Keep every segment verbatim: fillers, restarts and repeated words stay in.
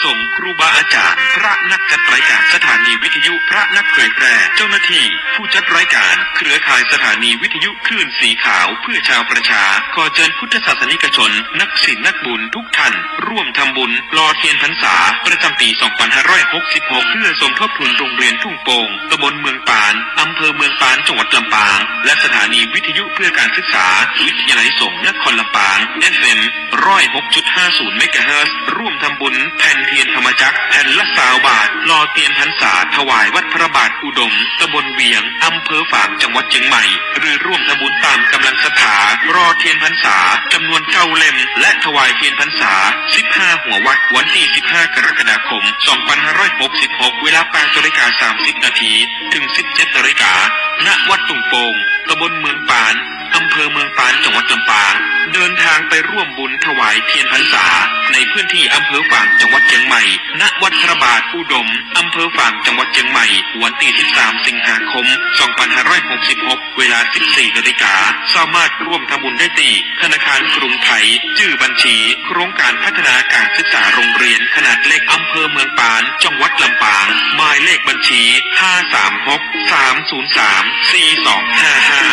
สงฆ์ ครูบาอาจารย์ พระนักจัดรายการสถานีวิทยุ พระนักเผยแพร่ เจ้าหน้าที่ ผู้จัดรายการ เครือข่ายสถานีวิทยุคลื่นสีขาวเพื่อชาวประชา ขอเชิญพุทธศาสนิกชน นักศีลนักบุญทุกท่าน ร่วมทำบุญหล่อเทียนพรรษา ประจำปี สองพันห้าร้อยหกสิบหก เพื่อสมทบทุนโรงเรียนทุ่งโป่ง ตำบลเมืองปาน อำเภอเมืองปาน จังหวัดลำปาง และสถานีวิทยุเพื่อการศึกษา วิทยาลัยสงฆ์นครลำปาง เอฟเอ็ม ร้อยหกจุดห้าศูนย์เมกะเฮิรตซ์ ร่วมทำบุญแผ่นเทียนธรรมจักรแผ่นละซาวบาท หล่อเทียนพรรษาถวายวัดพระบาทอุดม ตำบลเวียง อำเภอฝาง จังหวัดเชียงใหม่ หรือร่วมทำบุญตามกำลังศรัทธา หล่อเทียนพรรษาจำนวนเก้าเล่ม และถวายเทียนพรรษา สิบห้า หัววัด วันที่ สิบห้า กรกฎาคม สองพันห้าร้อยหกสิบหก เวลา แปดนาฬิกา สามสิบนาที ถึง สิบเจ็ดนาฬิกา ณ วัดทุ่งโป่ง ตำบลเมืองปาน อำเภอเมืองปาน จังหวัดลำปาง เดินทางไปร่วมบุญถวายเทียนพรรษา ในพื้นที่อำเภอฝาง จังหวัดเชียงใหม่ ณ วัดพระบาทอุดม อำเภอฝาง จังหวัดเชียงใหม่ วันที่ สิบสาม สิงหาคม สองพันห้าร้อยหกสิบหก เวลา สิบสี่นาฬิกา สามารถร่วมทำบุญได้ที่ธนาคารกรุงไทย ชื่อบัญชี โครงการพัฒนาการศึกษาโรงเรียนขนาดเล็กอำเภอเมืองปาน จังหวัดลำปาง หมายเลขบัญชี ห้าสามหก สามศูนย์สาม สี่สองห้าห้า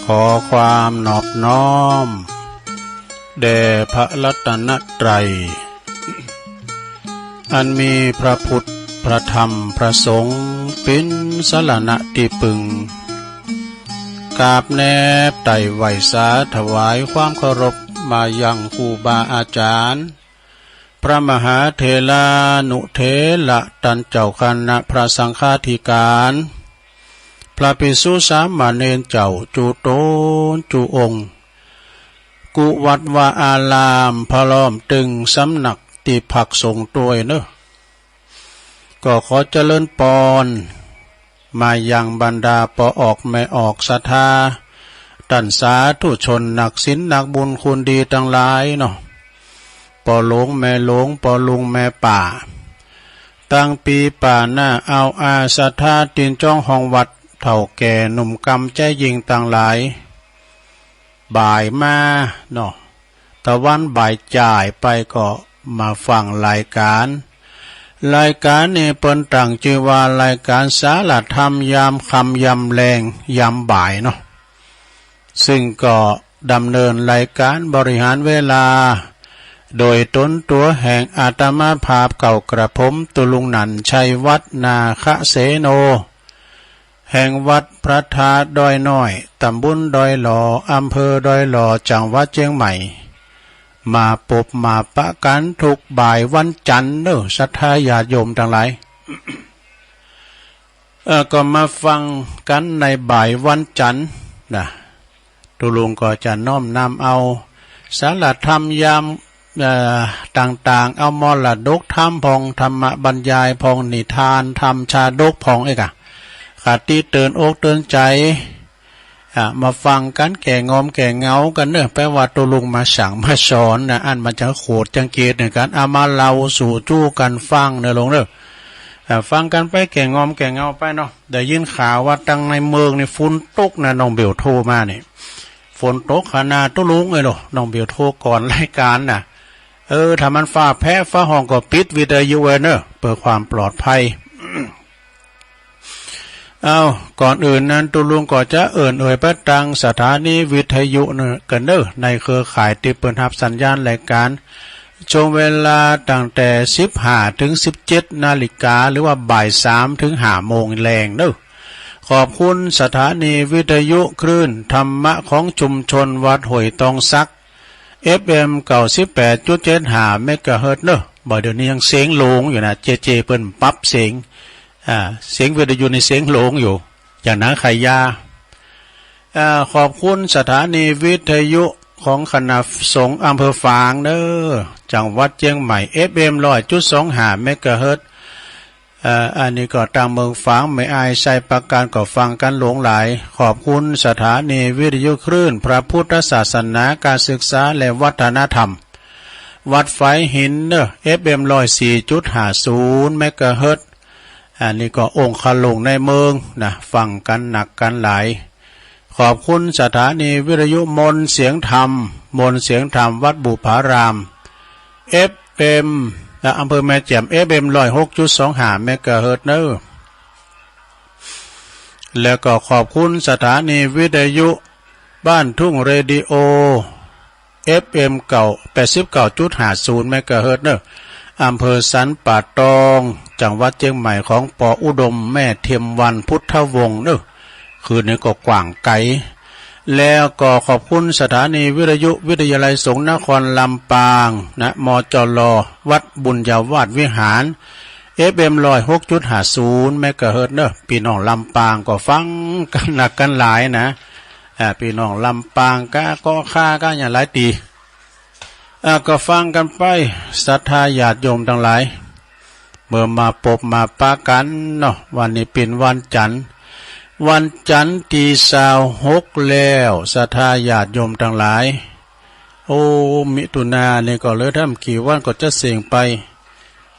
ขอความนอบน้อมแด่พระรัตนตรัย อันมีพระพุทธ พระธรรม พระสงฆ์ เป็นสรณะที่พึ่ง กราบแนบไต่ไหว้สาถวายความเคารพมายังครูบาอาจารย์ พระมหาเถรานุเถระตันเจ้าคณะพระสังฆาธิการ พระภิกษุสามเณรเจ้าจุตนจุองค์ กุวัดวาอารามพร้อมตึงสำนักตี้พักสงฆ์ตวยเนอะ ก็ขอเจริญปอน มายังบรรดาป้อออกแม่ออกศรัทธา ต้านสาธุชนนักศีลนักบุญคุณดีตังหลายเนาะ ป้อหลวงแม่หลวง ป้อลุงแม่ป้า ตังปีป้าน้าอาวอาศรัทธาตินจ้องห้องวัด เฒ่าแก่หนุ่มกำใจยิ่งตังหลาย บ่ายมาเนาะ ตะวันบ่ายจ่ายไปก็มาฟังรายการ รายการนี้เปิ้นตั้งจื้อว่ารายการสารธรรมยามค่ำยามแลงยามบ่ายเนาะ ซึ่งก็ดำเนินรายการบริหารเวลา โดยตนตั๋วแห่งอาตมาภาพเก่ากระผมตุลุงหนั่นชัยวัฒน์นาคเสโน แห่งวัดพระธาตุดอยน้อย ตำบลดอยหล่อ อำเภอดอยหล่อ จังหวัดเชียงใหม่ มาปบมาปะกันทุกบ่ายวันจันทร์เนอะ ศรัทธาญาติโยมทั้งหลาย เอ่อ ก็มาฟังกันในบ่ายวันจันทร์นะ ตุ๊ลุงก็จะน้อมนำเอาสาระธรรมยาม เอ่อ ต่างๆ เอามรดกธรรมพ่อง ธรรมบรรยายพ่อง นิทานธรรมชาดกพ่อง เอกอะ คติเตือนอกเตือนใจ อ่ะ มาฟังกันแก่งอมแก่เหงากันเนอะ แปลว่าตุ๊ลุงมาสั่งมาสอนนะ อันมันจะโขดจังเกตเหมือนกัน เอามาเล่าสู่จู้กันฟังเนอะลุงเนอะ อ่ะ ฟังกันไปแก่งอมแก่เหงาไปเนาะ ได้ยินข่าวว่าตังในเมืองนี่ฝนตกนะ น้องเบลโทรมานี่ ฝนตกขนาดตุ๊ลุงเอ้ยโล น้องเบลโทรก่อนรายการนะ เออ ถ้ามันฟ้าแผ่ฟ้าห้องก็ปิดวิทยุไว้เนอะ เพื่อความปลอดภัย เอา ก่อนอื่นนั้นตุ๊ลุงก็จะเอิ้นเอ่ยไปตังสถานีวิทยุเนอะ กันเนอะ ในเครือข่ายที่เปิ้นฮับสัญญาณรายการ ช่วงเวลาตั้งแต่สิบห้าถึงสิบเจ็ดนาฬิกา หรือว่าบ่ายสามถึงห้าโมงแลงเนอะ ขอบคุณสถานีวิทยุคลื่นธรรมะของชุมชนวัดห้วยตองสัก เอฟเอ็ม เก้าสิบแปดจุดเจ็ดห้าเมกะเฮิรตซ์เนอะ บ่าเดี๋ยวนี้ยังเสียงโหลงอยู่นะ เจเจเปิ้นปรับเสียง อ่า เสียงวิทยุในเสียงโหลงอยู่ อย่างนั้นขายยา อ่า ขอบคุณสถานีวิทยุของคณะสงฆ์อำเภอฝางเนอะ จังหวัดเชียงใหม่ เอฟเอ็ม ร้อยจุดสองห้าเมกะเฮิรตซ์ เอ่อ อันนี้ก็ตังเมืองฝาง แม่อาย ชัยปราการ ก็ฟังกันหลวงหลาย ขอบคุณสถานีวิทยุคลื่นพระพุทธศาสนา การศึกษาและวัฒนธรรม วัดฝายหินเนอะ เอฟเอ็ม ร้อยสี่จุดห้าศูนย์เมกะเฮิรตซ์ อันนี้ก็องค์ขลุงในเมืองนะ ฟังกันนักกันหลาย ขอบคุณสถานีวิทยุมนต์เสียงธรรม มนต์เสียงธรรมวัดบุพาราม เอฟเอ็ม และอำเภอแม่แจ่ม เอฟเอ็ม ร้อยหกจุดสองห้าเมกะเฮิรตซ์เนอะ แล้วก็ขอบคุณสถานีวิทยุบ้านทุ่งเรดิโอ เอฟเอ็ม เก้า แปดสิบเก้าจุดห้าศูนย์เมกะเฮิรตซ์เนอะ อำเภอสันป่าตอง จังหวัดเชียงใหม่ ของปออุดม แม่เทียมวัน พุทธวงศ์เนอะ คืนนี้ก็กว้างไกล แล้วก็ขอบคุณสถานีวิทยุวิทยาลัยสงฆ์นครลำปางนะ มจล วัดบุญญาวาสวิหาร เอฟเอ็ม ร้อยหกจุดห้าศูนย์เมกะเฮิรตซ์เนอะ พี่น้องลำปางก็ฟังกันนักกันหลายนะ อ่า พี่น้องลำปางกะเกาะค่ากะอย่างหลายตี อ่า ก็ฟังกันไป ศรัทธาญาติโยมทั้งหลาย เมื่อมาปบมาปะกันเนาะ วันนี้เป็นวันจันทร์ วันจันทร์ที่ซาวหกแล้ว ศรัทธาญาติโยมทั้งหลาย โอ้ มิถุนานี่ก็เหลือทำกี่วันก็จะเสี่ยงไป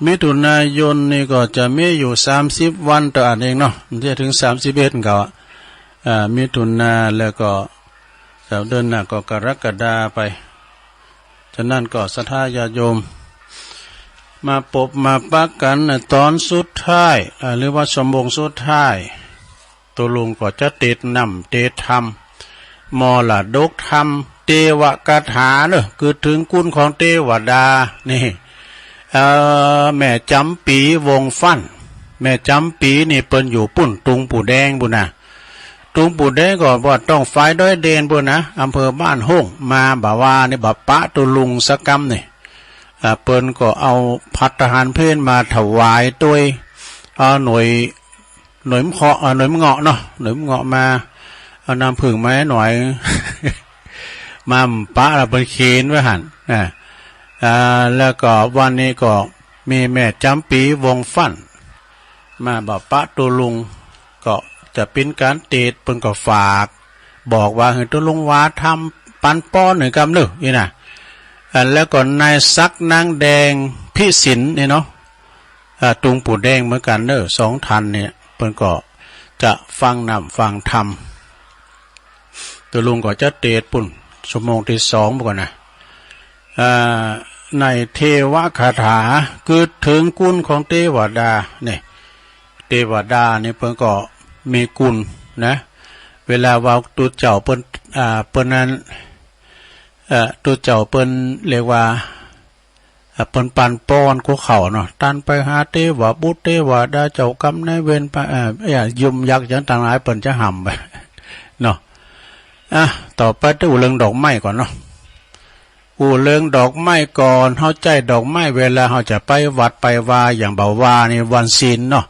มิถุนายนนี่ก็จะมีอยู่สามสิบวันเท่านั้นเองเนาะ มันจะถึงสามสิบเอ็ดก็ อ่า มิถุนาแล้วก็ แล้วเดือนหน้าก็กรกฎาไป ฉะนั้นก็ศรัทธาญาติโยม มาปบมาปะกันนะ ตอนสุดท้าย อ่า หรือว่าชั่วโมงสุดท้าย ตุ๊ลุงก็จะเตสน์นำเตสน์ธรรม มรดกธรรม เทวคาถาเนอะ คือถึงคุณของเทวดา นี่ เอ่อ แม่จ๋ำปีวงฟั่น แม่จ๋ำปีนี่เปิ้นอยู่ปุ้น ตุงปู่แดงปุ้นนะ ตุงปู่แดงก็ว่าต้องฝายดอยเด่นปุ้นนะ อำเภอบ้านโฮ่ง มาบ่าวานี่บ่ปะตุ๊ลุงสักกำนี่ อ่า เปิ้นก็เอาภัตตาหารเพลมาถวายตวย เอาหน่วย หน่วยมะเงาะ อ่า หน่วยมะเงาะเนาะ หน่วยมะเงาะมา เอาน้ำผึ้งมาให้หน่อย มาปะแล้วเปิ้นเขียนไว้หั่น อ่า อ่า แล้วก็วันนี้ก็มีแม่จ๋ำปีวงฟั่น มาบ่ปะตุ๊ลุง ก็จะเป็นการเตสน์ เปิ้นก็ฝาก บอกว่าให้ตุ๊ลุงว่าทำปันป้อนหน่อยกำเนอะ นี่นะ อ่า แล้วก็นายศักดิ์นางแดงพิสินนี่เนาะ อ่า ตุงปู่แดงเหมือนกันเนอะ สองท่านเนี่ย เปิ้นก็จะฟังนำฟังธรรม ตุ๊ลุงก็จะเตสน์ปุ้น ชั่วโมงที่สองก่อนนะ อ่า ในเทวคาถา คือถึงคุณของเทวดา เนี่ย เทวดานี่เปิ้นก็มีคุณนะ เวลาว่าตุ๊เจ้าเปิ้น อ่า เปิ้นนั้น เอ่อ ตุ๊เจ้าเปิ้นเรียกว่า เอ่อ เปิ้นปันป้อนกูเขาเนาะ ตันไปหาเตวาบุตรเตวาดาเจ้ากรรมนายเวรไป เอ่อ เอ่อ ยุมยักษ์จังต่างหลายเปิ้นจะหำไป เนาะ อ่ะ ต่อไปเตื้ออู้เรื่องดอกไม้ก่อนเนาะ อู้เรื่องดอกไม้ก่อน เฮาใจ๊ดอกไม้เวลาเฮาจะไปวัดไปวา อย่างบ่าวานี่วันศีลเนาะ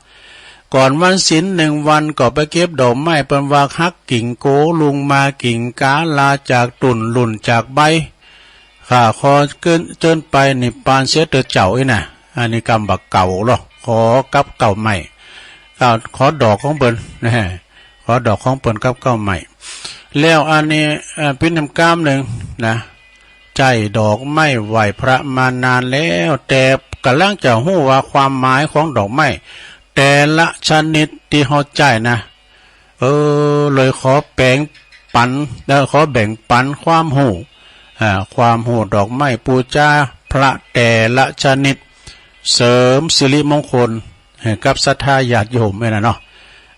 ก่อนวันศีลหนึ่งวันก็ไปเก็บดอกไม้ เปิ้นว่าฮักกิ่งโกลุงมากิ่งกาลาจากตุ่นหลุ่นจากใบ ข้าขอเจิญ เจิญไปนิพพานเสียเถิดเจ้าอี้นะ อันนี้กำบ่าเก่าเนาะ ขอกับเก่าใหม่ ขอดอกของเปิ้นนะ ขอดอกของเปิ้นกับเก่าใหม่ แล้วอันนี้ เอ่อ ปิ้นน้ำก้ามหนึ่งนะ ใจ๊ดอกไม้ไหว้พระมานานแล้ว แต่ก่ำลังจะฮู้ว่าความหมายของดอกไม้แต่ละชนิดตี้เฮาใจ๊นะ เออ เลยขอแบ่งปัน แล้วขอแบ่งปันความฮู้ อ่า ความฮู้ดอกไม้ปู๋จาพระแต่ละชนิด เสริมสิริมงคลให้กับศรัทธาญาติโยมไว้นะเนาะ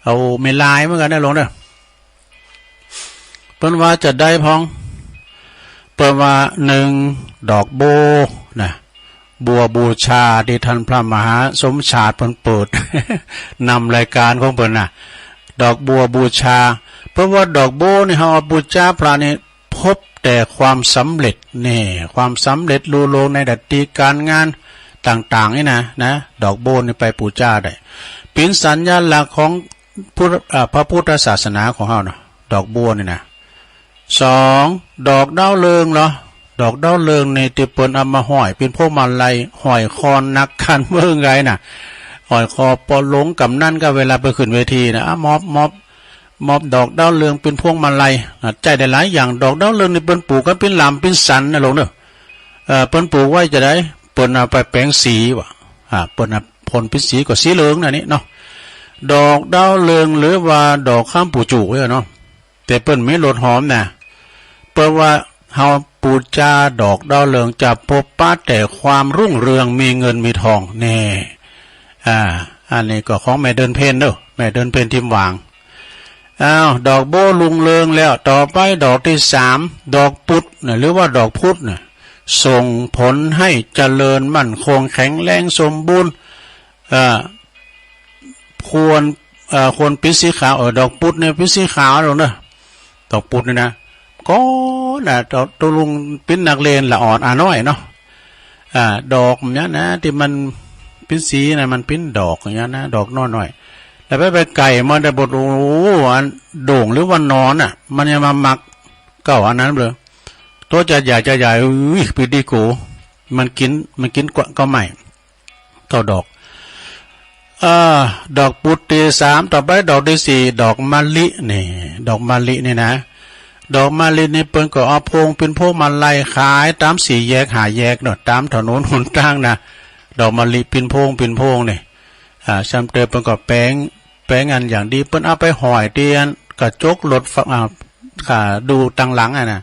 เอาไม่หลายเหมือนกันนะหลวงเด้อ เปิ้นว่าจะได้พอง เปิ้นว่าหนึ่ง ดอกบัวนะ บัวบูชาตี้ท่านพระมหาสมชาติเปิ้นเปิด นำรายการของเปิ้นนะ ดอกบัวบูชา เปิ้นว่าดอกบัวนี่เฮาเอาปู๋จาพระนี่พบแต่ความสำเร็จนี่ ความสำเร็จลุล่วงในหน้าตี้การงานต่างๆ นี่นะ นะ ดอกบัวนี่ไปปู๋จาได้ เป๋นสัญลักษณ์ของ พุทธ เอ่อ พระพุทธศาสนาของเฮาเนาะ ดอกบัวนี่นะ สอง ดอกดาวเรืองเหรอ ดอกดาวเรืองนี่ตี้เปิ้นเอามาห้อยเป๋นพวงมาลัย ห้อยคอนักการเมืองไงน่ะ ห้อยคอปอหลวงกำนันก็เวลาไปขึ้นเวทีนะ อ่ะ มอบ มอบ มอบดอกดาวเรืองเป๋นพวงมาลัย อ่ะ ใจ๊ได้หลายอย่าง ดอกดาวเรืองนี่เปิ้นปลูกกั๋นเป๋นหล่ำเป๋นสันนะหลวงเด้อ เอ่อ เปิ้นปลูกไว้จะได้ เปิ้นเอาไปแป๋งสีวะ อ่า เปิ้นเอาพ่นเป๋นสีก็สีเหลืองนั่นนี่เนาะ ดอกดาวเรืองหรือว่าดอกคำปู๋จู๋เนี่ยเนาะ แต่เปิ้นมีรสหอมนะ เปิ้นว่าเฮาปู๋จาดอกดาวเรืองจะพบปะแต่ความรุ่งเรืองมีเงินมีทองแน่ อ่า อันนี้ก็ของแม่เดือนเพ็ญเนาะ แม่เดือนเพ็ญทิมหว่าง อ้าว ดอกบัวรุ่งเรืองแล้ว ต่อไปดอกตี้สาม ดอกปุดนะ หรือว่าดอกพุดนะ ส่งผลให้เจริญมั่นคงแข็งแรงสมบูรณ์ เอ่อ ควร เอ่อ ควรเป๋นสีขาว เออ ดอกปุดนี่เป๋นสีขาวหลวงเด้อ ดอกปุดนี่นะ ก็นะ ตกลงเป๋นนักเรียนละอ่อนอ่าน้อยเนาะ อ่า ดอกอย่างนี้นะ ตี้มันเป๋นสีนะ มันเป๋นดอกอย่างนี้นะ ดอกน้อยๆ แล้วไป ไปไก่มันได้บท โอ้โห อันโด่งหรือว่านอนอ่ะ มันยังมาหมักเก้าอันนั้นเลย ตัวจะใหญ่จะใหญ่ อุ้ย ปีดีโก มันกิ๋น มันกิ๋นกว่าก็ไม่ เก้าดอก เอ่อ ดอกปุดตี้สาม ต่อไปดอกตี้สี่ ดอกมะลินี่ ดอกมะลินี่นะ ดอกมะลินี่เปิ้นก็เอาพวงเป๋นพวงมาลัยขายต๋ามสี่แยกห้าแยกเนาะ ต๋ามถนนหนตางนะ ดอกมะลิเป๋นพวงเป๋นพวงนี่ อ่า ซ้ำเติมเปิ้นก็แป๋ง แป๋งอันอย่างดี เปิ้นเอาไปห้อยตี้อันกระจกรถ อ่า ค่ะ ดูตังหลังอ่ะนะ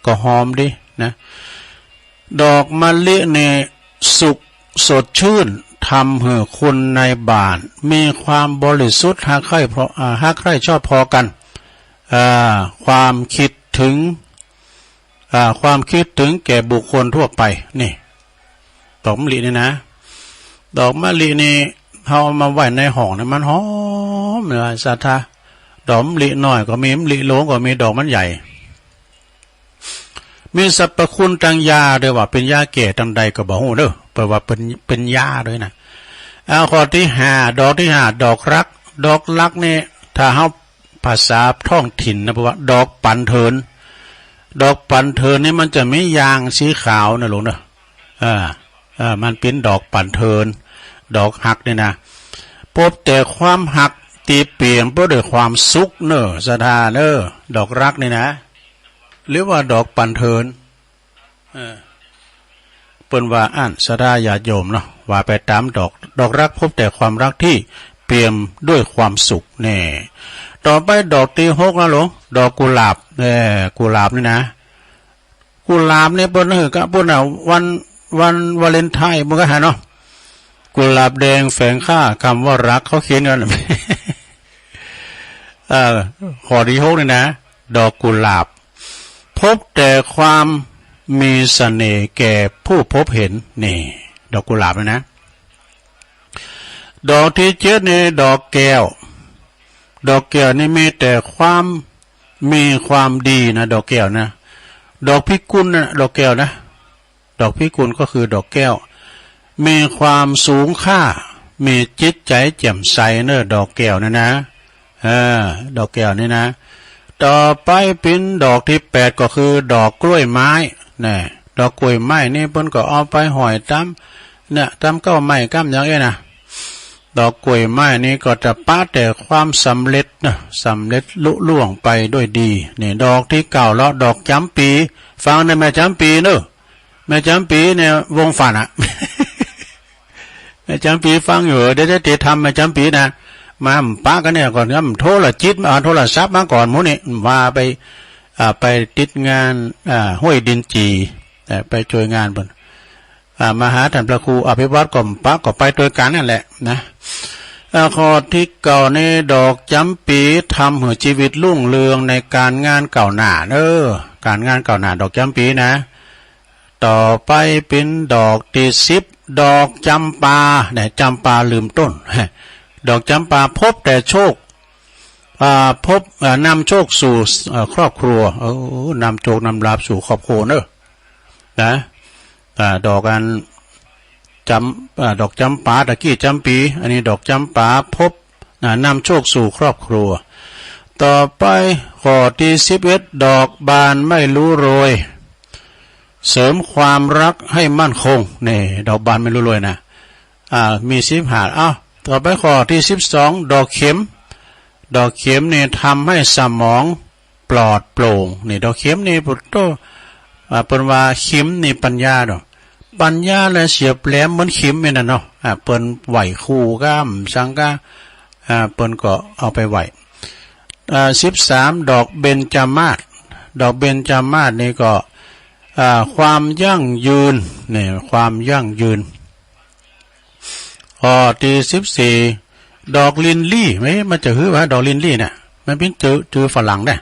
ก็หอมดีนะ ดอกมะลินี่สุขสดชื่น ทำให้คนในบ้านมีความบริสุทธิ์ ฮักใคร่พอ อ่า ฮักใคร่ชอบพอกัน อ่า ความคิดถึง อ่า ความคิดถึงแก่บุคคลทั่วไป นี่ ดอกมะลินี่นะ ดอกมะลินี่เฮาเอามาไว้ในห้องนี่มันหอมเลยศรัทธา ดอกมะลิน้อยก็มี มะลิหลวงก็มี ดอกมันใหญ่ มีสรรพคุณตางยาด้วยว่าเป๋นยาแก้ตางใดก็บ่ฮู้เด้อ แปลว่าเป๋น เป๋นยาด้วยนะ เอาข้อตี้ห้า ดอกตี้ห้า ดอกรัก ดอกรักนี่ ถ้าเฮาภาษาท้องถิ่นนะ แปลว่าดอกปันเถิน ดอกปันเถินนี่มันจะมียางสีขาวนะหลวงเนาะ อ่า อ่า มันเป๋นดอกปันเถิน ดอกฮักนี่นะ พบแต่ความฮักตี้เปี่ยมไปด้วยความสุขเนอะศรัทธาเนอะ ดอกรักนี่นะ หรือว่าดอกปันเถิน เออ เปิ้นว่าอั้นศรัทธาญาติโยมเนาะ ว่าไปต๋ามดอก ดอกรักพบแต่ความรักที่เปี่ยมด้วยความสุขแน่ ต่อไปดอกตี้หกนะหลวง ดอกกุหลาบ เออ กุหลาบนี่นะ กุหลาบนี่เปิ้นหื้อก็เปิ้นน่ะ วัน วันวาเลนไทน์มันก็หาเนาะ กุหลาบแดงแฝงค่าคำว่ารัก เขาเขียนกัน เอ่อ ข้อตี้หกนี่นะ ดอกกุหลาบ พบแต่ความมีเสน่ห์แก่ผู้พบเห็น นี่ ดอกกุหลาบนี่นะ ดอกที่เจ็ดนี่ดอกแก้ว ดอกแก้วนี่มีแต่ความ มีความดีนะ ดอกแก้วนะ ดอกพิกุลนะ ดอกแก้วนะ ดอกพิกุลก็คือดอกแก้ว มีความสูงค่า มีจิตใจแจ่มใสเนอะ ดอกแก้วเนี่ยนะ เออ ดอกแก้วนี่นะ ต่อไปเป็นดอกที่แปดก็คือดอกกล้วยไม้นะ ดอกกล้วยไม้นี่เปิ้นก็เอาไปห้อยตาม เนี่ย ตามเก๊าไม้กำอย่างเอ้ยนะ ดอกกล้วยไม้นี่ก็จะปะแต่ความสำเร็จนะ สำเร็จลุล่วงไปด้วยดี นี่ดอกที่เก้าแล้ว ดอกจ๋ำปี๋ ฟังนะแม่จ๋ำปี๋เนอะ แม่จ๋ำปี๋ในวงฝันอะ แม่จ๋ำปี๋ฟังอยู่ เดี๋ยวจะติดทำแม่จ๋ำปี๋นะ มาปะกันเนี่ยก่อนนะ โทรจิตมา เอาโทรศัพท์มาก่อนหมู่นี่ ว่าไป อ่า ไปติดงาน อ่า ห้วยดินจี่ แต่ไปช่วยงานเปิ้น อ่า มาหาท่านพระครูอภิวัตรก็ปะก็ไปด้วยกันนั่นแหละนะ อ่า ข้อที่เก้านี่ดอกจ๋ำปี๋ทำให้ชีวิตรุ่งเรืองในการงานก้าวหน้าเนอะ การงานก้าวหน้า ดอกจ๋ำปี๋นะ ต่อไปเป็นดอกที่สิบ ดอกจ๋ำปา เนี่ย จ๋ำปาลืมต้น ดอกจ๋ำปาพบแต่โชค อ่า พบ อ่า นำโชคสู่ เอ่อ ครอบครัว เออ นำโชคนำลาภสู่ครอบครัวเนอะ นะ อ่า ดอกอันจ๋ำ อ่า ดอกจ๋ำปา ตะกี้จ๋ำปี๋ อันนี้ดอกจ๋ำปาพบ อ่า นำโชคสู่ครอบครัว ต่อไปข้อที่สิบเอ็ด ดอกบานไม่รู้โรย เสริมความรักให้มั่นคง นี่ ดอกบานไม่รู้โรยนะ อ่า มีสิบห้า เอ้า ต่อไปข้อที่สิบสอง ดอกเข็ม ดอกเข็มนี่ทำให้สมองปลอดโปร่ง นี่ ดอกเข็มนี่ปุตโต อ่า เปิ้นว่าเข็มนี่ปัญญาเนาะ ปัญญาและเฉียบแหลมเหมือนเข็มนี่นะเนาะ อ่า เปิ้นไหว้ครูกาสังกา อ่า เปิ้นก็เอาไปไหว้ อ่า สิบสาม ดอกเบญจมาศ ดอกเบญจมาศนี่ก็ อ่า ความยั่งยืน นี่ ความยั่งยืน ข้อที่สิบสี่ ดอกลิลลี่ เอ๊ะ มันจะหื้อวะ ดอกลิลลี่เนี่ย มันเป็นจื่อ จื่อฝรั่งเนี่ย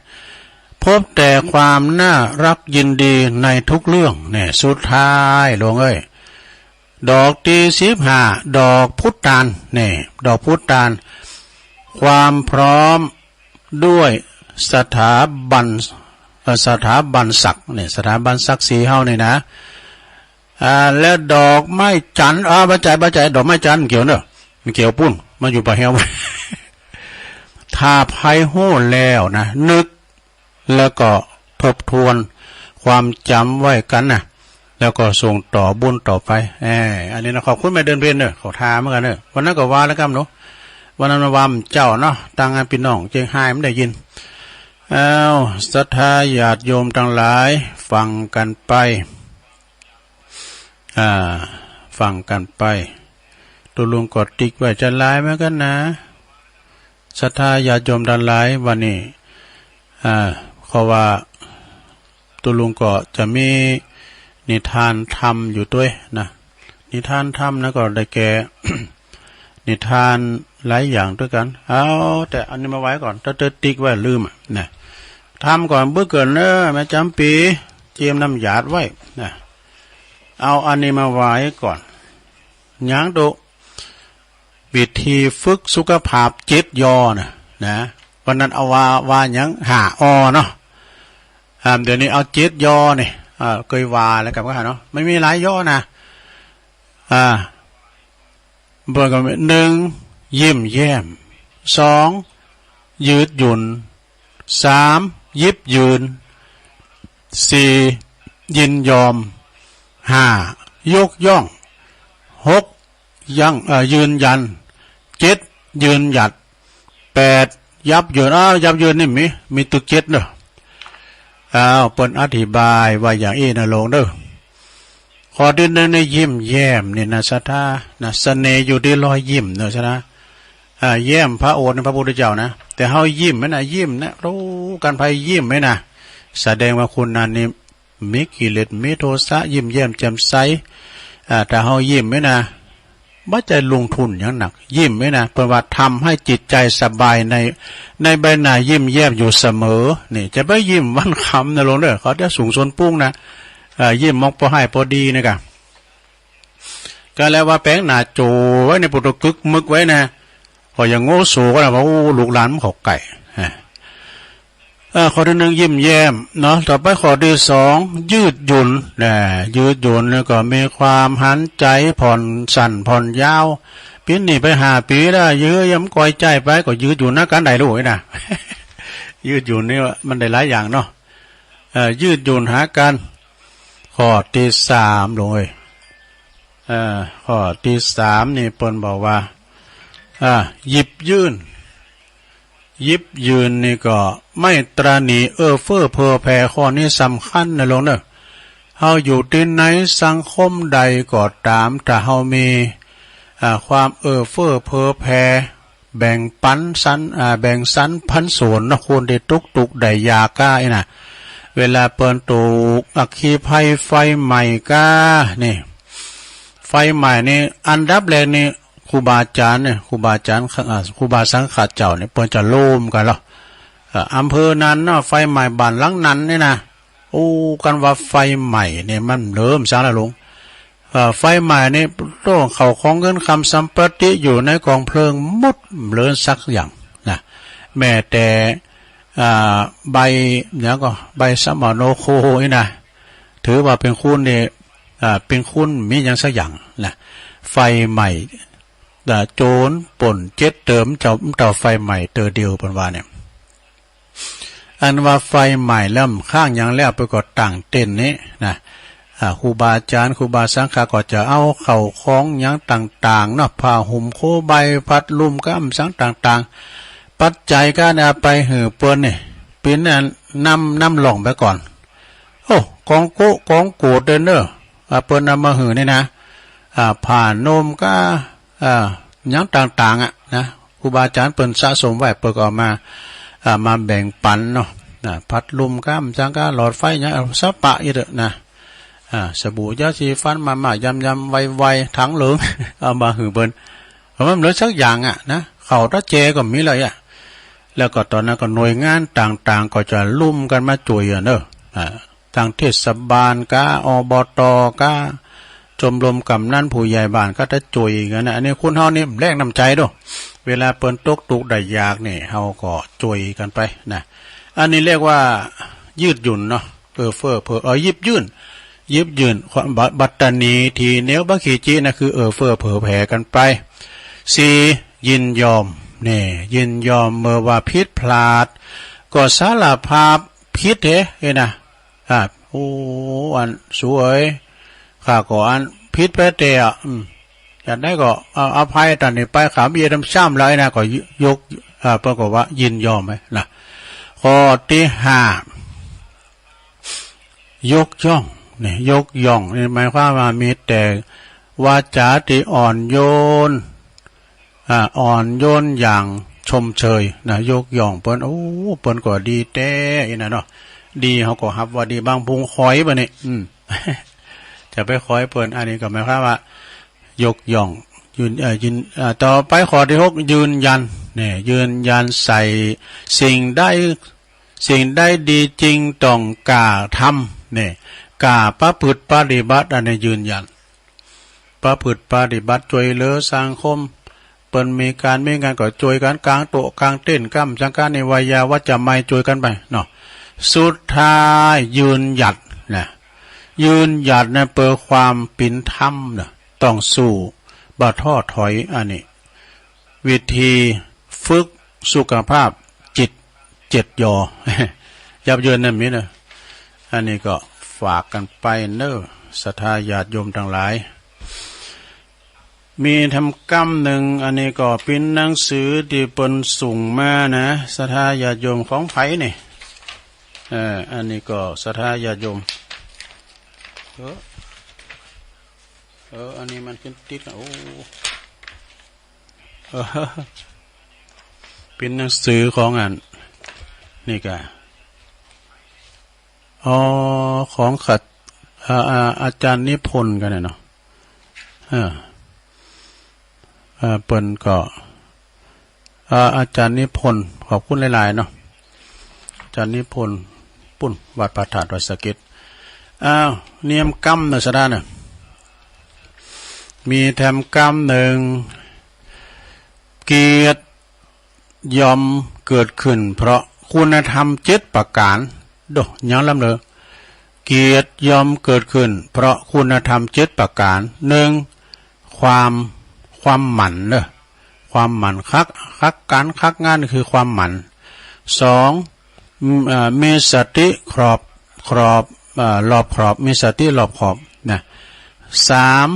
พบแต่ความน่ารักยินดีในทุกเรื่อง เนี่ย สุดท้ายลงเอ้ย ดอกที่สิบห้า ดอกพุตาน เนี่ย ดอกพุตาน ความพร้อมด้วยสถาบัน เอ่อ สถาบันศักดิ์ เนี่ย สถาบันศักดิ์ศรีเฮานี่นะ อ่า แล้วดอกไม้จันทร์ อ่า บ่ใจ้ บ่ใจ้ ดอกไม้จันทร์เกี่ยวเนอะ มันเกี่ยวปุ้น มันอยู่ป่าแฮว ถ้าใผฮู้แล้วนะ นึก แล้วก็ทบทวนความจ๋ำไว้กั๋นนะ แล้วก็ส่งต่อบุญต่อไป เออ อันนี้นะ ขอบคุณแม่เดือนเพ็ญเนอะ เขาถามเหมือนกันเนอะ วันนั้นก็ว่าแล้วกันเนาะ วันนั้นมาว่าเจ้าเนาะ ตังให้พี่น้องเจียงฮายมันได้ยิน อ้าว ศรัทธาญาติโยมทั้งหลาย ฟังกันไป อ่า ฟังกันไป ตุ๊ลุงก็ติ๊กไว้จะหลายเหมือนกันนะ ศรัทธาญาติโยมทั้งหลาย วันนี้ อ่า เพราะว่าตุ๊ลุงก็จะมีนิทานธรรมอยู่ด้วยนะ นิทานธรรมนะก็ได้แก่ นิทานหลายอย่างด้วยกัน เอาแต่อันนี้มาไว้ก่อน ถ้าเธอติ๊กไว้ลืมอะนะ ธรรมก่อนเบื้อเกินเนอะ แม่จ๋ำปี๋ เจียมน้ำหยาดไว้นะ เอาอันนี้มาไว้ก่อน ยังโต วิธีฝึกสุขภาพเจ็ดยอนะ นะ วันนั้นเอาว่า ว่าหยัง ห้าออเนาะ อ่า เดี๋ยวนี้เอาเจ็ดยอนี่ อ่า เคยว่าแล้วกันว่าเนาะ ไม่มีหลายยอนะ อ่า เบิ่งกัน หนึ่ง ยิ้มแย้ม สอง ยืดหยุ่น สาม หยิบยืน สี่ ยินยอม ห้า ยกย่อง หก ยั่ง เอ่อ ยืนยัน เจ็ด ยืนหยัด แปด ยับเยิน อ้าว ยับเยินนี่มี มีตึกเจ็ดเนอะ อ้าว เปิ้นอธิบายว่าอย่างอี้นะโลงเนอะ ข้อที่หนึ่งนี่ยิ้มแย้มนี่นะศรัทธานะ เสน่ห์อยู่ที่รอยยิ้มเนอะศรัทธา อ่า แย้มพระโอษฐ์ในพระพุทธเจ้านะ แต่เฮายิ้มไหมนะ ยิ้มนะ รู้กันภัยยิ้มไหมนะ แสดงว่าคนนั้นนี่มีกิเลส มีโทสะ ยิ้มแย้มแจ่มใส อ่า ถ้าเฮายิ้มไหมนะ บ่ใจ้ลงทุนอย่างหนัก ยิ้มไหมนะ เปิ้นว่าทำให้จิตใจสบายใน ในใบหน้ายิ้มแย้มอยู่เสมอ นี่ จะไปยิ้มวันค่ำนะโลงเด้อ เขาจะสูงส่วนปุ้งนะ อ่า ยิ้มมองพอให้พอดีนะกะ ก็แล้วว่าแปลงหน้าโจไว้ในปุตตะกึกมึกไว้นะ ก็อย่างโง่โสก็แล้วว่า โอ้ ลูกหลานมันเขาไก่ อ่า ข้อที่หนึ่ง ยิ้มแย้มเนาะ ต่อไปข้อที่สอง ยืดหยุ่นนะ ยืดหยุ่นแล้วก็มีความหันใจผ่อนสั้นผ่อนยาว ปีนี้ไปห้าปีแล้ว ยื้อยังก้อยใจไป ก็ยืดหยุ่นนะ กันได้รู้นะ ยืดหยุ่นนี่มันได้หลายอย่างเนาะ เอ่อ ยืดหยุ่นหากัน ข้อที่สาม ลงเอ้ย เอ่อ ข้อที่สามนี่เปิ้นบอกว่า อ่า หยิบยื่น หยิบยื่นนี่ก็ไม่ตระหนี่เอื้อเฟื้อเผื่อแผ่ ข้อนี้สำคัญนะลงเนอะ เฮาอยู่ที่ไหนสังคมใดก็ตาม ถ้าเฮามี อ่า ความเอื้อเฟื้อเผื่อแผ่ แบ่งปันสัน อ่า แบ่งสันปันส่วนเนาะ คนที่ตกทุกข์ได้ยากก้านี่นะ เวลาเปิ้นถูกอัคคีภัยไฟไหม้ก้านี่ ไฟไหม้นี่ อันดับแรกนี่ ครูบาอาจารย์เนี่ย ครูบาอาจารย์ อ่า ครูบาสังฆะเจ้าเนี่ย เปิ้นจะรวมกันแล้ว เอ่อ อำเภอนั้นเนาะ ไฟไหม้บ้านหลังนั้นนี่นะ โอ้ กันว่าไฟไหม้เนี่ย มันเริ่มสร้างแล้วลง เอ่อ ไฟไหม้นี่ โต้เข้าของเงินคำสัมปติอยู่ในกองเพลิงหมด เหลือสักอย่างนะ แม้แต่ อ่า ใบ อย่างก็ใบสมโนโคนี่นะ ถือว่าเป็นคุณนี่ อ่า เป็นคุณมีอย่างสักอย่างนะ ไฟไหม้ อ่า โจรป่นเจ็ดเติม เจ้า เจ้าไฟไหม้เตอเดียวเปิ้นว่าเนี่ย อันว่าไฟไหม้แล้วข้างอย่างแล้วไปก็ตั้งเต็นท์นี้นะ อ่า ครูบาอาจารย์ ครูบาสังฆะก็จะเอาเข้าของอย่างต่างๆ เนาะ ผ้าห่มโคใบ พัดลมก้ามสังต่างๆ ปัจจัยก็เอาไปหื้อเปิ้นนี่ ปิ้นอันน้ำ น้ำหล่องไปก่อน โอ้ กองโกะกองโกดเด้อเนอะ อ่า เปิ้นเอามาหื้อนี่นะ อ่า ผ้านุ่มก็ อ่า อย่างต่างๆ อ่ะนะ ครูบาอาจารย์เปิ้นสะสมไว้ เปิ้นก็เอามา อ่า มาแบ่งปันเนาะ นะ พัดลมก้ามจังก้า หลอดไฟอย่าง เอาสะปะอีกเถอะนะ อ่า สบู่ยาสีฟัน มาม่ายำๆ ไวๆ ถังเหลือง เอามาหื้อเปิ้น เพราะมันเหลือสักอย่างอ่ะนะ ข้าวตะแจก็มีเลยอ่ะ แล้วก็ตอนนั้นก็หน่วยงานต่างๆ ก็จะลุ่มกันมาช่วยอ่ะเนอะ อ่า ทางเทศบาลก้า อบต. ก้า ชมรมกำนันผู้ใหญ่บ้านก็จะช่วยกันนะ อันนี้คนเฮานี่แลกน้ำใจเด้อ เวลาเปิ้นตกทุกข์ได้ยากนี่ เฮาก็ช่วยกันไปนะ อันนี้เรียกว่ายืดหยุ่นเนาะ เอื้อเฟื้อเผื่อ เอ่อ หยิบยื่น หยิบยื่น ความ บัตตานี ที่เหนียวบักขี้จินะ คือเอื้อเฟื้อเผื่อแผ่กันไป สี่ ยินยอม นี่ ยินยอม เมื่อว่าผิดพลาด ก็สารภาพผิดเฮ้ เฮ้นะ อ่า โอ้ อันสูเอ๋ย ข้าก็อันผิดไปแต่อ่ะ อืม อย่างใดก็เอาอภัยตานนี้ไป ข้าบ่ทำซ้ำเลยนะ ก็ยก อ่า เปิ้นก็ว่ายินยอมไว้นะ ข้อที่ห้า ยกย่อง นี่ ยกย่อง นี่หมายความว่ามีแต่วาจาที่อ่อนโยน อ่า อ่อนโยนอย่างชมเชยนะ ยกย่องเปิ้น โอ้ เปิ้นก็ดีแต๊ อีนะเนาะ ดี เฮาก็ฮับว่าดี บ่าพุงขอยบ่านี่ อืม จะไปขอยเปิ้น อันนี้ก็หมายความว่า ยกย่อง ยืน เอ่อ ยืน เอ่อ ต่อไปข้อที่หก ยืนยัน นี่ ยืนยันใส่ สิ่งใด สิ่งใดดีจริงต้องกล้าทำ นี่ กล้าประพฤติปฏิบัติ อันนี้ยืนยัน ประพฤติปฏิบัติช่วยเหลือสังคม เปิ้นมีการมีงานก็ช่วยกันกางโต๊ะกางเต็นท์ กำจังการในวายาวัจจะไม่ช่วยกันไปเนาะ สุดท้ายยืนหยัดนะ ยืนหยัดนะ เปื้อความเป็นธรรมนะ ต้องสู้ บ่ท้อถอย อันนี้ วิธีฝึกสุขภาพจิต เจ็ดยอ ยับเยินนั่นมีเนอะ อันนี้ก็ฝากกันไปเนอะ ศรัทธาญาติโยมทั้งหลาย มีทำกำหนึ่ง อันนี้ก็เป็นหนังสือที่เปิ้นส่งมานะ ศรัทธาญาติโยมของไผนี่ เออ อันนี้ก็ศรัทธาญาติโยม เออ เออ อันนี้มันเป็นติดนะ โอ้ เออ เป็นหนังสือของอัน นี่กะ อ๋อ ของขัด อ่า อ่า อาจารย์นิพนธ์กันน่ะเนาะ เออ เออ เปิ้นก็ อ่า อาจารย์นิพนธ์ ขอบคุณหลายๆ เนาะ อาจารย์นิพนธ์ ปุ้น วัดพระธาตุดอยสะเก็ด อ้าว เนียมกำเนอะ ศรัทธาเนอะ มีแถมกำหนึ่ง เกียรติย่อมเกิดขึ้นเพราะคุณธรรมเจ็ดประการ โด ยังล้ำเลย เกียรติย่อมเกิดขึ้นเพราะคุณธรรมเจ็ดประการ หนึ่ง ความ ความหมั่นเนอะ ความหมั่น คัก คักการ คักงาน คือความหมั่น สอง อืม เอ่อ มีสติครอบ ครอบ เอ่อ รอบคอบ มีสติรอบคอบนะ สาม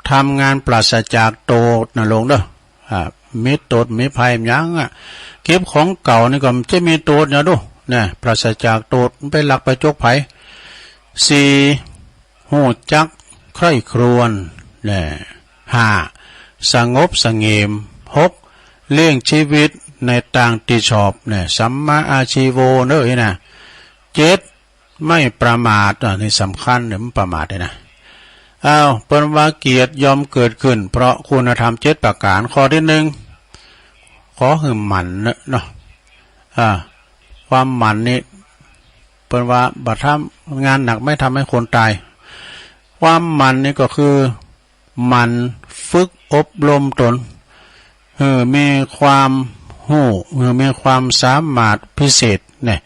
ทำงานปราศจากโทษนะ ลงเด้อ อ่า มีโทษ มีภัยหยังอ่ะ เก็บของเก่านี่ก็จะมีโทษนะ ดูนะ ปราศจากโทษ ไปลักไปจกไผ สี่ ฮู้จักใคร่ครวญ นะ ห้า สงบเสงี่ยม หก เลี้ยงชีวิตในตางตี้ชอบ นะ สัมมาอาชีโว เนอะ นี่นะ เจ็ด ไม่ประมาท อ่ะ นี่สำคัญเนี่ย มันประมาทเนี่ยนะ อ้าว เปิ้นว่าเกียรติย่อมเกิดขึ้นเพราะคุณธรรมเจ็ดประการ ข้อที่หนึ่ง ขอหื้อหมั่นเนอะ เนาะ อ่า ความหมั่นนี่ เปิ้นว่า บ่ทำ งานหนักไม่ทำให้คนตาย ความหมั่นนี่ก็คือ หมั่นฝึกอบรมตน หื้อมีความฮู้ หื้อมีความสามารถพิเศษเนี่ย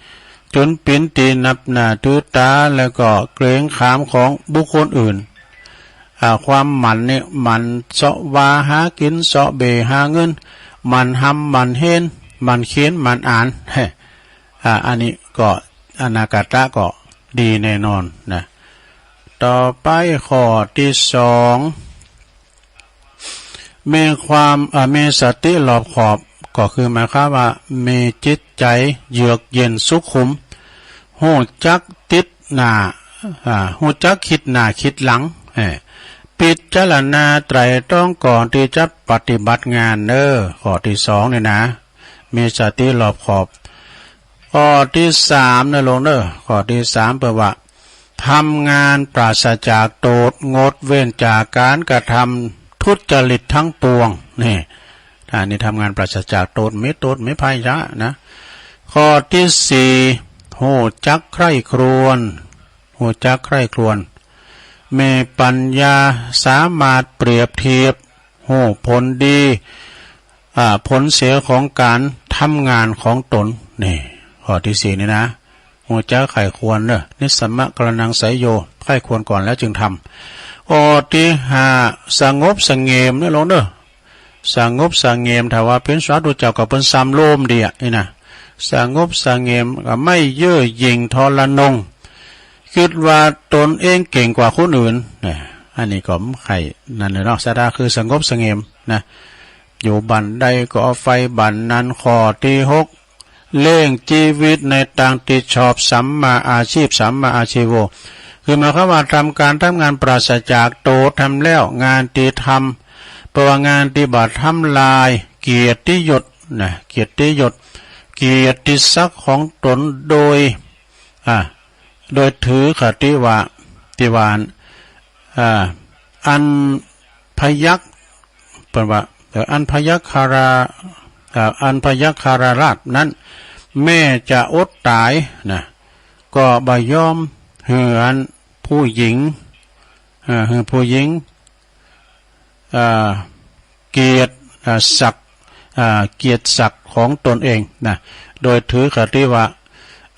จ๋นเป๋นตี้นับหน้าถือต๋า แล้วก็เกรงขามของบุคคลอื่น อ่า ความหมั่นนี่ หมั่นเซาะวาหากิ๋น เซาะเบ่หาเงิน หมั่นฮำ หมั่นเฮียน หมั่นเขียน หมั่นอ่าน อ่า อันนี้ก็อนาคตก็ดีแน่นอนนะ ต่อไปข้อที่สอง มีความ อ่า มีสติรอบคอบ ก็คือหมายความว่ามีจิตใจเยือกเย็นสุขุม ฮู้จักติดหน้า อ่า ฮู้จักคิดหน้าคิดหลัง เอ่อ พิจารณาไตร่ตรองก่อนที่จะปฏิบัติงานเนอะ ข้อที่สองนี่นะ มีสติรอบคอบ ข้อที่สามนะ ลงเนอะ ข้อที่สาม เปิ้นว่า ทำงานปราศจากโทษ งดเว้นจากการกระทำทุจริตทั้งปวง นี่ อันนี้ทำงานปราศจากโทษ มีโทษ มีภัยยะนะ ข้อที่สี่ ฮู้จักใคร่ครวญ ฮู้จักใคร่ครวญ มีปัญญา สามารถเปรียบเทียบ ฮู้ผลดี อ่า ผลเสียของการทำงานของตน นี่ ข้อที่สี่นี่นะ ฮู้จักใคร่ครวญเนอะ นิสสะมะกะระณังสัยโย ใคร่ครวญก่อนแล้วจึงทำ ข้อที่ห้า สงบเสงี่ยมเนี่ย ลงเนอะ สงบเสงี่ยม ถ้าว่าเป๋นสาธุเจ้าก็เปิ้นสำรวมดีอะ นี่นะ สงบเสงี่ยม ก็ไม่เย่อหยิ่งทรนง คิดว่าตนเองเก่งกว่าคนอื่น นะ อันนี้ก็บ่ใค่นั่นเลยเนาะ สาระคือสงบเสงี่ยมนะ อยู่บ่อนใดก็เอาไฟบ่อนนั้น ข้อที่หก เลี้ยงชีวิตในตางตี้ชอบ สัมมาอาชีพ สัมมาอาชีโว คือหมายความว่าทำการทำงานปราศจากโทษ ทำแล้วงานตี้ทำ เปิ้นว่างานตี้บ่ทำลายเกียรติยศนะ เกียรติยศ เกียรติศักดิ์ของตนโดย อ่า โดยถือคติว่า ตี้ว่า อ่า อันพยัคฆ์ เปิ้นว่า เอ่อ อันพยัคฆรา อ่า อันพยัคฆราชนั้น แม้จะอดต๋ายนะ ก็บ่ยอมหื้ออันผู้หญิง อ่า หื้อผู้หญิง อ่า เกียรติ อ่า ศักดิ์ อ่า เกียรติศักดิ์ของตนเองนะ โดยถือคติว่า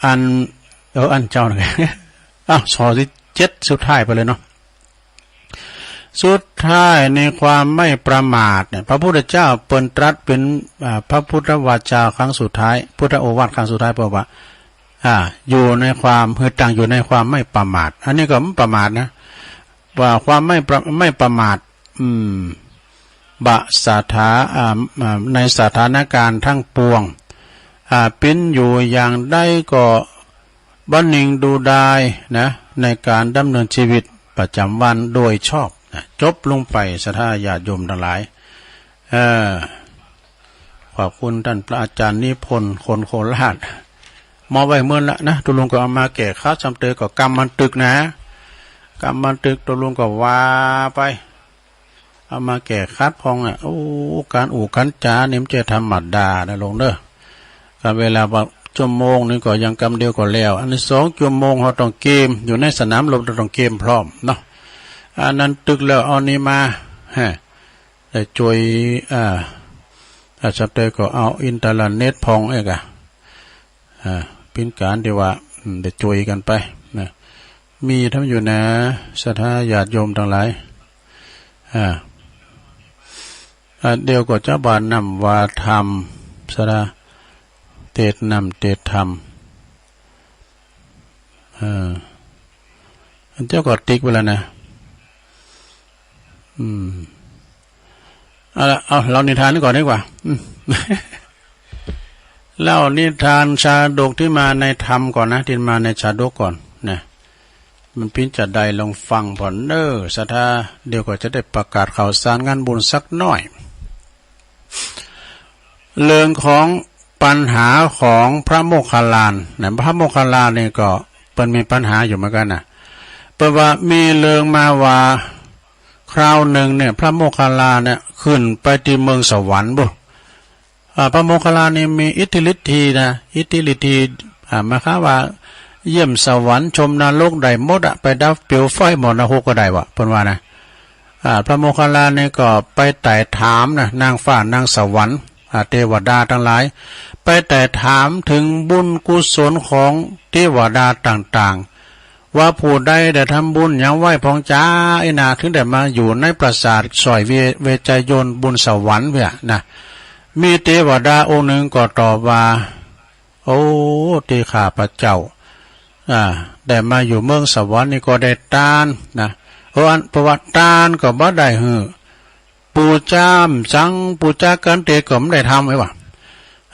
อัน เออ อันเจ้าหนึ่ง อ้าว ข้อที่เจ็ดสุดท้ายไปเลยเนาะ สุดท้ายในความไม่ประมาทเนี่ย พระพุทธเจ้าเปิ้นตรัสเป๋น อ่า พระพุทธวาจาครั้งสุดท้าย พุทธโอวาทครั้งสุดท้าย เปิ้นว่า อ่า อยู่ในความ คือตั้งอยู่ในความไม่ประมาท อันนี้ก็ไม่ประมาทนะ ว่าความไม่ประ ไม่ประมาท อืม บะสถา อ่า อ่า ในสถานการณ์ทั้งปวง อ่า เป๋นอยู่อย่างใดก็บ่นิ่งดูดายนะ ในการดำเนินชีวิตประจำวันโดยชอบนะ จบลงไป ศรัทธาญาติโยมทั้งหลาย เออ ขอบคุณต้านพระอาจารย์นิพนธ์ คนโคราช มอบไว้เมินละนะ ตุ๊ลุงก็เอามาแก้ขัด ซ้ำเตอก็กำบันทึกนะ กำบันทึก ตุ๊ลุงก็ว่าไป เอามาแก้ขัดพ่องอ่ะ โอ้ การอู้การจ๋านี่มันจะธรรมดานะ ลงเด้อ ก็เวลาว่าชั่วโมงหนึ่งก็ยังกำเดียวก็แล้ว อันนี้สองชั่วโมงเฮาต้องเกียม อยู่ในสนามรบเฮาต้องเกียมพร้อมเนาะ อันนั้นตึกแล้วเอานี้มา ฮะ ได้ช่วย อ่า อาจจะได้ก็เอาอินเทอร์เน็ตพองเอกอะ อ่า เป็นการที่ว่า อืม ได้ช่วยกันไปนะ มีทำอยู่นะ ศรัทธาญาติโยมทั้งหลาย อ่า อ่า เดี๋ยวก็จะบานนำว่าธรรม ศรัทธา เตศนำ เตศธรรม อ่า อันเจ้าก็ติ๊กไปแล้วนะ อืม เอาละ เอา เล่านิทานก่อนดีกว่า อืม เล่านิทานชาดกที่มาในธรรมก่อนนะ ที่มาในชาดกก่อนนะ มันเปิ้นจะได้ลองฟังผ่อนเน้อ ศรัทธา เดี๋ยวก็จะได้ประกาศข่าวสารงานบุญสักหน่อย เรื่องของปัญหาของพระโมคคัลลานนะ พระโมคคัลลานนี่ก็เปิ้นมีปัญหาอยู่เหมือนกันนะ เปิ้นว่ามีเรื่องมาว่า คราวหนึ่งเนี่ย พระโมคคัลลานเนี่ย ขึ้นไปที่เมืองสวรรค์บุ อ่า พระโมคคัลลานนี่มีอิทธิฤทธีนะ อิทธิฤทธี อ่า หมายความว่า เยี่ยมสวรรค์ชมนรกได้หมดอะ ไปดับเปลวไฟหม้อนรกก็ได้วะ เปิ้นว่านะ อ่า พระโมคคัลลานนี่ก็ไปไต่ถามนะ นางฟ้านางสวรรค์ อ่า เทวดาทั้งหลาย ไปไต่ถามถึงบุญกุศลของเทวดาต่างๆ ว่าผู้ใดได้ทำบุญหยังไว้พองจ๋า ไอ้นา ถึงได้มาอยู่ในปราสาทสร้อยเว เวชยนต์บุญสวรรค์เวียนะ มีเทวดาองค์หนึ่งก็ตอบว่า โอ้ ที่ข้าพเจ้า อ่า ได้มาอยู่เมืองสวรรค์นี่ก็ได้ตานนะ เพราะอัน เพราะว่าตานก็บ่ได้หื้อ ปูจาสัง ปูจากันเตก็บ่ได้ทำไว้วะ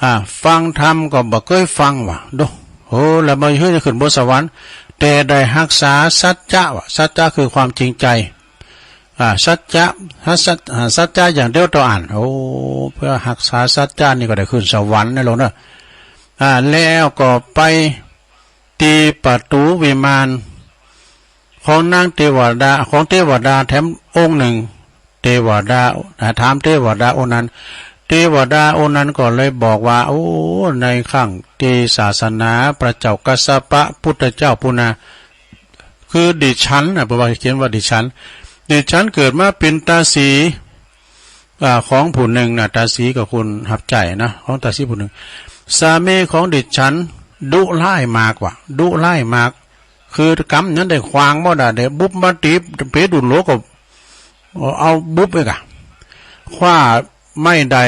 อ่า ฟังธรรมก็บ่เคยฟังวะ ดู โอ้ แล้วมาหื้อได้ขึ้นบนสวรรค์ แต่ได้รักษาสัจจะวะ สัจจะคือความจริงใจ อ่า สัจจะ สัจจะ อ่า สัจจะอย่างเดียวต่ออัน โอ้ เพื่อรักษาสัจจะนี่ก็ได้ขึ้นสวรรค์นะโลกเนอะ อ่า แล้วก็ไปที่ประตูวิมานของนางเทวดา ของเทวดาแถมองค์หนึ่ง เทวดา อ่า ถามเทวดาองค์นั้น เทวดาองค์นั้นก็เลยบอกว่า โอ้ ในครั้งที่ศาสนาพระเจ้ากัสสปะพุทธเจ้าปุณณะ คือดิฉันนะ เพราะว่าเขียนว่าดิฉัน ดิฉันเกิดมาเป็นตาสี อ่า ของผู้หนึ่งนะ ตาสีก็คนหับใจ้นะ ของตาสีผู้หนึ่ง สามีของดิฉันดุร้ายมากวะ ดุร้ายมาก คือกำนั้นได้ขวางบ่ได้ ได้บุบมาตี เปดุลโหลก็เอาบุบเอกอะ คว้าไม้ได้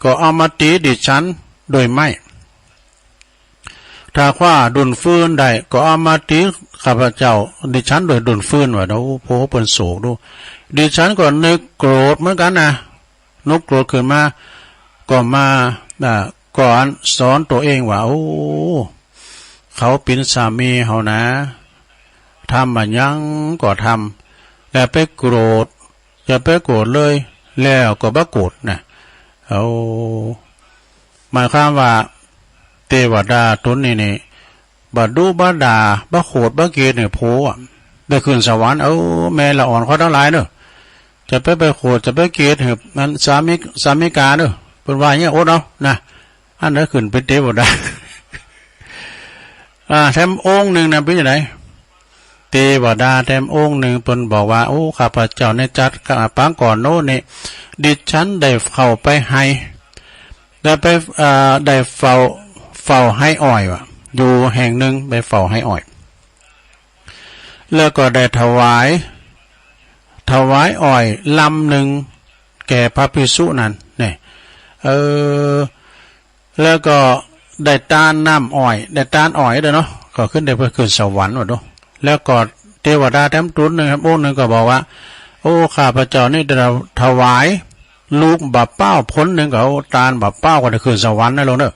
ก็เอามาตีดิฉันด้วยไม้ ถ้าคว้าดุนฟืนได้ก็เอามาตีข้าพเจ้า ดิฉันด้วยดุนฟืนวะ โอ้โห เปิ้นโศกดู ดิฉันก็นึกโกรธเหมือนกันนะ นึกโกรธขึ้นมา ก็มา อ่า ก็สอนตัวเองว่า โอ้ เขาเป็นสามีเฮานะ ทำอะหยังก็ทำ อย่าไปโกรธ อย่าไปโกรธเลย แล้วก็บ่โกรธนะ เอา หมายความว่า เทวดาตนนี้นี่ บ่ดุบ่ด่า บ่โขดบ่เกลียดเนี่ย ผัวได้ขึ้นสวรรค์ เออ แม่ละอ่อนเขาทั้งหลายเนอะ จะไป ไปโขด จะไปเกลียดเหอะ นั้นสามี สามีกาเนอะ เปิ้นว่าอย่างเงี้ย อดเอานะ อันนั้นขึ้นเป็นเทวดา อ่า แถมองค์หนึ่งนะ เป็นจั่งใด เทวดาแถมองค์หนึ่งเปิ้นบอกว่า โอ้ ข้าพเจ้าในจัดปางก่อนโน้นนี่ ดิฉันได้เข้าไปไฮ่ ได้ไป เอ่อ ได้เฝ้า เฝ้าไฮ่อ้อยวะ อยู่แห่งหนึ่งไปเฝ้าไฮ่อ้อย แล้วก็ได้ถวาย ถวายอ้อยลำหนึ่งแก่พระภิกษุนั้นเนี่ย เออ แล้วก็ได้ตานน้ำอ้อย ได้ตานอ้อยด้วยเนาะ ก็ขึ้นได้ไปขึ้นสวรรค์วะดู แล้วก็เทวดาแถมตนหนึ่งครับ องค์หนึ่งก็บอกว่า โอ้ ข้าพเจ้านี่ได้ถวายลูกบ่าเป้าผลหนึ่ง ก็เอาตานบ่าเป้าก็ได้ขึ้นสวรรค์นะโลกเนอะ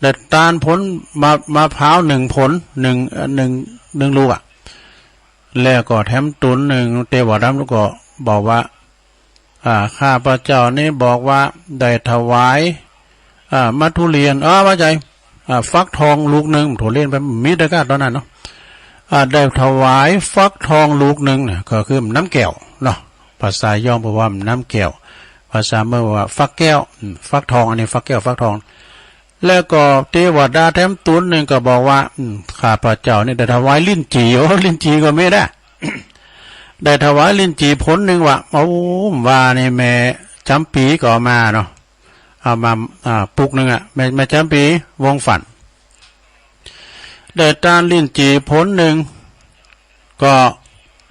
ได้ตานผลมะ มะพร้าวหนึ่งผล หนึ่ง เอ่อ หนึ่ง หนึ่งลูกอะ แล้วก็แถมตนหนึ่ง เทวดาก็บอกว่า อ่า ข้าพเจ้านี่บอกว่าได้ถวาย อ่า มะทุเรียน เออ ว่าใหญ่ อ่า ฟักทองลูกหนึ่ง ทุเรียนไปมีแต่กาตอนนั้นเนาะ อ่า ได้ถวายฟักทองลูกหนึ่งเนี่ย ก็คือน้ำแก้วเนาะ ภาษาย้องบอกว่าน้ำแก้ว ภาษาเมืองบอกว่าฟักแก้ว อืม ฟักทอง อันนี้ฟักแก้ว ฟักทอง แล้วก็เทวดาแถมตนหนึ่งก็บอกว่า อืม ข้าพเจ้านี่ได้ถวายลิ้นจี่ โอ้ ลิ้นจี่ก็มีนะ ได้ถวายลิ้นจี่ผลหนึ่งว่ะ โอ้ ว่านี่แม่จำปีก็เอามาเนาะ เอามา อ่า ปุกหนึ่งอะ แม่ แม่จำปีวงฝัน ได้ตานลิ้นจี่ผลหนึ่ง ก็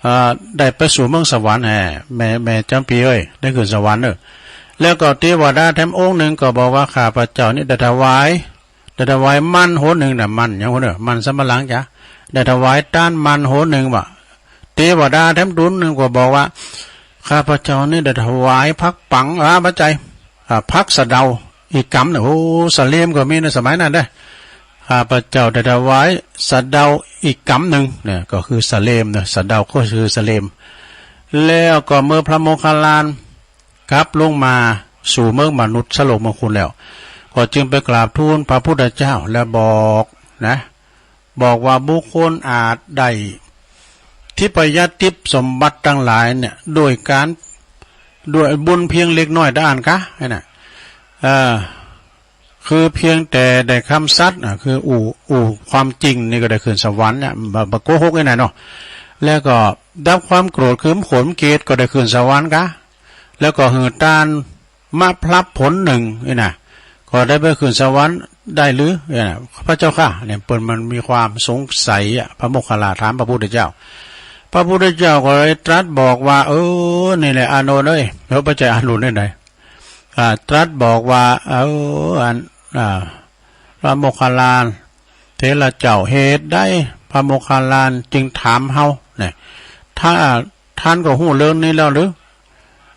อ่า ได้ไปสู่เมืองสวรรค์แหม แม่ แม่จำปีเอ้ย ได้ขึ้นสวรรค์เนอะ แล้วก็เทวดาแถมองค์หนึ่งก็บอกว่า ข้าพเจ้านี่ได้ถวาย ได้ถวายมันโหนหนึ่งนะ มันอย่างโหนเนอะ มันสำปะหลังจ้ะ ได้ถวายตานมันโหนหนึ่งว่ะ เทวดาแถมตุนหนึ่งก็บอกว่า ข้าพเจ้านี่ได้ถวายผักปัง อ่า บ่ใจ้ อ่า ผักสะเดาอีกกำหนึ่ง โอ้ สะเลมก็มีในสมัยนั้นเด้อ ข้าพเจ้าได้ถวายสะเดาอีกกำหนึ่งเนี่ย ก็คือสะเลมเนอะ สะเดาก็คือสะเลม แล้วก็เมื่อพระโมคคัลลานกลับลงมาสู่เมืองมนุษย์สโลกเมืองคุณแล้ว ก็จึงไปกราบทูลพระพุทธเจ้าและบอกนะ บอกว่าบุคคลอาจได้ทิพยทิพย์สมบัติทั้งหลายเนี่ย ด้วยการ ด้วยบุญเพียงเล็กน้อยเท่านั้นกะ ไอ้น่ะ เออ คือเพียงแต่ได้คำสัตย์อ่ะ คืออู้ อู้ความจริงนี่ก็ได้ขึ้นสวรรค์เนี่ย บ่ บ่โกหกไอ้น่ะเนาะ แล้วก็ดับความโกรธคือขนเกตก็ได้ขึ้นสวรรค์กะ แล้วก็หือตาน มาพลับผลหนึ่งนี่นะ ก็ได้ไปขึ้นสวรรค์ได้หรือเนี่ย พระเจ้าค่ะ เนี่ย เปิ้นมันมีความสงสัยอ่ะ พระโมคคัลลาถามพระพุทธเจ้า พระพุทธเจ้าก็เลยตรัสบอกว่า เออ นี่แหละอานนท์เอ้ย แล้วพระเจ้าอานนท์นี่ไหน อ่า ตรัสบอกว่า เออ อัน อ่า พระโมคคัลลา เถระเจ้า เหตุใดพระโมคคัลลานจึงถามเฮาเนี่ย ถ้าท่านก็ฮู้เรื่องนี้แล้วหรือ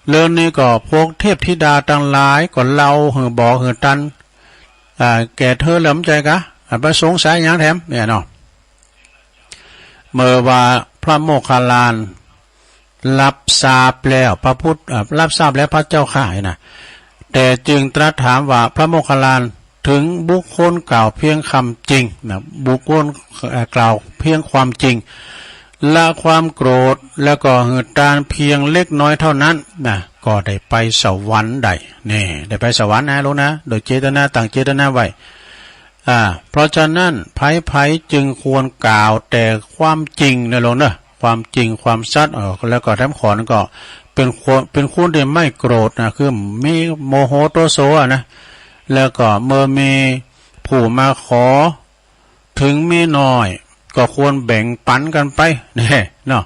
เรื่องนี้ก็พวกเทพธิดาทั้งหลายก็เล่าหือบอกหือตัน อ่า แก่เธอแล้วบ่ใจ้กะ อ่า ไปสงสัยหยังแถมเนี่ยเนาะ เมื่อว่าพระโมคคัลลาน รับทราบแล้วพระพุทธ เอ่อ รับทราบแล้วพระเจ้าข้านะ แต่จึงตรัสถามว่า พระโมคคัลลาน ถึงบุคคลกล่าวเพียงคำจริงนะ บุคคล เอ่อ กล่าวเพียงความจริง ละความโกรธ แล้วก็หือตานเพียงเล็กน้อยเท่านั้นนะ ก็ได้ไปสวรรค์ได้ นี่ ได้ไปสวรรค์นะลูกนะ โดยเจตนา ตั้งเจตนาไว้ อ่า เพราะฉะนั้น ไผๆ จึงควรกล่าวแต่ความจริงนะลูกเนอะ ความจริง ความสัตย์ เออ แล้วก็แถมขอนั้นก็เป็นคน เป็นคนที่ไม่โกรธนะ คือมีโมโหโทโสอะนะ แล้วก็เมื่อมีผู้มาขอ ถึงมีน้อย ก็ควรแบ่งปันกันไป เนี่ย เนาะ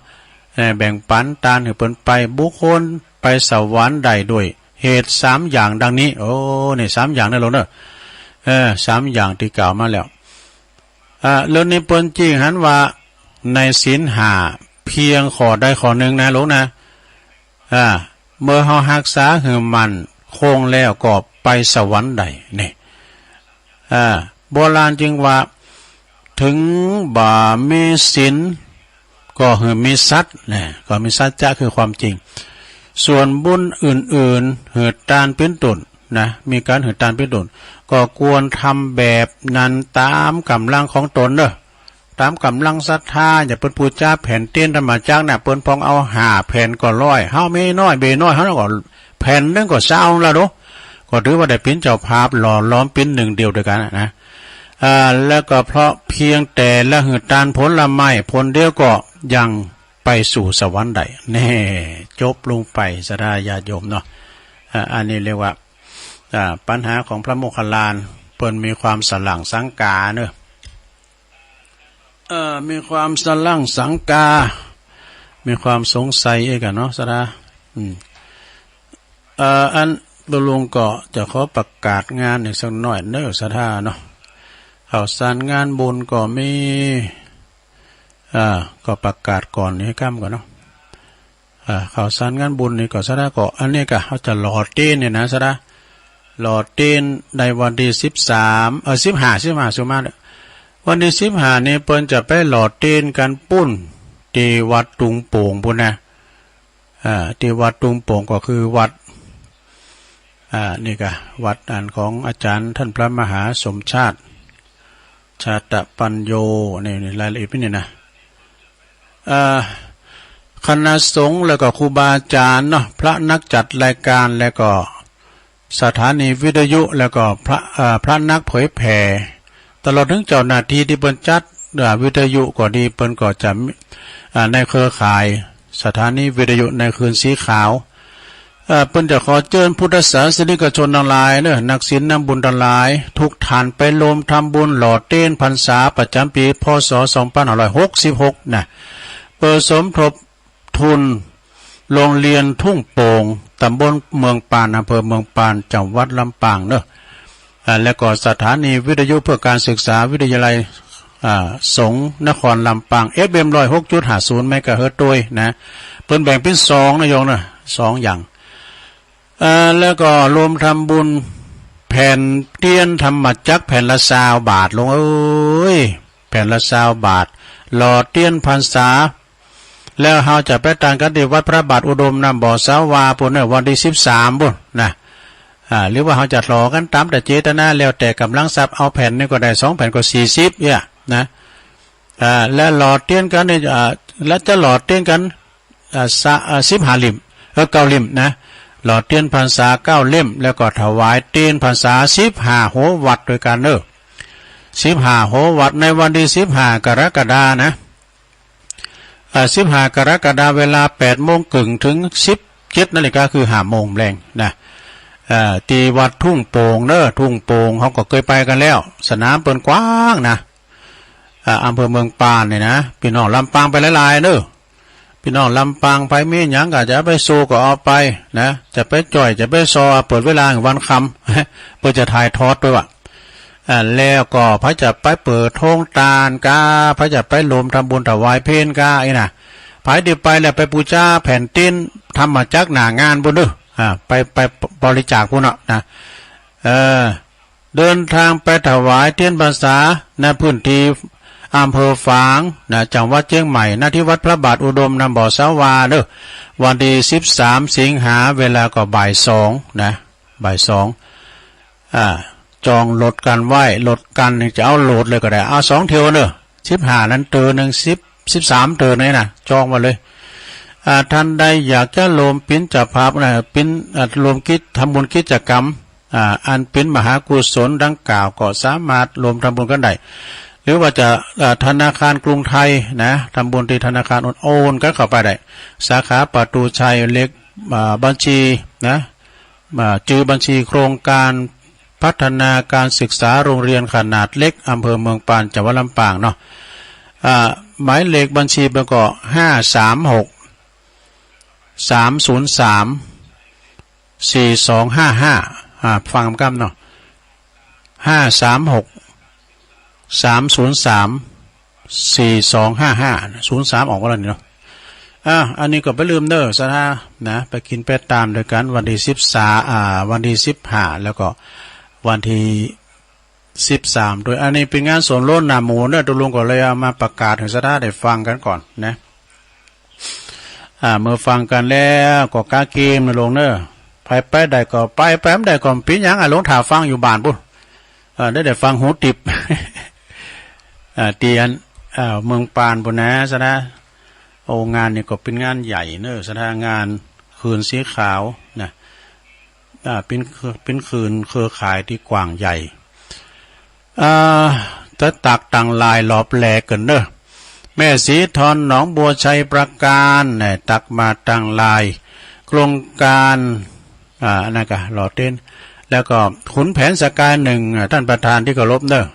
เออ แบ่งปันตานหือเปิ้นไป บุคคลไปสวรรค์ได้ด้วยเหตุสามอย่างดังนี้ โอ้ นี่สามอย่างนะลูกเนอะ เออ สามอย่างที่กล่าวมาแล้ว อ่า แล้วนี่เปิ้นจี้หันว่า ในศีลห้า เพียงข้อใดข้อหนึ่งนะลูกนะ อ่า เมื่อเฮาฮักษาหือมั่นคงแล้วก็ไปสวรรค์ได้ นี่ อ่า โบราณจึงว่า ถึงบ่มีศีล ก็หือมีสัตย์นะ ก็มีสัจจะคือความจริง ส่วนบุญอื่นๆ หือตานเป๋นต้นนะ มีการหือตานเป๋นต้น ก็ควรทำแบบนั้นตามกำลังของตนเนอะ ตามกำลังศรัทธา อย่างเปิ้นปูจาแผ่นเตียนธรรมจักรน่ะ เปิ้นพองเอาห้าแผ่นก็ร้อย เฮามีน้อยเบน้อย เฮาก็แผ่นหนึ่งก็ซาวละเนาะ ก็ถือว่าได้เป๋นเจ้าภาพหล่อหลอมเป๋นหนึ่งเดียวด้วยกันน่ะนะ อ่า แล้วก็เพราะเพียงแต่ละหือตานผลไม้ผลเดียวก็ยังไปสู่สวรรค์ได้ แน่ จบลงไป ศรัทธาญาติโยมเนาะ อ่า อันนี้เรียกว่า อ่า ปัญหาของพระโมคคัลลาน เปิ้นมีความสล่างสังกาเนอะ เอ่อ มีความสล่างสังกา มีความสงสัยอีกอะเนาะ ศรัทธา อืม เอ่อ อัน ตุลุงก็จะขอประกาศงานอีกสักหน่อยเนอะ ศรัทธาเนาะ ข่าวสารงานบุญก็มี อ่า ก็ประกาศก่อนนี่ค่ำก่อนเนาะ อ่า ข่าวสารงานบุญนี่ก็ศรัทธาก็ อันนี้ก็เฮาจะหล่อเตียนเนี่ยนะ ศรัทธา หล่อเตียนในวันที่สิบสาม เออ สิบห้า สิบห้า สุมาเนี่ย วันที่สิบห้านี่เปิ้นจะไปหล่อเตียนกันปุ้น ที่วัดตุงโป่งปุ้นนะ อ่า ที่วัดตุงโป่งก็คือวัด อ่า นี่ก็วัดอันของอาจารย์ท่านพระมหาสมชาติ ชาตปัญโญ นี่ นี่รายละเอียดนี่นะ เอ่อ คณะสงฆ์แล้วก็ครูบาอาจารย์เนาะ พระนักจัดรายการแล้วก็สถานีวิทยุแล้วก็พระ เอ่อ พระนักเผยแผ่ ตลอดถึงเจ้าหน้าที่ที่เปิ้นจัด เอ่อ วิทยุก็ดี เปิ้นก็จะ เอ่อ ในเครือข่าย สถานีวิทยุในคืนสีขาว เอ่อ เปิ้นจะขอเจิญพุทธศาสนิกชนตังหลายเนอะ นักศีลนักบุญตังหลาย ทุกท่านไปรวมทำบุญหล่อเตียนพรรษาประจำปี พ.ศ. สองพันห้าร้อยหกสิบหก นะ เปิดสมทบทุนโรงเรียนทุ่งโป่ง ตำบลเมืองปาน อำเภอเมืองปาน จังหวัดลำปางเนอะ อ่า แล้วก็สถานีวิทยุเพื่อการศึกษาวิทยาลัย อ่า สงฆ์นครลำปาง เอฟเอ็ม ร้อยหกจุดห้าศูนย์ เมกะเฮิรตซ์ ด้วยนะ เปิ้นแบ่งเป็นสองนะโยมนะ สองอย่าง เอ่อ แล้วก็รวมทำบุญแผ่นเตียนธรรมจักรแผ่นละซาวบาท โยมเอ้ย แผ่นละซาวบาท หล่อเตียนพรรษา แล้วเฮาจะไปตั้งกันที่วัดพระบาทอุดมน้ำบ่อสาวาปู้นเนอะ วันที่สิบสามปู้นนะ อ่า หรือว่าเฮาจะหล่อกันตามแต่เจตนา แล้วแต่กำลังทรัพย์ เอาแผ่นหนึ่งก็ได้ สองแผ่นก็สี่สิบเนี่ยนะ อ่า และหล่อเตียนกันเนี่ย อ่า และจะหล่อเตียนกัน อ่า สะ- อ่า สิบห้าเล่ม เออ เก้าเล่มนะ หล่อเตียนพรรษาเก้าเล่ม แล้วก็ถวายเตียนพรรษาสิบห้าหัววัตต์ด้วยกันเนอะ สิบห้าหัววัตต์ ในวันที่สิบห้ากรกฎานะ อ่า สิบห้ากรกฎา เวลาแปดโมงครึ่งถึงสิบเจ็ดนาฬิกา คือห้าโมงแลงนะ อ่า ที่วัดทุ่งโป่งเนอะ ทุ่งโป่ง เฮาก็เคยไปกันแล้ว สนามเปิ้นกว้างนะ อ่า อำเภอเมืองปานเนี่ยนะ พี่น้องลำปางไปหลายๆเนอะ พี่น้องลำปางไปมีหยังก็จะไปสู้ก็เอาไปนะ จะไปจ่อย จะไปซอ เปิดเวลาวันค่ำ เปิ้นจะถ่ายทอดด้วยว่ะ อ่า แล้วก็ไผจะไปเปิดโฮงตานกา ไผจะไปรวมทำบุญถวายเพลกา ไอ้น่ะ ไผที่ไปแล้วไปบูชาแผ่นเตียนธรรมจักรหน้างานปู้นเนอะ อ่า ไป ไปบริจาคปู้นเนอะนะ เออ เดินทางไปถวายเตียนพรรษา ณ พื้นที่อำเภอฝางนะ จังหวัดเชียงใหม่ ณ ที่วัดพระบาทอุดมน้ำบ่อสาวาเนอะ วันที่สิบสามสิงหา เวลาก็บ่ายสองนะ บ่ายสอง อ่า จองรถกันไว้ รถกันนี่จะเอาโหลดเลยก็ได้ เอาสองเที่ยวเนอะ สิบห้านั้นเตียวหนึ่ง สิบ สิบสามเตียวนี่นะ จองไว้เลย อ่า ท่านใดอยากจะรวมเป็นเจ้าภาพนะ เป็น อ่า รวมกิจ ทำบุญกิจกรรม อ่า อันเป็นมหากุศลดังกล่าวก็สามารถรวมทำบุญกันได้ หรือว่าจะ อ่า ธนาคารกรุงไทยนะ ทำบุญที่ธนาคารโอน โอนกันเข้าไปได้ สาขาประตูชัย เลข อ่า บัญชีนะ อ่า ชื่อบัญชีโครงการพัฒนาการศึกษาโรงเรียนขนาดเล็ก อำเภอเมืองปาน จังหวัดลำปางเนาะ อ่า หมายเลขบัญชีเปิ้นก็ ห้าสามหก สามศูนย์สาม สี่สองห้าห้า อ่า ฟังกำเนาะ ห้าสามหก สามศูนย์สาม สี่สองห้าห้า ศูนย์สาม ออกมาแล้วนี่เนาะ อ่า อันนี้ก็ไปลืมเด้อ ศรัทธานะ ไปกินไปตามด้วยกัน วันที่สิบสาม อ่า วันที่สิบห้า แล้วก็วันที่สิบสาม ด้วย อันนี้เป็นงานสวนโลนหน้าหมู่เนอะ ตกลงก็เลยเอามาประกาศให้ศรัทธาได้ฟังกันก่อนนะ อ่า เมื่อฟังกันแล้วก็กาเกมนะโยมเนอะ ไผไปได้ก็ไป ไปบ่ได้ก็บ่เป็นหยัง อ่ะ ลงถ่าฟังอยู่บ้านปู้น อ่า ได้แต่ฟังหูติบ อ่า เตียน อ่า เมืองปานปู้นนะ ศรัทธา โอ้ งานนี่ก็เป็นงานใหญ่เนอะ ศรัทธา งานคืนสีขาวนะ อ่า เป็นเครือ- เป็นคืนเครือข่ายที่กว้างใหญ่ อ่า จะตักตังลายรอบแรกกันเนอะ แม่สีทอนหนองบัวชัยประการเนี่ย ตักมาตังลาย โครงการ อ่า อันนั้นก็หล่อเตียน แล้วก็ขุนแผนสกายหนึ่ง อ่า ท่านประธานที่เคารพเนอะ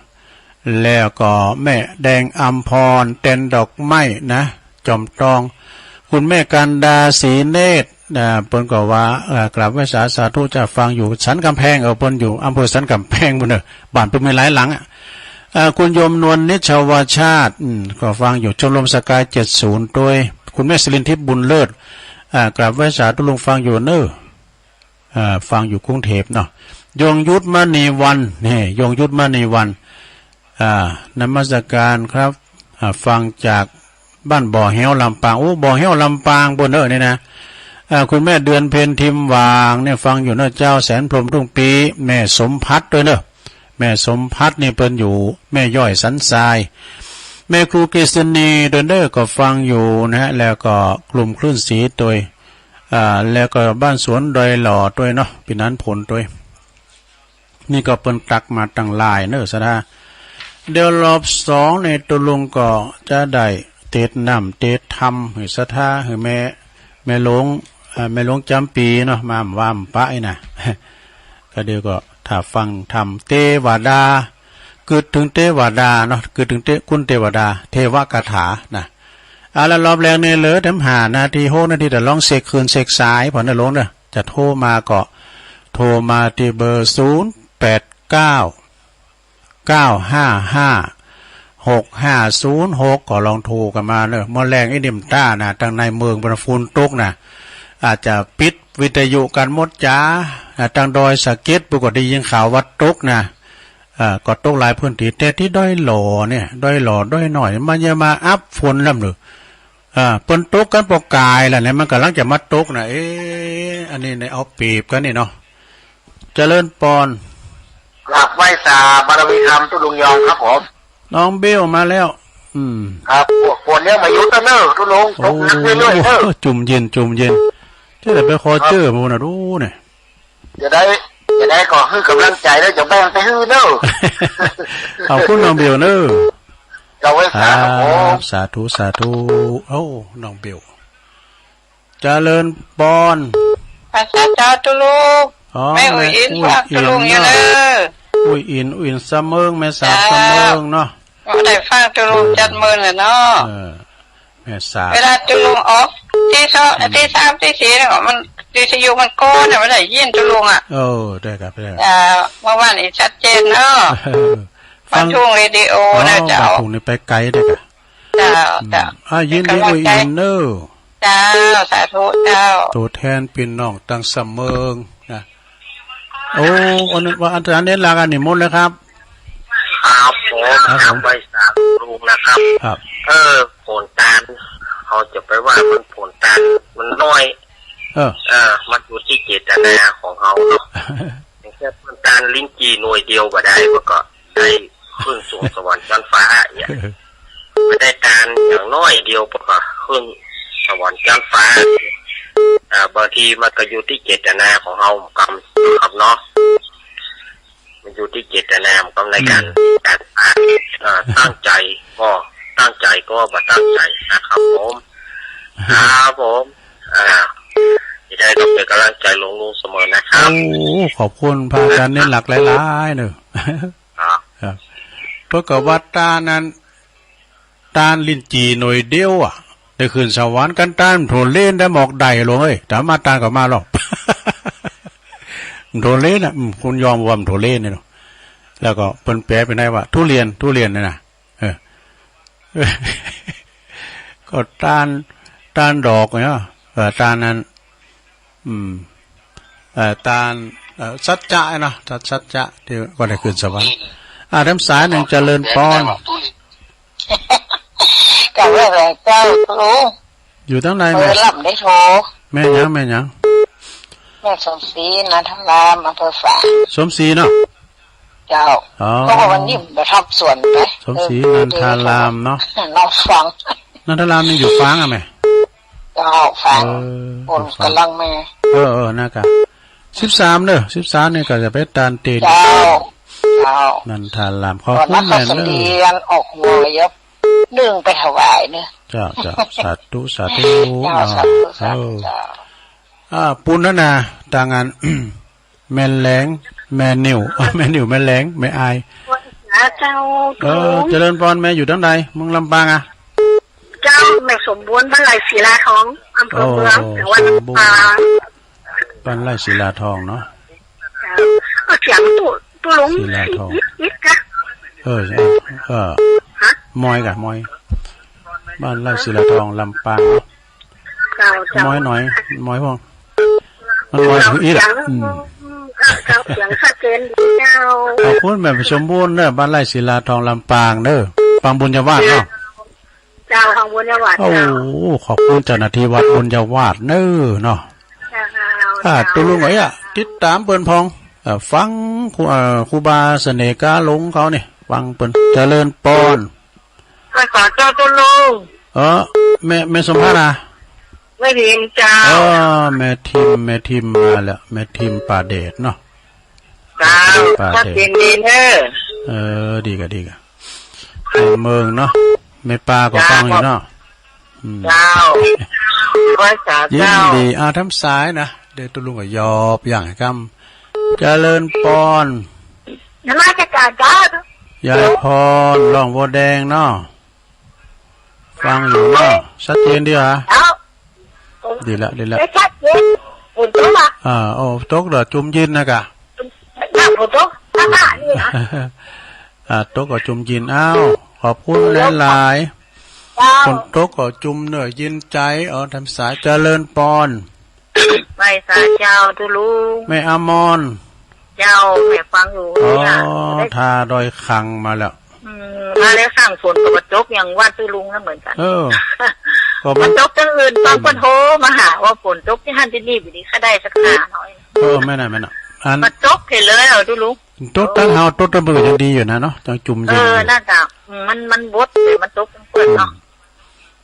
แล้วก็แม่แดงอำพร เตียนดอกไม้นะ จอมทอง คุณแม่กันดา ศรีเนตร อ่า เปิ้นก็ว่า เอ่อ กราบไหว้สา สาธุจ้า ฟังอยู่สันกำแพง เออ เปิ้นอยู่อำเภอสันกำแพงปู้นเนอะ บ้านเปิ้นมีหลายหลังอะ อ่า คุณโยมนวลนิชวชาติ อืม ก็ฟังอยู่ ชมรมสกายเจ็ดศูนย์ ด้วย คุณแม่สิรินทิพย์บุญเลิศ อ่า กราบไหว้สาธุลุง ฟังอยู่เนอะ อ่า ฟังอยู่กรุงเทพฯเนาะ ยงยุทธมณีวัน นี่ ยงยุทธมณีวัน อ่า นมัสการครับ อ่า ฟังจากบ้านบ่อแห้วลำปาง โอ้ บ่อแห้วลำปางปู้นเนอะนี่นะ อ่า คุณแม่เดือนเพ็ญ ทิมหว่าง เนี่ย ฟังอยู่เนอะเจ้า แสนพรหมทุ่งปี แม่สมพัฒน์ด้วยเนอะ แม่สมพัฒน์นี่เปิ้นอยู่แม่ย้อยสันทราย แม่ครูกฤษณีด้วยเนอะ ก็ฟังอยู่นะฮะ แล้วก็กลุ่มคลื่นสีด้วย อ่า แล้วก็บ้านสวนดอยหล่อด้วยเนาะ พี่นันผลด้วย นี่ก็เปิ้นตักมาตังลายเนอะ ศรัทธา เดี๋ยวรอบสองในตกลงก็จะได้ เตดน้ำเตดธรรมหื้อศรัทธาหื้อแม่ แม่หลวง เอ่อ แม่หลวงจ๋ำปีเนาะ มาว่ามาปะอีนะ ก็เดี๋ยวก็ถ้าฟังธรรมเทวดา กึ๊ดถึงเทวดาเนาะ กึ๊ดถึงเท คุณเทวดา เทวคาถานะ เอาละ รอบแรกนี่เหลือแถมห้านาที หกนาที แต่ลองเช็คคืนเช็คสาย ผ่อนนะหลวงเด้อ จะโทรมาก็โทรมาที่เบอร์ ศูนย์แปดเก้า เก้าห้าห้า หกห้าศูนย์หก ก็ลองโทรกันมาเนอะ เมื่อแรงอีนิ่มต้านะ ทางในเมืองบรรฟูนตกนะ อาจจะปิดวิทยุกันหมดจ้า อ่า ทางดอยสะเก็ด ปกติยินข่าวว่าตกนะ อ่า ก็ตกหลายพื้นที่ แต่ที่ดอยหล่อเนี่ย ดอยหล่อ ดอยหน่อย มันจะมาอัพฝนลำหนึ่ง อ่า เปิ้นตกกันปอกกายล่ะเนี่ย มันกำลังจะมาตกนะ เอ๊ะ อันนี้เนี่ยเอาเปรียบกันนี่เนาะ เจริญปอน กราบไหว้สาบารมีธรรมตุลุงยองครับผม น้องเบลมาแล้ว อืม ครับ พวกคนยังมาอยู่เนอะตุลุง ตกหนักเรื่อยๆเนอะ จุ่มเย็น จุ่มเย็น จะได้ไปขอเจอหมู่นะดูเนี่ย จะได้ จะได้ก็หื้อกำลังใจแล้วจะแบ่งไปหื้อเนอะ ขอบคุณน้องเบลเนอะ กราบไหว้สาครับผม สาธุ สาธุ โอ้ น้องเบล เจริญปอน ภาษาเจ้าตุลุง อ๋อ แม่อุ๋ยอิน แม่อุ๋ยอิน ฝากตุลุงอยู่เนอะ เนอะ อุ๋ยอิน อุ๋ยอินสะเมิง แม่สาว เจ้า สะเมิงเนาะ ก็ได้ฟังตุลุงจัดมื้อน่ะเนาะ เออ แม่สาว เวลาตุลุงออกตีสอง อืม ตีสาม ตีสี่เนี่ย มัน วิทยุมันโกนน่ะ ไม่ได้ยินตุลุงอ่ะ เออ ได้ครับ ได้ครับ เอ่อ เมื่อวานนี้ชัดเจนเนาะ เออ ฟัง บ้านทุ่งเรดิโอ อ๋อ นะเจ้า บ้านทุ่งนี่ไปไกลเด้อครับ เจ้า อืม เจ้า อ่ะ ยินดี เป็นกำลังใจ ด้วยอินเนอร์ เจ้า สาธุเจ้า ตัวแทนพี่น้องตั้งสะเมิงนะ โอ้ อันนั้นว่าอาจารย์เน้นหลักอันนี้หมดเลยครับ ครับผม ครับผม ไหว้สาธุนะครับ ครับ เออ ผลตาน เขาจะไปว่ามันผลตาน มันน้อย เออ เออ มันอยู่ที่เจตนาของเขาเนาะ อย่างเช่นผลตานลิ้นจี่หน่วยเดียวก็ได้ มันก็ได้ขึ้นสู่สวรรค์ชั้นฟ้าเนี่ย ไม่ได้การอย่างน้อยเดียวปะก็ขึ้นสวรรค์ชั้นฟ้า อ่า บางทีมันก็อยู่ที่เจตนาของเราเหมือนกันครับเนาะ มันอยู่ที่เจตนาเหมือนกันในการ อืม การอ่าน อ่า ตั้งใจก็ตั้งใจก็บ่ตั้งใจนะครับผม ครับผม อ่า ที่ได้ก็เป็นกำลังใจหลวงลุงเสมอนะครับ โอ้ ขอบคุณพระอาจารย์เน้นหลักหลายๆเนอะ ครับ ครับ เพื่อกับว่าตานั้น ตานลิ้นจี่หน่วยเดียวอะ ได้ขึ้นสวรรค์กัน ตานโถเล่นได้หมอกได้หลวงเอ้ย แต่มาตานก็มาหรอก โถเล่นน่ะ อืม คุณยอมว่าโถเล่นเนี่ยเนาะ แล้วก็เปิ้นแปลเป็นได้ว่า ทุเรียน ทุเรียนเนี่ยนะ เออ ก็ตาน ตานดอกเนี่ย เออ ตานนั้น อืม เอ่อ ตาน เอ่อ สัจจะเนาะ สัจจะที่ว่าได้ขึ้นสวรรค์ อ่า แถมสายหนึ่ง เจริญปอน กับแม่แหวงเจ้าลุง อยู่ทางใด เออ แม่ ลำได้โทร แม่หยัง แม่หยัง แม่สมศรี นันทาราม อำเภอฝาง สมศรีเนาะ เจ้า อ๋อ เพราะว่าวันนี้มาทำสวนไป สมศรี เออ นันทารามเนาะ น้องฟัง นันทารามนี่อยู่ฝางอะแม่ เจ้า ฝาง เออ คนกำลังมา เออ เออ นะครับ สิบสามเด้อ สิบสามนี่ก็จะไปตานเตน เจ้า เจ้า นันทาราม ขอบคุณแม่เด้อ เรียนออกหัวยับ นึ่งไปถวายเนี่ย เจ้า เจ้า สาธุ สาธุ เจ้า เนาะ สาธุ สาธุ เออ เจ้า อ่า ปุณณนา ตางาน แม่แหลง แม่นิว แม่นิว แม่แหลง แม่อาย เจ้า เออ เจริญปอน แม่อยู่ทางใด เมืองลำปางอะ เจ้า แม่สมบูรณ์ บ้านไร่ศิลาทอง อำเภอเมือง โอ้ จังหวัดลำปาง สมบูรณ์ บ้านไร่ศิลาทองเนาะ เจ้า ก็เสียงตุ ตุลุง ศิลาทอง อิดอิดกะ เออ เออ ฮะ มอยกะ มอย บ้านไร่ศิลาทอง ลำปางเนาะ เจ้า เจ้า มอยหน่อย มอยพวก มันมอยคืออิดอะ เสียง อืม เจ้า เสียงชัดเจนดีเจ้า ขอบคุณแม่สมบูรณ์เด้อ บ้านไร่ศิลาทอง ลำปางเด้อ ปางบุญญาวาสเนาะ เจ้า ของบุญญาวาส โอ้ เจ้า ขอบคุณเจ้าหน้าที่วัดบุญญาวาสเนอะเนาะ เจ้า อ่า เจ้า ตุลุงเอ๋ยอะ ติดตามเปิ้นพอง เอ่อ ฟังครู เอ่อ ครูบาเสน่ห์กาหลงเขานี่ ฟังเปิ้น เจริญปอน ขอเจ้าตุลุง เออ แม่ แม่สมภารา แม่ทิมเจ้า เออ แม่ทิม แม่ทิมมาแล้ว แม่ทิมป่าเดชเนาะ เจ้า ป่าเดช ชัดเจนดีเนอะ เออ ดีกะ ดีกะ แม่เมืองเนาะ แม่ปาก็ฟังอยู่เนาะ เจ้า ไหว้สา ยิน เจ้า ดี อ่า ทำสายนะ เดี๋ยวตุ๊ลุงก็ยอบอย่างกำ เจริญปอน นมัสการเจ้า ยายพร หนองบัวแดงเนาะ ฟังอยู่เนาะ ชัดเจนดีหวา เจ้า ดีละ ดีละ ไม่ชัดเจน ฝนตกอ่ะ อ่า โอ้ ตกเหรอ จุ่มยินนะกะ ฝนตก อ่า นี่นะ อ่า ตกก็จุ่มยิน อ้าว ขอบคุณหลายๆ เจ้า ฝนตกก็จุ่มเนื้อเย็นใจ อ๋อ ทำสาย เจริญปอน ไหว้สาเจ้าตุ๊ลุง แม่อมร เจ้า แม่ฟังอยู่ อ๋อ เนี่ย ทาดอยขังมาแล้ว อืม มาแล้วสั่งฝนก็มาตกอย่างวัดตุ๊ลุงนะเหมือนกัน เออ ก็มัน มันตกจังอื่น ตอนเพิ่นโทรมาหาว่าฝนตกที่หั้นที่นี่ วันนี้ก็ได้สักหาหน่อย เออ แม่น่ะ แม่น่ะ อัน มาตกเห็นเลยเหรอตุ๊ลุง ตกตั้งเฮา ตกตั้งเบิ่งยังดีอยู่นะเนาะ จังจุ่ม เอ เย็น อ อยู่ นั่นจ้ะ อืม มัน มันบดเลย มันตกจังเปิดเนาะ อืม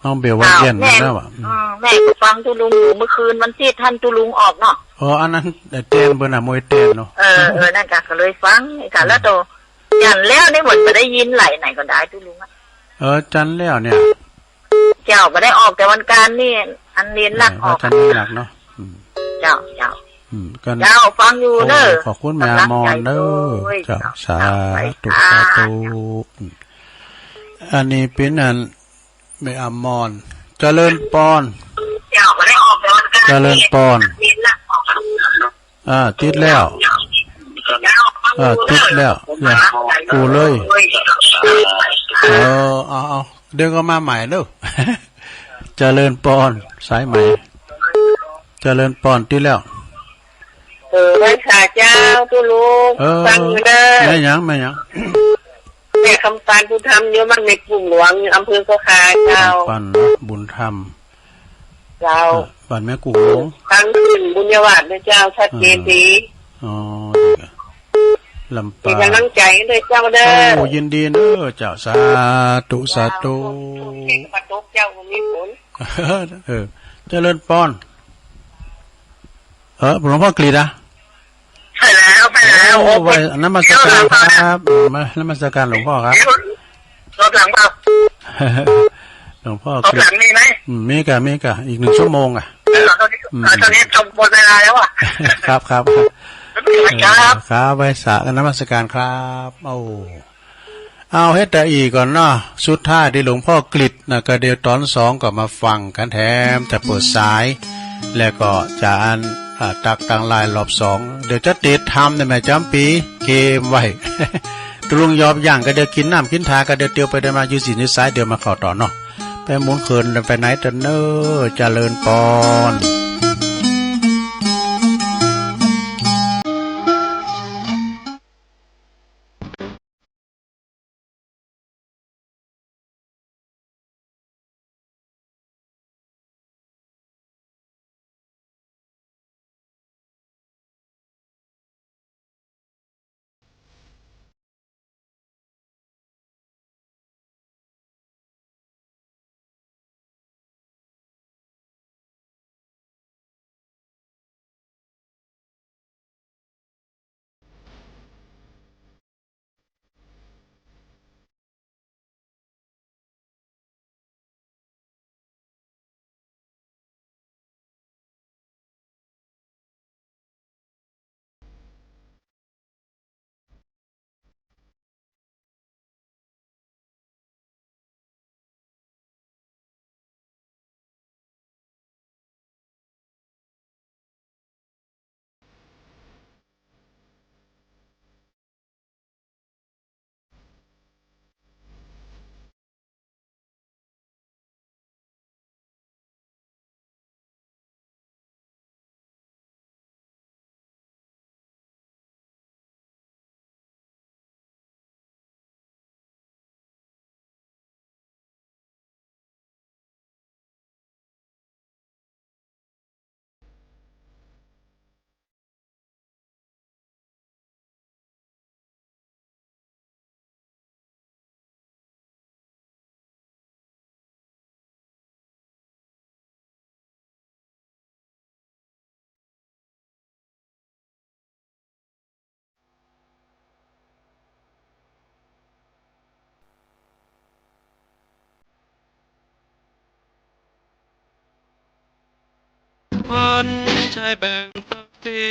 น้องเบลว่า เจ้า เย็น แม่ แล้วอ่ะ อืม เออ แม่ก็ฟังตุ๊ลุงอยู่ เมื่อคืนวันที่ท่านตุ๊ลุงออกเนาะ อ๋อ อันนั้นแต่เต้นเบิ่งน่ะ มวยเต้นเนาะ เออ เออ นั่นจ้ะ ก็เลยฟัง ไอ้จ้ะ อืม แล้วโต จันแล้วนี่เหมือนจะได้ยินไหลไหนก็ได้ตุ๊ลุงอะ เออ จันแล้วเนี่ย เจ้าก็ได้ออกแต่วันการนี่ อันเรียนหลัก เออ ออก ก็จันเรียนหลักเนาะ อืม เจ้า เจ้า อืม กัน เจ้า ฟังอยู่เด้อ โอ้ ขอบคุณแม่อมรเด้อ กำลังใจด้วย เจ้า เจ้า สาธุ เจ้า สาธุ อืม อันนี้เป็นอัน แม่อมร เจริญปอน เจ้าก็ได้ออกแต่วันการ เจริญปอน เรียนหลักออก อ่า ติดแล้ว อ่า ติดแล้ว อย่ากูเลย เออ เอา เอา เดี๋ยวก็มาใหม่เด้อ เจริญปอน สายใหม่ เจริญปอน ติดแล้ว เออ ไหว้สาเจ้าตุ๊ลุง เออ ฟังอยู่เด้อ แม่หยัง แม่หยัง แม่คำปานบุญธรรม อยู่บ้านแม่กุ้งหลวง อยู่อำเภอโคคาเจ้า คำปานบุญธรรม เจ้า เออ บ้านแม่กุ้งหลวง ทางขึ้นบุญญาวาสนะเจ้า ชัดเจนดี เออ อ๋อ ดีอะ ลำปาง เป็นกำลังใจด้วยเจ้าเด้อ โอ้ ยินดีเด้อเจ้า สาธุ สาธุ เจ้า ช่วงเทศกาลตกเจ้าบ่มีฝน เออ เจริญปอน เออ หลวงพ่อกฤษอะ ไปแล้ว ไปแล้ว โอ้ โอ้ ไหว้นมัสการครับ เดี๋ยวหลังมา อืม มานมัสการหลวงพ่อครับ เดี๋ยวรอบหลังเปล่า หลวงพ่อกฤษ รอบหลังมีไหม อืม มีกะ มีกะ อีกหนึ่งชั่วโมงอะ แล้วเหรอ ตอนนี้ อืม อ่า ตอนนี้จะหมดเวลาแล้วอะ ครับ ครับ ครับ เออ ครับ ไหว้สานมัสการครับ โอ้ เอาเฮ็ดแต่อีกก่อนเนาะ สุดท้ายที่หลวงพ่อกฤษนะ ก็เดี๋ยวตอนสองก็มาฟังกันแถม จะเปิดสาย แล้วก็จะอัน อ่า ตักตังลายรอบสอง เดี๋ยวจะติดทำในแม่จำปี เกมไว้ ตุ๊ลุงยอบอย่างก็เดี๋ยวกินน้ำกินทาก็เดี๋ยวเตียวไปเดี๋ยวมาอยู่สินอยู่สาย เดี๋ยวมาเข้าต่อเนาะ ไปหมุนเขินไปไหนเถอะเน้อ เจริญปอน วันใช้แบ่งปันที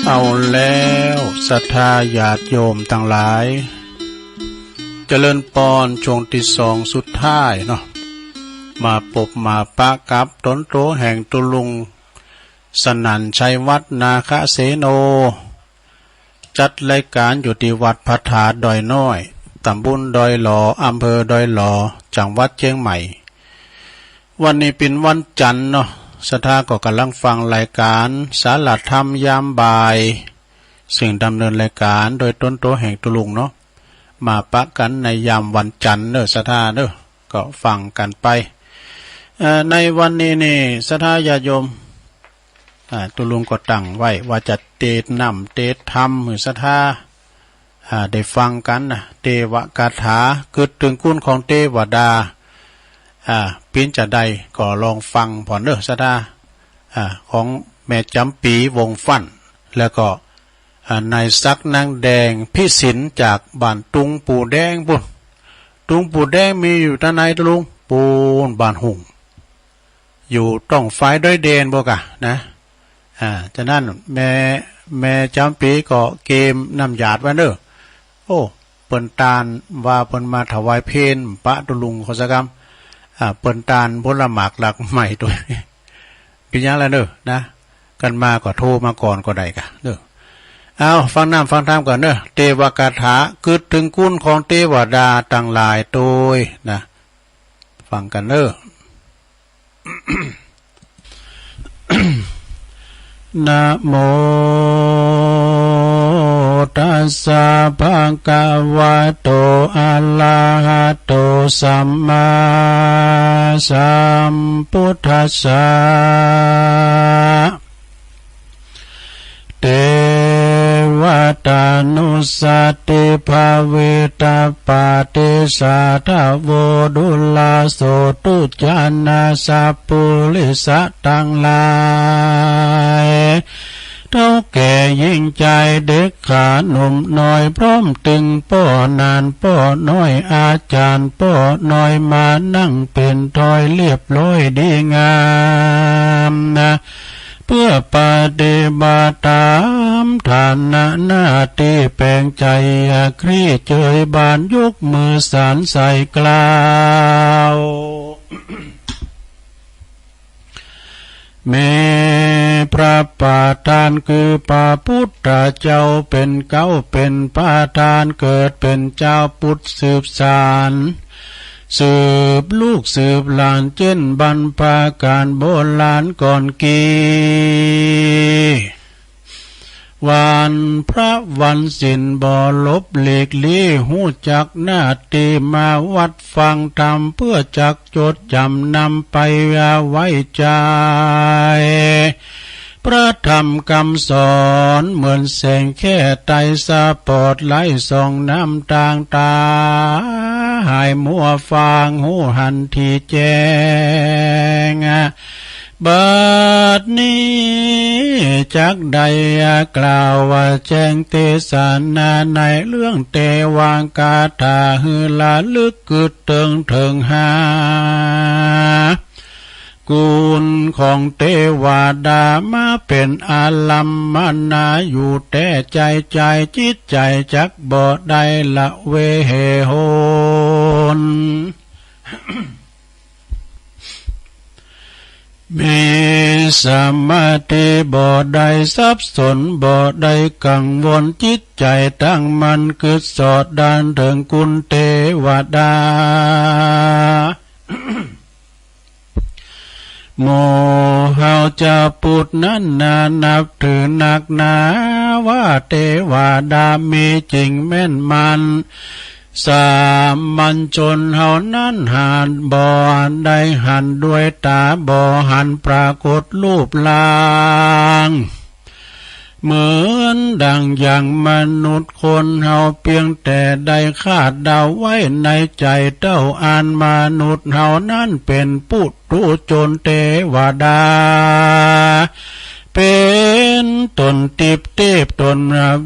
เอาแล้ว ศรัทธาญาติโยมตังหลาย เจริญปอน ช่วงที่สองสุดท้ายเนาะ มาปบมาปะกับตนโตแห่งตุลุง สนั่นชัยวัฒน์ นาคเสโน จัดรายการอยู่ที่วัดพระธาตุดอยน้อย ตำบลดอยหล่อ อำเภอดอยหล่อ จังหวัดเชียงใหม่ วันนี้เป็นวันจันทร์เนาะ ศรัทธาก็กำลังฟังรายการสาระธรรมยามบ่าย ซึ่งดำเนินรายการโดยตนโตแห่งตุลุงเนาะ มาปะกันในยามวันจันทร์เนอะ ศรัทธาเนอะ ก็ฟังกันไป เอ่อ ในวันนี้นี่ ศรัทธาญาติโยม อ่า ตุลุงก็ตั้งไว้ว่าจะเตสน์นำเตสน์ธรรมหื้อศรัทธา อ่า ได้ฟังกันนะ เทวคาถา กึ๊ดเถิงคุณของเทวดา อ่า เปียนจะใดก็ลองฟังผ่อนเนอะ ศรัทธา อ่า ของแม่จ๋ำปี๋ วงศ์ฟั่น แล้วก็ อ่า นายศักดิ์ นางแดง พิสิน จากบ้านตุงปู่แดงปุ้น ตุงปู่แดงมีอยู่ตางไหนตุลุง ปู้นบ้านหุ่ง อยู่ตรงฝ่ายดอยเด่นบ่กะนะ อ่า ฉะนั้นแม่ แม่จ๋ำปี๋ก็เกมน้ำหยาดไว้เนอะ โอ้ เปิ้นตานว่าเปิ้นมาถวายเพลปะตุลุงเขาสักกำ อ่า เปิ้นตานผลหมากหลากไม้ตัวย เปียนหยังละเนอะนะ กันมาก็โทรมาก่อนก็ได้กะเนอะ เอา ฟังนำฟังธรรมก่อนเนอะ เทวคาถา กึ๊ดเถิงคุณของเทวดาตังหลายตัวยนะ ฟังกันเนอะ นะโมตัสสะ ภะคะวะโต อะระหะโต สัมมาสัมพุทธัสสะ เตวะตานุสสะติภาเวตะปะติสาทะโว ดูราโสตุจานาสัพพุริสะตังหลาย เฒ่าแก่หญิงจายเด็กขาหนุ่มน้อย พร้อมตึงป้อหนานป้อน้อย อาจารย์ป้อน้อย มานั่งเป๋นถ้อยเรียบร้อยดีงามนะ เปื้อปฏิบัติต๋ามฐานะหน้าตี้แป๋งใจ๋ อะ คลี่เจยบานยกมือสรรใส่กล่าว มีพระประธานคือพระพุทธเจ้าเป๋นเก๊า เป๋นประธานเกิดเป๋นจาวพุทธสืบสาน สืบลูกสืบหลาน เจ้นบรรพกาลโบราณก่อนกี้ วันพระวันศีลบ่หลบหลีกลี้ ฮู้จักหน้าตี้มาวัดฟังธรรม เปื้อจักจดจ๋ำนำไปไว้ใจ๋ พระธรรมกำสอนเหมือนแสงแค่ไตสปอตไลต์ส่องนำตางต๋า หายมัวฟางฮู้หันตี้แจ้ง บัดนี้จักได้กล่าวแจ้งเตสนาในเรื่องเทวคาถา หื้อระลึกกึ๊ดเถิงเถิงหา กุณของเทวดามาเป็นอารัมมณาอยู่แต่ใจ ใจจิตใจจักบ่ได้ละเวหน มีสมาธิบ่ได้สับสน บ่ได้กังวล จิตใจตั้งมั่นกึศสอดด้านเถิงคุณเทวดา หมู่เฮาชาวพุทธนั้นนานับถือนักหนาว่าเทวดามีจริงแม่นมัน สามัญชนเฮานั้นหันบ่ได้หันด้วยตา บ่หันปรากฏรูปร่าง เหมือนดังอย่างมนุษย์คนเฮาเพียงแต่ได้คาดเดาไว้ในใจเท่าอั้น มนุษย์เฮานั้นเป็นปุถุชน เทวดา เป็นตนทิพย์เทพตน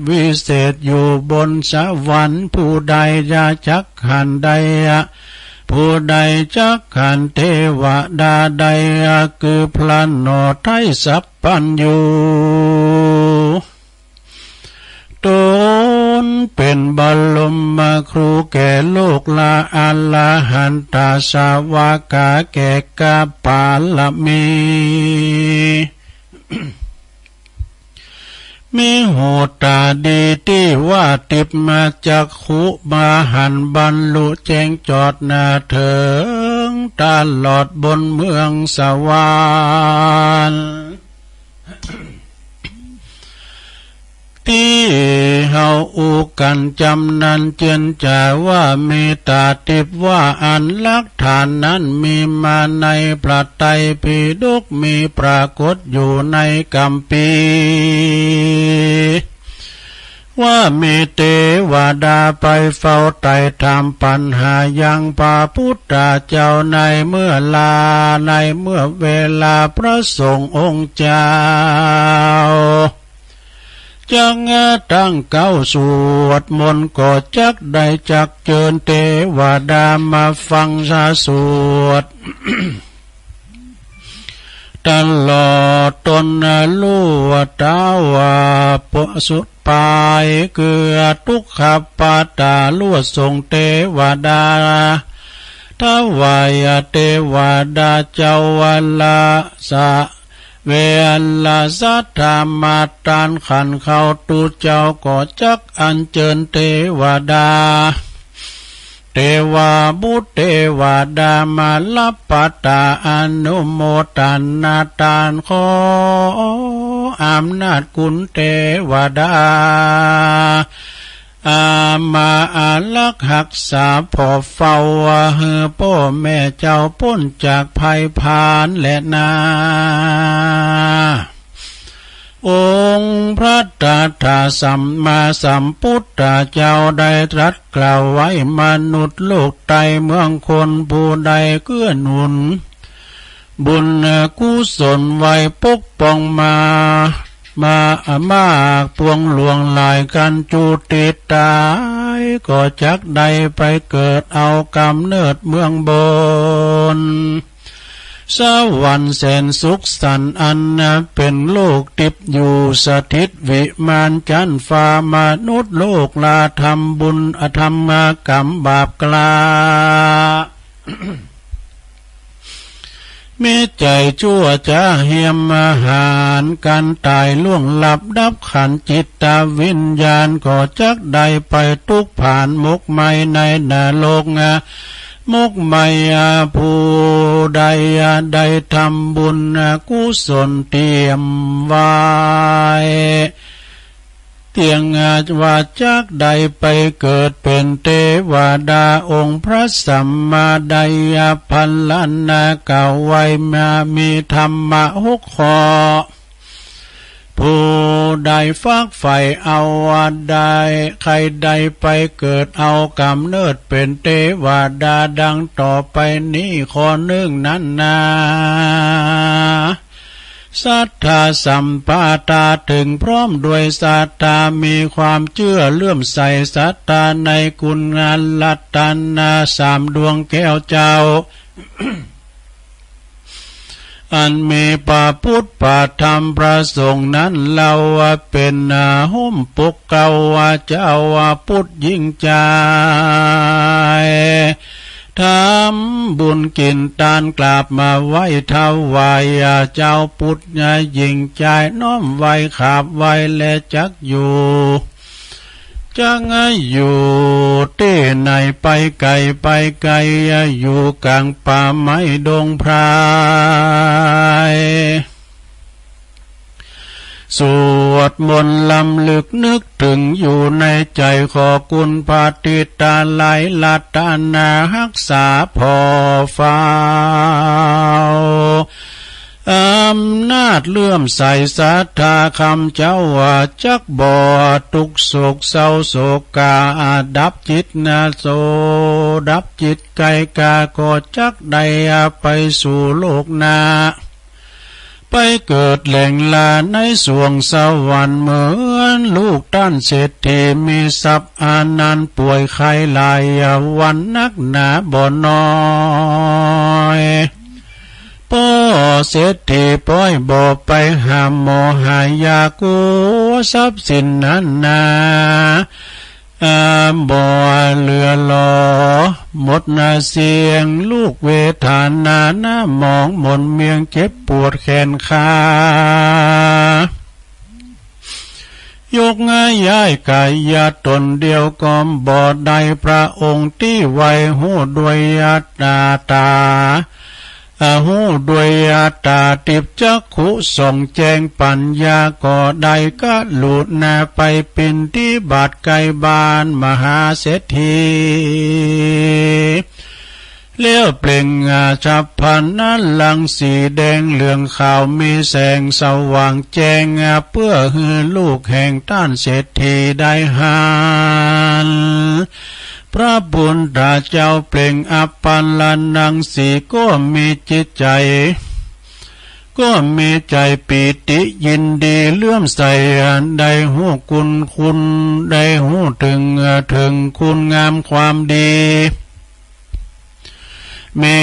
วิเศษอยู่บนสวรรค์ ผู้ใดจักหันได้ ผู้ใดจักหันเทวดาได้ คือพระนอไทยสัพพัญญู ตนเป็นบรมครูแก่โลกละ อรหันตสาวกาแก่กาปารมี มีหูตาดีที่ว่าทิพย์มาจักขุมาหันบรรลุแจ้งจอดหน้าเถิงตลอดบนเมืองสวรรค์ ที่เฮาอู้กันจำนั้นเจียนจ่าว่ามีตาทิพย์ว่าอั้น หลักฐานนั้นมีมาในพระไตรปิฎก มีปรากฏอยู่ในคัมภีร์ ว่ามีเทวดาไปเฝ้าไต่ถามปัญหายังพระพุทธเจ้าในเมื่อลา ในเมื่อเวลาพระสงฆ์องค์เจ้า จักตั้งเก้าสวดมนต์ก็จักได้จักเจิญเทวดามาฟังสาสวด ตลอดตนลู่ว่าเท้าว่าสุดปาย คือทุกขปาตาลวดส่งเทวดา ถวายเทวดาเจ้าวันละสะ เวลาสัทธามาทานขันเข้า ตูเจ้าก็จักอัญเจิญเทวดา เทวาบุตรเทวดามารับปาตาอนุโมทนาทาน ขออำนาจคุณเทวดา อามาอารักษ์หักษาปกเฝ้าว่าหื้อพ่อแม่เจ้าพ้นจากภัยพานและนา องค์พระตถาสัมมาสัมพุทธเจ้าได้ตรัสกล่าวไว้ มนุษย์โลกไตเมืองคนผู้ใดเกื้อหนุน บุญกุศลไว้ปกป้องมา มามากปวงหลวงหลายกันจุติตาย ก็จักได้ไปเกิดเอากำเนิดเมืองบน สวรรค์แสนสุขสันต์อันเป็นโลกทิพย์อยู่สถิตวิมานชั้นฟ้ามนุษย์โลกลาทำบุญอธรรมกรรมบาปกล้า มีใจชั่วจะเฮียมอาหารการตายล่วงลับดับขันธ์จิตวิญญาณก็จักได้ไปทุกข์ผานมกไหม้ในนรก มกไหม้ผู้ใดได้ทำบุญกุศลเตรียมไว้ เตียงว่าจักได้ไปเกิดเป็นเทวดา องค์พระสัมมาไดยพันลานากล่าวไว้มามีธรรมะหกข้อ ผู้ใดฟักใฝ่เอาได้ ใครได้ไปเกิดเอากำเนิดเป็นเทวดาดังต่อไปนี้ข้อหนึ่งนั้นนา ศรัทธาสัมปทาถึงพร้อมด้วยศรัทธา มีความเชื่อเลื่อมใสศรัทธาในคุณงามรัตนาสามดวงแก้วเจ้า อันมีพระพุทธพระธรรมพระสงฆ์นั้น เฮาเป็นนาหุ้มปกเกล้า เจ้าพุทธหญิงชายทำบุญกินทานกราบมาไหว้ถวายเจ้าพุทธหญิงชาย น้อมไหว้ขาบไหว้และจักอยู่ จักอยู่ตี้ไหนไปไกลไปไกล อยู่กลางป่าไม้ดงไพร สวดมนต์รำลึกนึกถึงอยู่ในใจ ขอคุณพระติตาหลายรัตนาฮักษาผ่อเฝ้า อำนาจเลื่อมใสศรัทธาคำเจ้าว่า จักบ่ทุกข์โศกเศร้าโศกา ดับจิตนาโส ดับจิตไกลกา ก็จักได้ไปสู่โลกหน้า ไปเกิดแหล่งลาในสวงสวรรค์ เหมือนลูกท่านเศรษฐีมีทรัพย์อานันต์ ป่วยไข้หลายวันนักหนาบ่น้อย พ่อเศรษฐีป้อยบ่ไปหาหมอหายา กลัวทรัพย์สินนั้นนา อ่า บ่เหลือหลอ หมดหน้าเสียง ลูกเวทนาหน้าหมองหม่นเมียง เจ็บปวดแขนขา ยกย้ายกายตนเดียวก็บ่ได้ พระองค์ที่ไวฮู้ด้วยตา อ่า ฮู้ด้วยตาทิพย์จักขุส่องแจ้งปัญญา ก็ได้กรุณาไปปิณฑบาตใกล้บ้านมหาเศรษฐี แล้วเปล่งอาฉัพพลรังสีแดงเหลืองขาว มีแสงสว่างแจ้ง เพื่อหื้อลูกแห่งท่านเศรษฐีได้หัน พระพุทธเจ้าเปล่งอัปปลรังสี ก็มีจิตใจ ก็มีใจปีติยินดีเลื่อมใส ได้ฮู้คุณ คุณ ได้ฮู้ถึง ถึงคุณงามความดี มี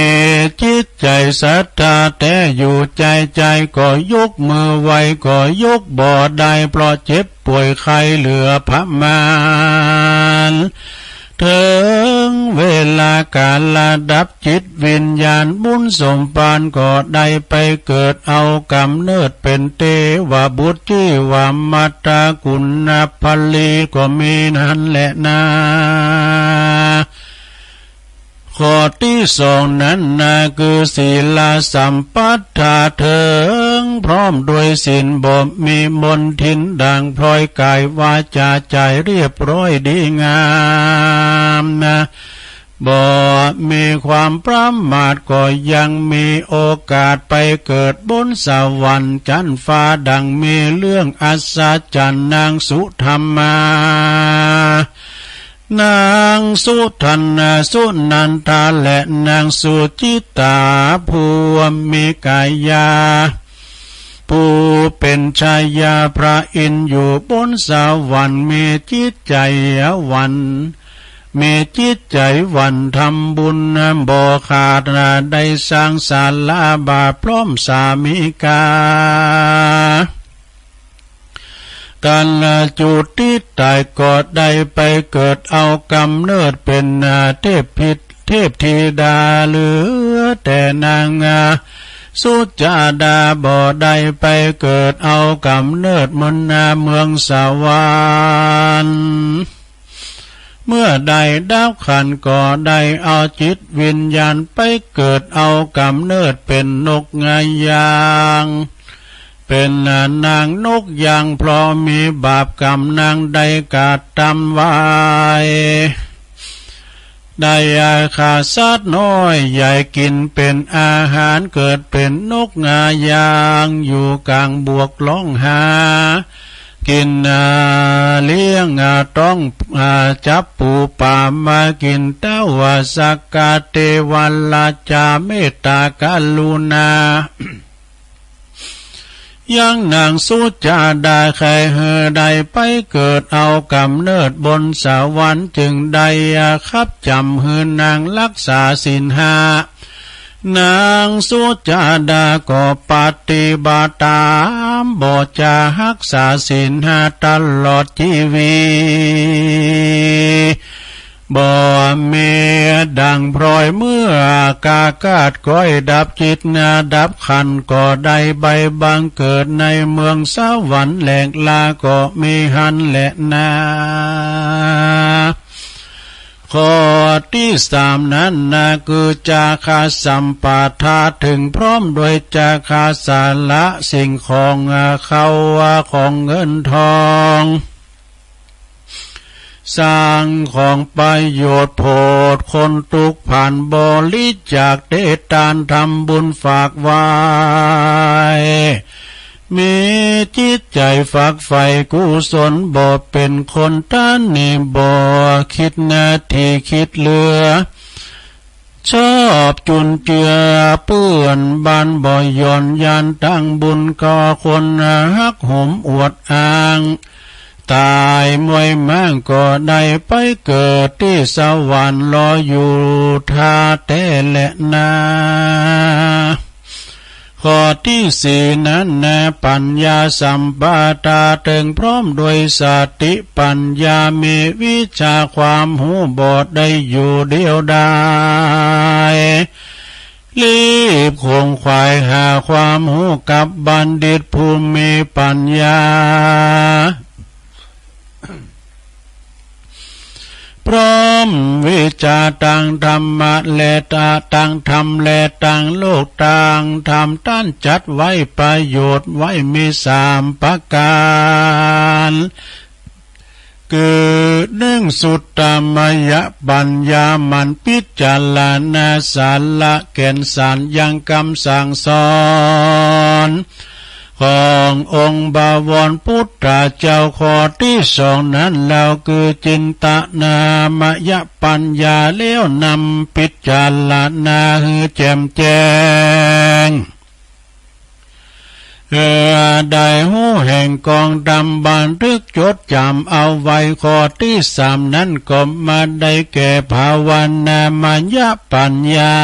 จิตใจศรัทธาแท้อยู่ใจ ใจก็ยกมือไหว้ ก็ยกบ่ได้ เพราะเจ็บป่วยไข้เหลือประมาณ ถึงเวลากาลดับจิตวิญญาณ บุญสมภารก็ได้ไปเกิดเอากำเนิดเป็นเทวบุตร ชื่อว่ามัตตกุณพลี ก็มีนั้นแหละนา ข้อที่สองนั้นนา คือศีลสัมปทาเถิงพร้อมด้วยศีล บ่มีมลทินด่างพร้อย กายวาจาใจเรียบร้อยดีงามนา บ่มีความประมาท ก็ยังมีโอกาสไปเกิดบนสวรรค์ชั้นฟ้า ดังมีเรื่องอัศจรรย์นางสุธรรมา นางสุทันนา สุนันทา และนางสุจิตา ผู้มีกายา ผู้เป็นชายาพระอินทร์อยู่บนสวรรค์ มีจิตใจหวั่น มีจิตใจหวั่นทำบุญบ่ขาด ได้สร้างศาลาบาพร้อมสามิกา กันจุติตายก็ได้ไปเกิดเอากำเนิดเป็นเทพธิดา เหลือแต่นางสุจาดา บ่ได้ไปเกิดเอากำเนิดบนเมืองสวรรค์ เมื่อได้ดับขันธ์ก็ได้เอาจิตวิญญาณไปเกิดเอากำเนิดเป็นนกยาง เป็นนางนกยาง เพราะมีบาปกรรมนางได้กระทำไว้ ได้ฆ่าสัตว์น้อยใหญ่กินเป็นอาหาร เกิดเป็นนกยางอยู่กลางบวกร้องหา กินเลี้ยงต้องจับปูปลามากิน เต้าว่าสักกะเทวราชาเมตตากรุณา ยังนางสุจาดาใค่หื้อได้ไปเกิดเอากำเนิดบนสวรรค์ จึงได้ขับจำหื้อนางรักษาศีลห้า นางสุจาดาก็ปฏิบัติตาม บ่จะฮักษาศีลห้าตลอดชีวิต บ่มีดังพลอยเมื่อกากาศ ก้อยดับจิตนาดับขันธ์ ก็ได้ไปบังเกิดในเมืองสวรรค์ แหลกลาก็มีหั้นแหละนา ข้อที่สามนั้นนะ คือจาคาสัมปทา ถึงพร้อมโดยจาคาสาระ สิ่งของเข้าของเงินทอง สร้างของประโยชน์ โผดคนทุกข์ผ่าน บริจาคเทศทาน ทำบุญฝากไว้ มีจิตใจฝักใฝ่กุศล บ่เป็นคนตระหนี่ บ่คิดหน้าที่คิดเหลือ ชอบจุนเจือเปื้อนบ้าน บ่หย่อนยานทางบุญ ก็คนฮักหมอวดอ้าง ตายมวยม้างก็ได้ไปเกิดที่สวรรค์ รออยู่ท่าแท้แหละนา ข้อที่สี่นั้นนะ ปัญญาสัมปทา ถึงพร้อมโดยสติปัญญา มีวิชาความฮู้ บ่ได้อยู่เดียวดาย รีบขวนขวายหาความฮู้กับบัณฑิตผู้มีปัญญา พร้อมวิชาทางธรรมะและทางธรรมและทางโลก ทางธรรมท่านจัดไว้ประโยชน์ไว้มีสามประการ คือหนึ่ง สุตตมยปัญญา มันพิจารณาสาระแก่นสารยังคำสั่งสอน ขององค์บวรพุทธเจ้า ข้อที่สองนั้นเล่า คือจินตนามยปัญญา แล้วนำพิจารณาหื้อแจ่มแจ้ง เออ ได้ฮู้แห่งกองธรรมบันทึกจดจำเอาไว้ ข้อที่สามนั้นก็มาได้แก่ภาวนามยปัญญา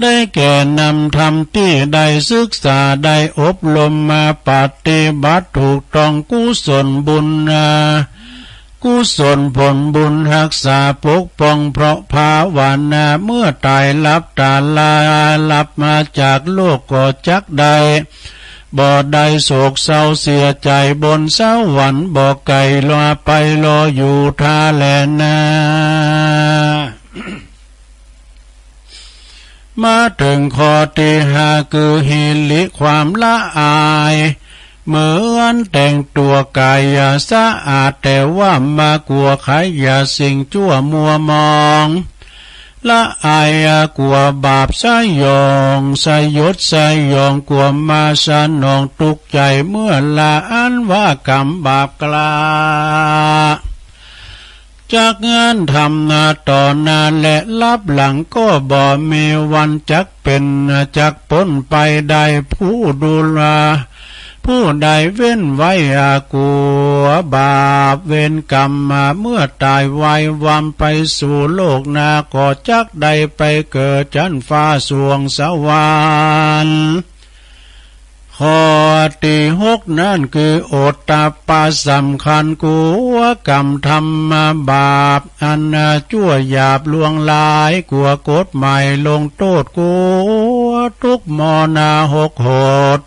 ได้แก่นำธรรมที่ได้ศึกษาได้อบรมมาปฏิบัติถูกต้องกุศลบุญ กุศลผลบุญฮักษาปกป้องเพราะภาวนา เมื่อตายหลับตาลาหลับมาจากโลกก็จักได้ บ่ได้โศกเศร้าเสียใจบนสวรรค์ บ่ไกลลอไปลออยู่ท่าแลนา มาถึงข้อที่ห้า คือหิริความละอาย เหมือนแต่งตัวกายสะอาด แต่ว่ามากลัวขยะสิ่งชั่วมัวมอง ละอายกลัวบาปสยอง สยดสยองกลัวมาสนองทุกข์ใจ เมื่อละอันว่ากรรมบาปกล้า จักงานทำนาต่อหน้าและลับหลังก็บ่มีวันจักเป็นจักพ้นไปได้ ผู้ดูแลผู้ใดเว้นไว้กลัวบาปเวรกรรมมา เมื่อตายไววำไปสู่โลกหน้าก็จักได้ไปเกิดชั้นฟ้าสวงสวรรค์ ข้อที่หกนั่นคือโอตตัปปะสำคัญ กลัวกรรมทำบาปอันชั่วหยาบลวงหลาย กลัวกฎหมายลงโทษ กลัวทุกข์มรณะหกโหด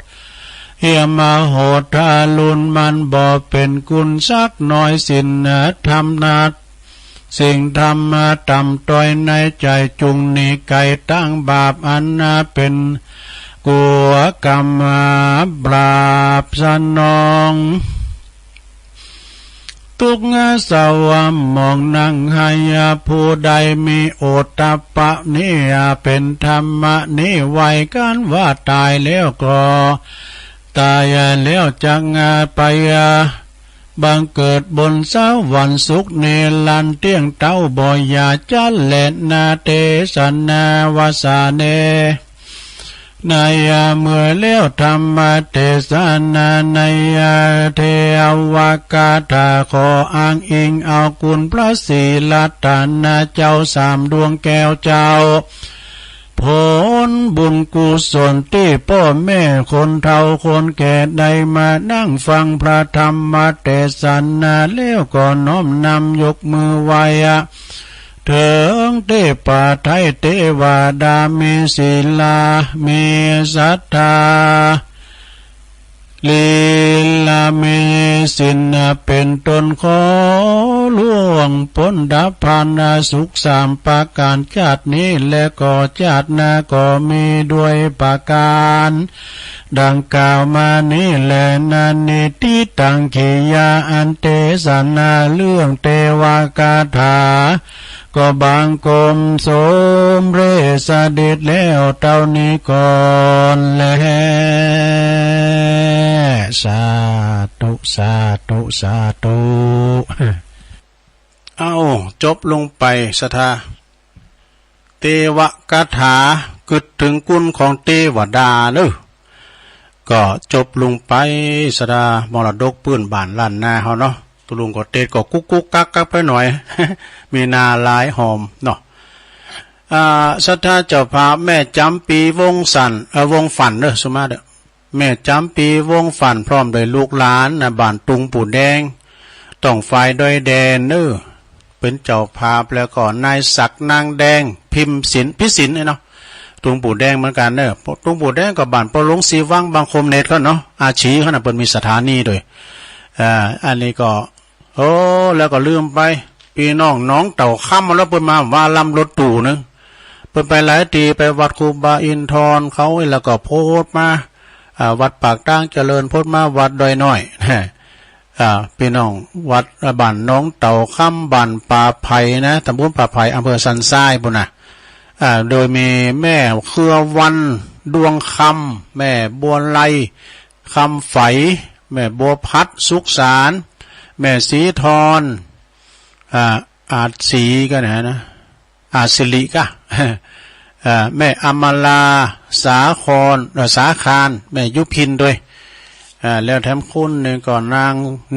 เหี่ยมโหดทารุณมันบ่เป็นคุณสักน้อย ศีลธรรมนา สิ่งธรรมะต่ำต้อยในใจ จุ่งหนีไกลตั้งบาปอันเป็นกลัวกรรมบาปสนอง ทุกข์สวมมองนั่งให้ผู้ใดมีโอตตัปปะนี้เป็นธรรมะนี้ไว้กันว่าตายแล้วก็ ตายแล้วจักไป บังเกิดบนสวรรค์สุขนิรันดร์เตี้ยงเต้าบ่อย่าจัดแลนา เตสนาวาสาเน ในเมื่อแล้วธรรมเตสนาในเทวกาถา ขออ้างอิงเอาคุณพระศรีรัตนเจ้าสามดวงแก้วเจ้า ผลบุญกุศลตี้ป้อแม่คนเฒ่าคนแก่ได้มานั่งฟังพระธรรมเทศนาแล้วก็น้อมนำยกมือไหว้อะ เถิงเทพาไทยเทวดามีศีลา มีศรัทธา ลีลามีศีลเป็นต้น ขอล่วงพ้นดับพานสุขสามประการ ชาตินี้และก็ชาติหน้าก็มีด้วยประการดังกล่าวมานี้แล นานิทิตัง ขียาอันเทศนาเรื่องเทวคาถา ก็บังคมสมเร็จเสด็จแล้วเท่านี้ก่อนแล สาธุ สาธุ สาธุ เอ้า จบลงไป ศรัทธา เทวคาถา กึ๊ดถึงคุณของเทวดาเนอะ ก็จบลงไป ศรัทธา มรดกพื้นบ้านล้านนาเฮาเนาะ ตุลุงก็เทศน์ก็กุ๊กกุ๊กกักกักไปหน่อย มีนาหลายหอมเนาะ อ่า ศรัทธาเจ้าภาพแม่จ๋ำปีวงศ์สัน เอ่อ วงศ์ฝันเด้อ สุมาเด้อ แม่จ๋ำปีวงศ์ฝันพร้อมด้วยลูกหลานนะ บ้านตุงปู่แดง ต้องฝ่ายดอยแดนเนอะ เป็นเจ้าภาพ แล้วก็นายศักดิ์นางแดง พิมพ์ศิลป์ พิสินเนาะ ตุงปู่แดงเหมือนกันเนอะ ตุงปู่แดงก็บ้านปอหลวงศรีวัง บางคมเนตรเขาเนาะ อาชีเขาน่ะ เปิ้นมีสถานีด้วย อ่า อันนี้ก็ โอ้ แล้วก็ลืมไป พี่น้องหนองเต่าค่ำ แล้วเปิ้นมาว่าลำรถตู้นึง เปิ้นไปหลายที ไปวัดครูบาอินทรเขา แล้วก็โพสต์มา อ่า วัดปากทางเจริญ โพสต์มาวัดดอยน้อย อ่า พี่น้องวัดบ้านหนองเต่าค่ำ บ้านป่าไผ่นะ ตำบลป่าไผ่ อำเภอสันทรายพุ้นนะ อ่า โดยมีแม่เครือวัน ดวงคำ แม่บัวไล คำใฝ แม่บัวพัด สุขสาร แม่ศรีทร อ่า อาจศรีก็นะนะ อาจสิริก็ อ่า แม่อมรา สาคร เอ่อ สาคาร แม่ยุพินด้วย อ่า แล้วแถมคนหนึ่งก็นาง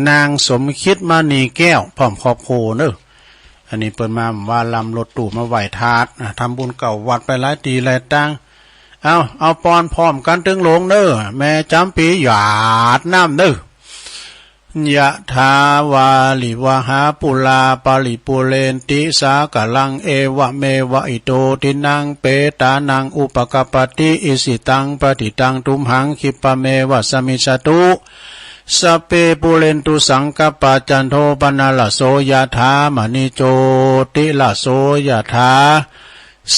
นางสมคิดมณีแก้ว พร้อมครอบครัวเนอะ อันนี้เปิ้นมาว่าลำรถตู้มาไหว้ธาตุนะ ทำบุญเก่าวัดไปหลายทีหลายตัง เอา เอาปอนพร้อมกันตึงหลงเนอะ แม่จ๋ำปีหยาดน้ำเนอะ ยะถาวาริวหาปูราปริปูเรนติสากลัง เอวะเมวะอิโตทินังเปตานังอุปกัปปติ อิสิตังปฏิตังตุมหังคิปปะเมวะสะมิชฌตุ สัพเพปูเรนตุสังกัปปา จันโทปนรสโส ยะถามณิโชติรสโส ยะถา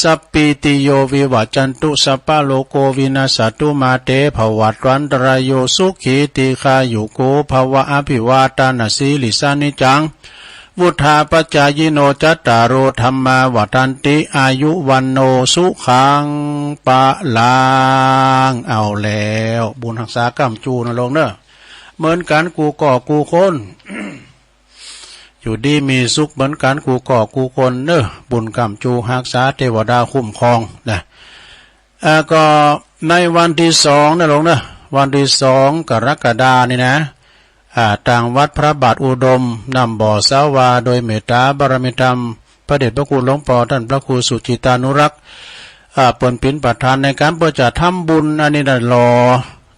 สัพพีติโยวิวัจจันตุ สัพพะโรโควินัสสะตุ มาเตภวัตวันตรายโย สุขีทีฆายุโกภวะ อภิวาทานะสีลิสสะ นิจจัง วุฑาปจายิโน จัตตาโร ธัมมา วัฑฒันติ อายุ วัณโณ สุขัง พะลัง เอาแล้ว บุญฮักษาก้ำจู้นะหลงเนอะ เหมือนกันกู้ก่อกู้คน อยู่ดีมีสุขเหมือนกันกู้ก่อกู้คนเนอะ บุญก้ำจูฮักษาเทวดาคุ้มครองนะ อ่า ก็ในวันที่สองนะหลงเนอะ วันที่สองกรกฎานี่นะ อ่า ตางวัดพระบาทอุดม น้ำบ่อสาวา โดยเมตตาบารมีธรรม พระเดชพระคุณหลวงปอท่านพระครูสุจิตานุรักษ์ อ่า เปิ้นเป๋นประธานในการเปิ้นจะทำบุญอันนี้นะ หล่อ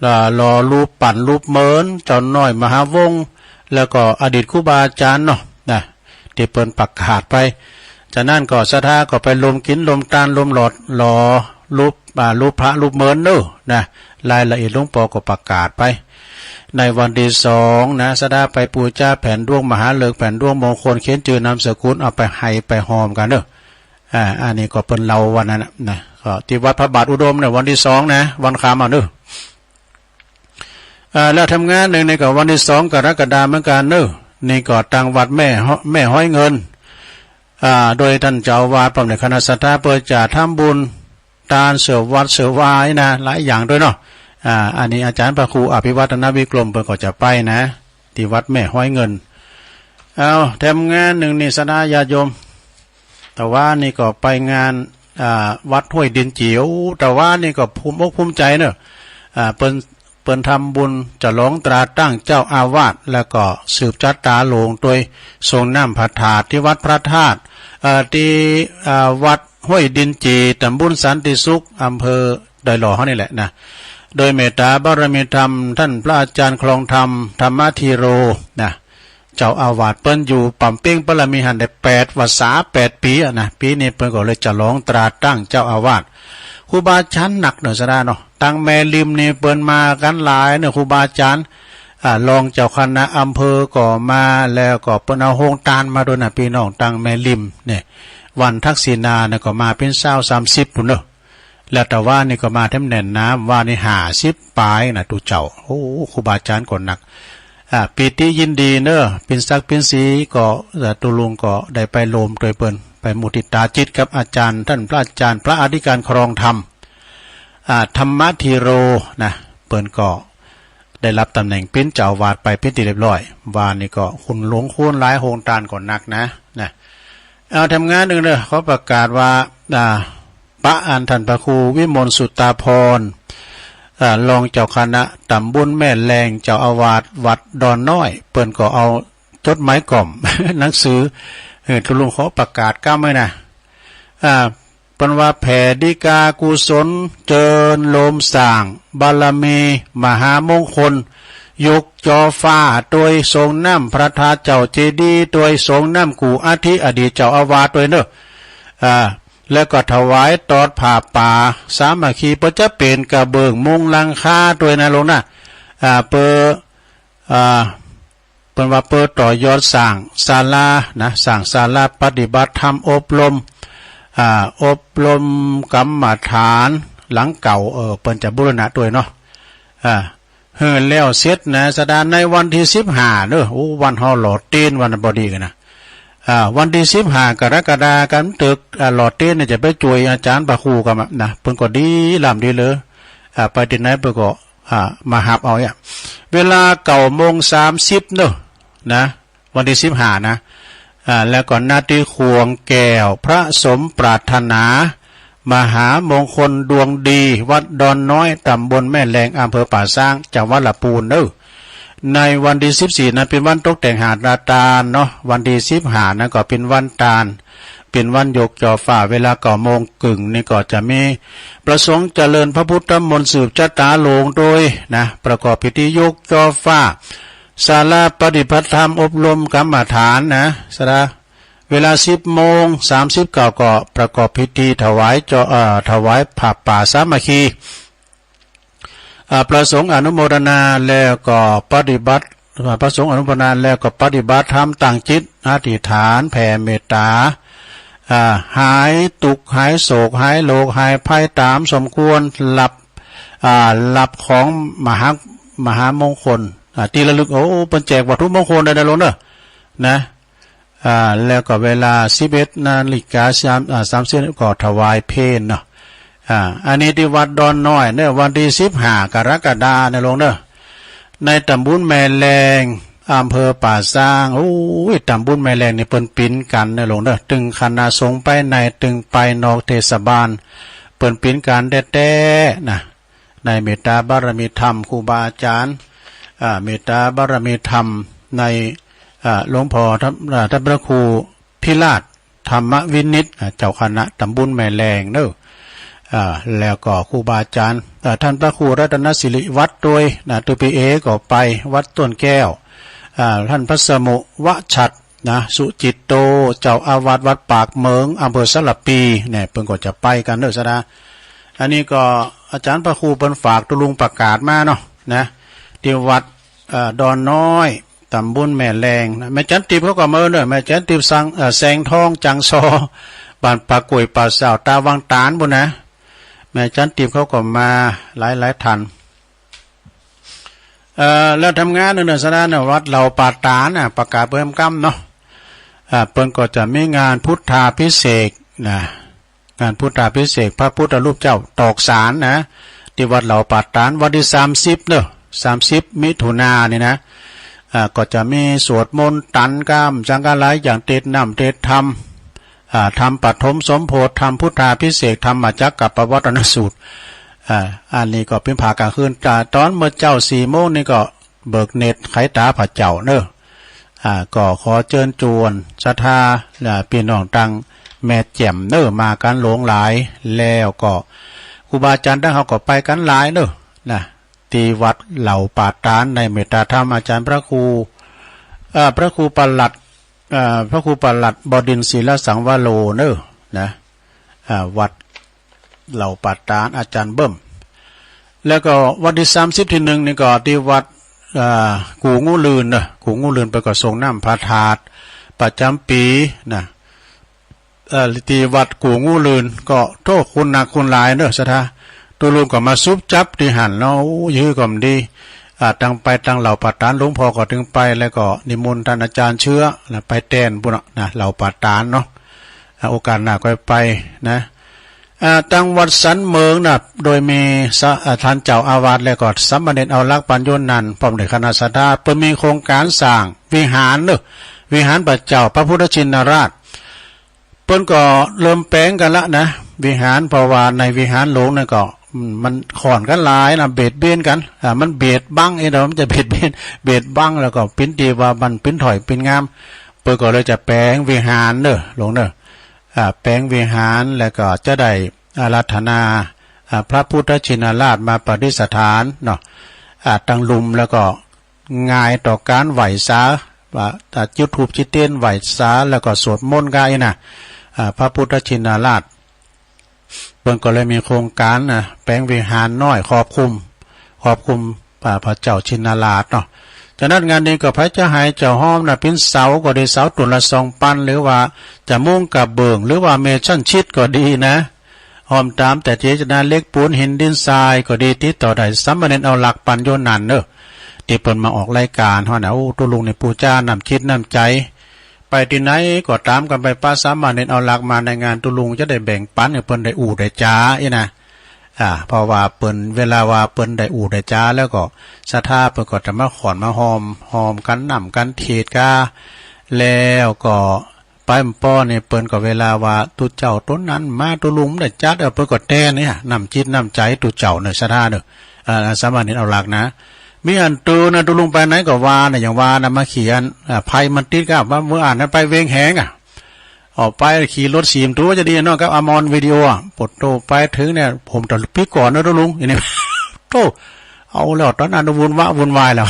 อ่า หล่อรูปปั้นรูปเหมือนเจ้าน้อยมหาวงศ์ แล้วก็อดีตครูบาอาจารย์เนาะ นะ ตี้เปิ้นประกาศไป จากนั้นก็ศรัทธาก็ไปรวมกิ๋นรวมตานรวมหลอดหล่อรูป อ่า รูปพระรูปเหมือนเนอะ นะ รายละเอียดหลวงปอก็ประกาศไป ในวันที่สองนะ ศรัทธาไปปู๋จาแผ่นดวงมหาฤกษ์ แผ่นดวงมงคล เขียนจื้อนามสกุล เอาไปไห้ไปหอมกั๋นเนอะ อ่า อันนี้ก็เปิ้นเล่าวันนั้นนะ นะ ก็ตี้วัดพระบาทอุดมเนี่ย วันที่สองนะ วันค่ำเอาเนอะ อ่า แล้วทำงานหนึ่งนี่ก็วันที่สองกรกฎาเหมือนกันเนอะ นี่ก็ตางวัดแม่ฮ้อ แม่ฮ้อยเงิน อ่า โดยต้านเจ้าอาวาสพร้อมด้วยคณะศรัทธาเปิ้นจะทำบุญตานเสื้อวัดเสื้อวานะ หลายอย่างด้วยเนาะ อ่า อันนี้อาจารย์พระครูอภิวัฒนวิกรมเปิ้นก็จะไปนะ ตี้วัดแม่ฮ้อยเงิน เอา ทำงานหนึ่งนี่ศรัทธาญาติโยม แต่ว่านี่ก็ไปงาน อ่า วัดห้วยดินจิ๋ว แต่ว่านี่ก็ภูมิอกภูมิใจเนอะ อ่า เปิ้น เปิ้นทำบุญฉลองตราตั้งเจ้าอาวาส แล้วก็สืบชะตาหลวงโดยส่งน้ำพระธาตุตี้วัดพระธาตุ เอ่อ ตี้ อ่า วัด ห้วยดินจี ตำบลสันติสุข อำเภอดอยหล่อเฮานี่แหละนะ โดยเมตตาบารมีธรรม ท่านพระอาจารย์ครองธรรม ธรรมธีโร นะ เจ้าอาวาส เปิ้นอยู่ปำเป้งบารมีหั้นได้แปด พรรษาแปดปีอะนะ ปีนี้เปิ้นก็เลยฉลองตราตั้งเจ้าอาวาส ครูบาอาจารย์หนักเน่อสะดาเนาะ ตังแม่ริมนี่เปิ้นมากั๋นหลายเน่อ ครูบาอาจารย์ อ่า รองเจ้าคณะอำเภอก็มา แล้วก็เปิ้นเอาโฮงตานมาด้วยนะ พี่น้องตังแม่ริมเนี่ย วันทักษิณาเนี่ยก็มาเป๋นซาวสามสิบพุ้นเน่อ แล้วตะวานี่ก็มาแถมแน่นหนา วานี่ห้าสิบป๋ายนะ ตุ๊เจ้า โอ้ ครูบาอาจารย์ก็หนัก อ่า ปีติยินดีเน่อ ปินศักดิ์ปินศรีก็ เอ่อ ตุ๊ลุงก็ได้ไปโฮมตวยเปิ้น ไปมุทิตาจิตกับอาจารย์ ท่านพระอาจารย์ พระอธิการครองธรรม อ่า ธรรมธีโร นะ เปิ้นก็ได้รับตำแหน่งเป๋นเจ้าอาวาสไปเป๋นที่เรียบร้อย วานี่ก็คุณหลวงคุณหลาย โฮงตานก็หนักนะ นะ เอา ทำงานหนึ่งเน่อ ขอประกาศว่า อ่า ปะอันท่านพระครูวิมลสุตตาพร อ่า รองเจ้าคณะตำบลแม่แลง เจ้าอาวาสวัดดอนน้อย เปิ้นก็เอาจดหมายกล่อม หนังสือ เออ ตุ๊ลุงขอประกาศกำไว้นะ อ่า เปิ้นว่าแผ่ดีกากุศล เจิญโฮมสร้างบารมี มหามงคล ยกจอฟ้าตวย สรงน้ำพระธาตุเจ้าเจดีย์ตวย สรงน้ำกู่อัฐิอดีตเจ้าอาวาสตวยเน่อ อ่า แล้วก็ถวายตอดผ้าป่าสามัคคี เปื้อจะเป๋นกระเบื้องมุงหลังคาตวยนะหลวงนะ อ่า เปื้อ อ่า เปิ้นว่าเปื้อต่อยอดสร้างศาลานะ สร้างศาลาปฏิบัติธรรมอบรม อ่า อบรมกรรมฐานหลังเก่า เออ เปิ้นจะบูรณะตวยเนาะ อ่า หื้อแล้วเสร็จนะสะดา ในวันที่สิบห้าเน่อ โอ้ วันเฮาหล่อเตียนวันพอดีกั๋นนะ อ่า วันที่สิบห้ากรกฎาคม ตึก อ่า หล่อเตียนเนี่ยจะไปจ้วยอาจารย์พระครูกำนะ เปิ้นก็ดีล่ำดีเลย อ่า ไปตี้ไหนเปิ้นก็ อ่า มาฮับเอาเนี่ย เวลาเก้าโมงสามสิบเน่อ นะ วันที่สิบห้านะ อ่า แล้วก็ณตี้ขวงแก้ว พระสมปรารถนา มหามงคลดวงดี วัดดอนน้อย ตำบลแม่แลง อำเภอป่าซาง จังหวัดละปูนเน่อ ในวันที่สิบสี่นั้นเป๋นวันตกแต่งหาดตานเนาะ วันที่สิบห้านั้นก็เป๋นวันตาน เป๋นวันยกจอฟ้า เวลาเก้าโมงครึ่งนี่ก็จะมีพระสงฆ์เจริญพระพุทธมนต์สืบชะตาหลวงตวยนะ ประกอบพิธียกจอฟ้า ศาลาปฏิบัติธรรมอบรมกรรมฐานนะ สะดา เวลาสิบโมงสามสิบเก้าก็ประกอบพิธีถวายจอ เอ่อ ถวายผ้าป่าสามัคคี อ่า พระสงฆ์อนุโมทนาแล้วก็ปฏิบัติ อ่า พระสงฆ์อนุโมทนาแล้วก็ปฏิบัติธรรมตั้งจิตอธิษฐานแผ่เมตตา อ่า หายตุ๊กข์หายโศกหายโรคหายภัยต๋ามสมควร รับ อ่า รับของมหา มหามงคล อ่า ตี้ระลึก โอ้ เปิ้นแจกวัตถุมงคลได้นะหลวงเน่อ นะ อ่า แล้วก็เวลาสิบเอ็ดนาฬิกาสาม อ่า สามสิบก็ถวายเพลเนาะ อ่า อันนี้ตี้วัดดอนน้อยเน่อ วันที่สิบห้ากรกฎาคมเน่อหลวงเน่อ ในตำบลแม่แลง อำเภอป่าซาง โอ้ย ตำบลแม่แลงนี่เปิ้นปิ๋นกั๋นเน่อหลวงเน่อ ตึงคณะสงฆ์ไปใน ตึงไปนอกเทศบาล เปิ้นปิ๋นกั๋นแต๊ๆ นะ ในเมตตาบารมีธรรมครูบาอาจารย์ อ่า เมตตาบารมีธรรมใน อ่า หลวงพ่อท่าน อ่า ท่านพระครูพิราชธรรมวินิจ อ่า เจ้าคณะตำบลแม่แลงเน่อ อ่า แล้วก็ครูบาอาจารย์ อ่า ท่านพระครูรัตนสิริวัตรตวยนะ ตูปีเอก็ไปวัดต้นแก้ว อ่า ท่านพระสมุวชัด นะ สุจิตโต เจ้าอาวาสวัดปากเหมิง อำเภอสารภี เนี่ย เปิ้นก็จะไปกั๋นเน่อสะดา อันนี้ก็อาจารย์พระครูเปิ้นฝากตุ๊ลุงประกาศมาเนาะ นะ ตี้วัด เอ่อ ดอนน้อย ตำบลแม่แลงนะ แม่จันติบเขาก็มาเน่อ แม่จันติบสัง เอ่อ แสงทองจังซอ บ้านป่ากล้วยป่าสาว ตาวังตาลปู้นนะ แม่จันติบเขาก็มาหลายๆ ท่าน เอ่อ แล้วทำงานเน่อสะดาเน่อ วัดเหล่าป่าตาลน่ะ ประกาศเพิ่มกำเนาะ อ่า เปิ้นก็จะมีงานพุทธาภิเษกนะ งานพุทธาภิเษกพระพุทธรูปเจ้าตอกสารนะ ตี้วัดเหล่าป่าตาล วันที่สามสิบเน่อ สามสิบมิถุนายนนี่นะ อ่า ก็จะมีสวดมนต์ตันกำ สังฆาลายอย่างเตศน์น้ำเตศน์ธรรม อ่า ทำปฐมสมโภชน์ ทำพุทธาภิเษก ธรรมจักรกัปปวัตตนสูตร อ่า อันนี้ก็เป๋นภาคกลางคืน แต่ต๋อนเมื่อเจ๊าสี่โมงนี่ก็เบิกเนตรไขต๋าพระเจ้าเน่อ อ่า ก็ขอเจิญจวนศรัทธา อ่า ปี้น้องตัง แม่แจ่มเนอะ มากันหลวงหลาย แล้วก็ครูบาอาจารย์ต่างเขาก็ไปกันหลายเนอะนะ ที่วัดเหล่าป่าตานในเมตตาธรรม อาจารย์พระครู เอ่อ พระครูประหลัด เอ่อ พระครูประหลัดบดินทร์ ศิลสังวโร เนอะนะ อ่า วัดเหล่าป่าตาน อาจารย์เบิ่ม แล้วก็วันที่สามสิบที่หนึ่งนี่ก็ที่วัด อ่า กู่งูลื่นเนอะ กู่งูลื่นเปิ้นก็ส่งน้ำพระธาตุประจำปีนะ เอ่อ ที่วัดกู่งูลื่นก็โตคนนักคนหลายเนอะ ศรัทธา ตุ๊ลุงก็มาซุบจับตี้หั้นเนาะ โอ้ ยื้อก็บ่ดี อ่า ตังไปตังเหล่าป่าตาน หลวงพ่อก็ตึงไป แล้วก็นิมนต์ต้านอาจารย์เชื้อนะ ไปแตนปุ้นเนาะนะ เหล่าป่าตานเนาะ อ่า โอกาสหน้าก็ไปนะ อ่า ตังวัดสันเมิงนะ โดยมีสะ อ่า ต้านเจ้าอาวาส แล้วก็สามเณรเอาหลักปัญโยนันท์ พร้อมด้วยคณะศรัทธา เปิ้นมีโครงการสร้างวิหารเนอะ วิหารพระเจ้าพระพุทธชินราช เปิ้นก็เริ่มแปลงกันละนะ วิหาร เพราะว่าในวิหารหลวงนั่นก็ อืม มันข่อนกันหลายนะ เบียดเบียนกัน อ่า มันเบียดบัง เอ้ย เดี๋ยวมันจะเบียดเบียน เบียดบัง แล้วก็ปิ้นตี้ว่ามันปิ้นถ้อยปิ้นงาม เปิ้นก็เลยจะแปลงวิหารเนอะ หลวงเนอะ อ่า แปลงวิหาร แล้วก็จะได้อาราธนา อ่า พระพุทธชินราชมาประดิษฐานเนาะ อ่า ตังลุ่ม แล้วก็ ง่ายต่อการไหว้สา ว่า อ่า จุดธูปจิตเตียนไหว้สา แล้วก็สวดมนต์กาอี้นะ อ่า พระพุทธชินราช เปิ้นก็เลยมีโครงการนะ แปลงวิหารน้อยครอบคลุม ครอบคลุม อ่า พระเจ้าชินราชเนาะ ฉะนั้นงานนี้ก็ใผจะให้เจ้าฮ้อมนะ ปิ้นเสาก็ดี เสาต้นละสองปัน หรือว่าจะมุงกระเบื้อง หรือว่าเมทัลชีทก็ดีนะ ฮ้อมต๋ามแต่เจตนา เหล็กปูนหินดินทรายก็ดี ติดต่อได้สามเณรเอาหลักปัญโยนันท์เนอะ ตี้เปิ้นมาออกรายการฮ้อนะ โอ้ ตุ๊ลุงนี่ปู้จ๋าน้ำจิตน้ำใจ๋ ไปตี้ไหนก็ต๋ามกันไป ปะสามเณรเอาหลักมาในงาน ตุ๊ลุงจะได้แบ่งปันให้เปิ้นได้อู้ได้จ๋าอี้นะ อ่า เพราะว่าเปิ้น เวลาว่าเปิ้นได้อู้ได้จ๋าแล้วก็ศรัทธาเปิ้นก็จะมาข่อนมาฮ้อม ฮ้อมกั๋นน้ำกั๋นเทศน์กา แล้วก็ ไปป้อนี่เปิ้นก็เวลาว่าตุ๊เจ้าต๋นนั้นมา ตุ๊ลุงบ่ได้จัด เออ เปิ้นก็แตนเนี่ย น้ำจิตน้ำใจ๋ตุ๊เจ้าเนอะ ศรัทธาเนอะ เอ่อ สามเณรเอาหลักนะ มีอันตื่นนะ ตุ๊ลุงไปไหนก็ว่านะ อย่างว่านะ มาเขียน อ่า ไผมันติดกะ ว่าเมื่ออ่านนั้นไปเวียงแหงอะ ออกไปขี่รถสี่ประตูจะดีเนาะ กับอมรวิดีโออะ ปดโตไปถึงเนี่ย ผมต้องปิ๊กก่อนนะตุ๊ลุง อันนี้ โธ่ เอาแล้ว ต๋อนนั้นวุ่นวะวุ่นวายแล้ว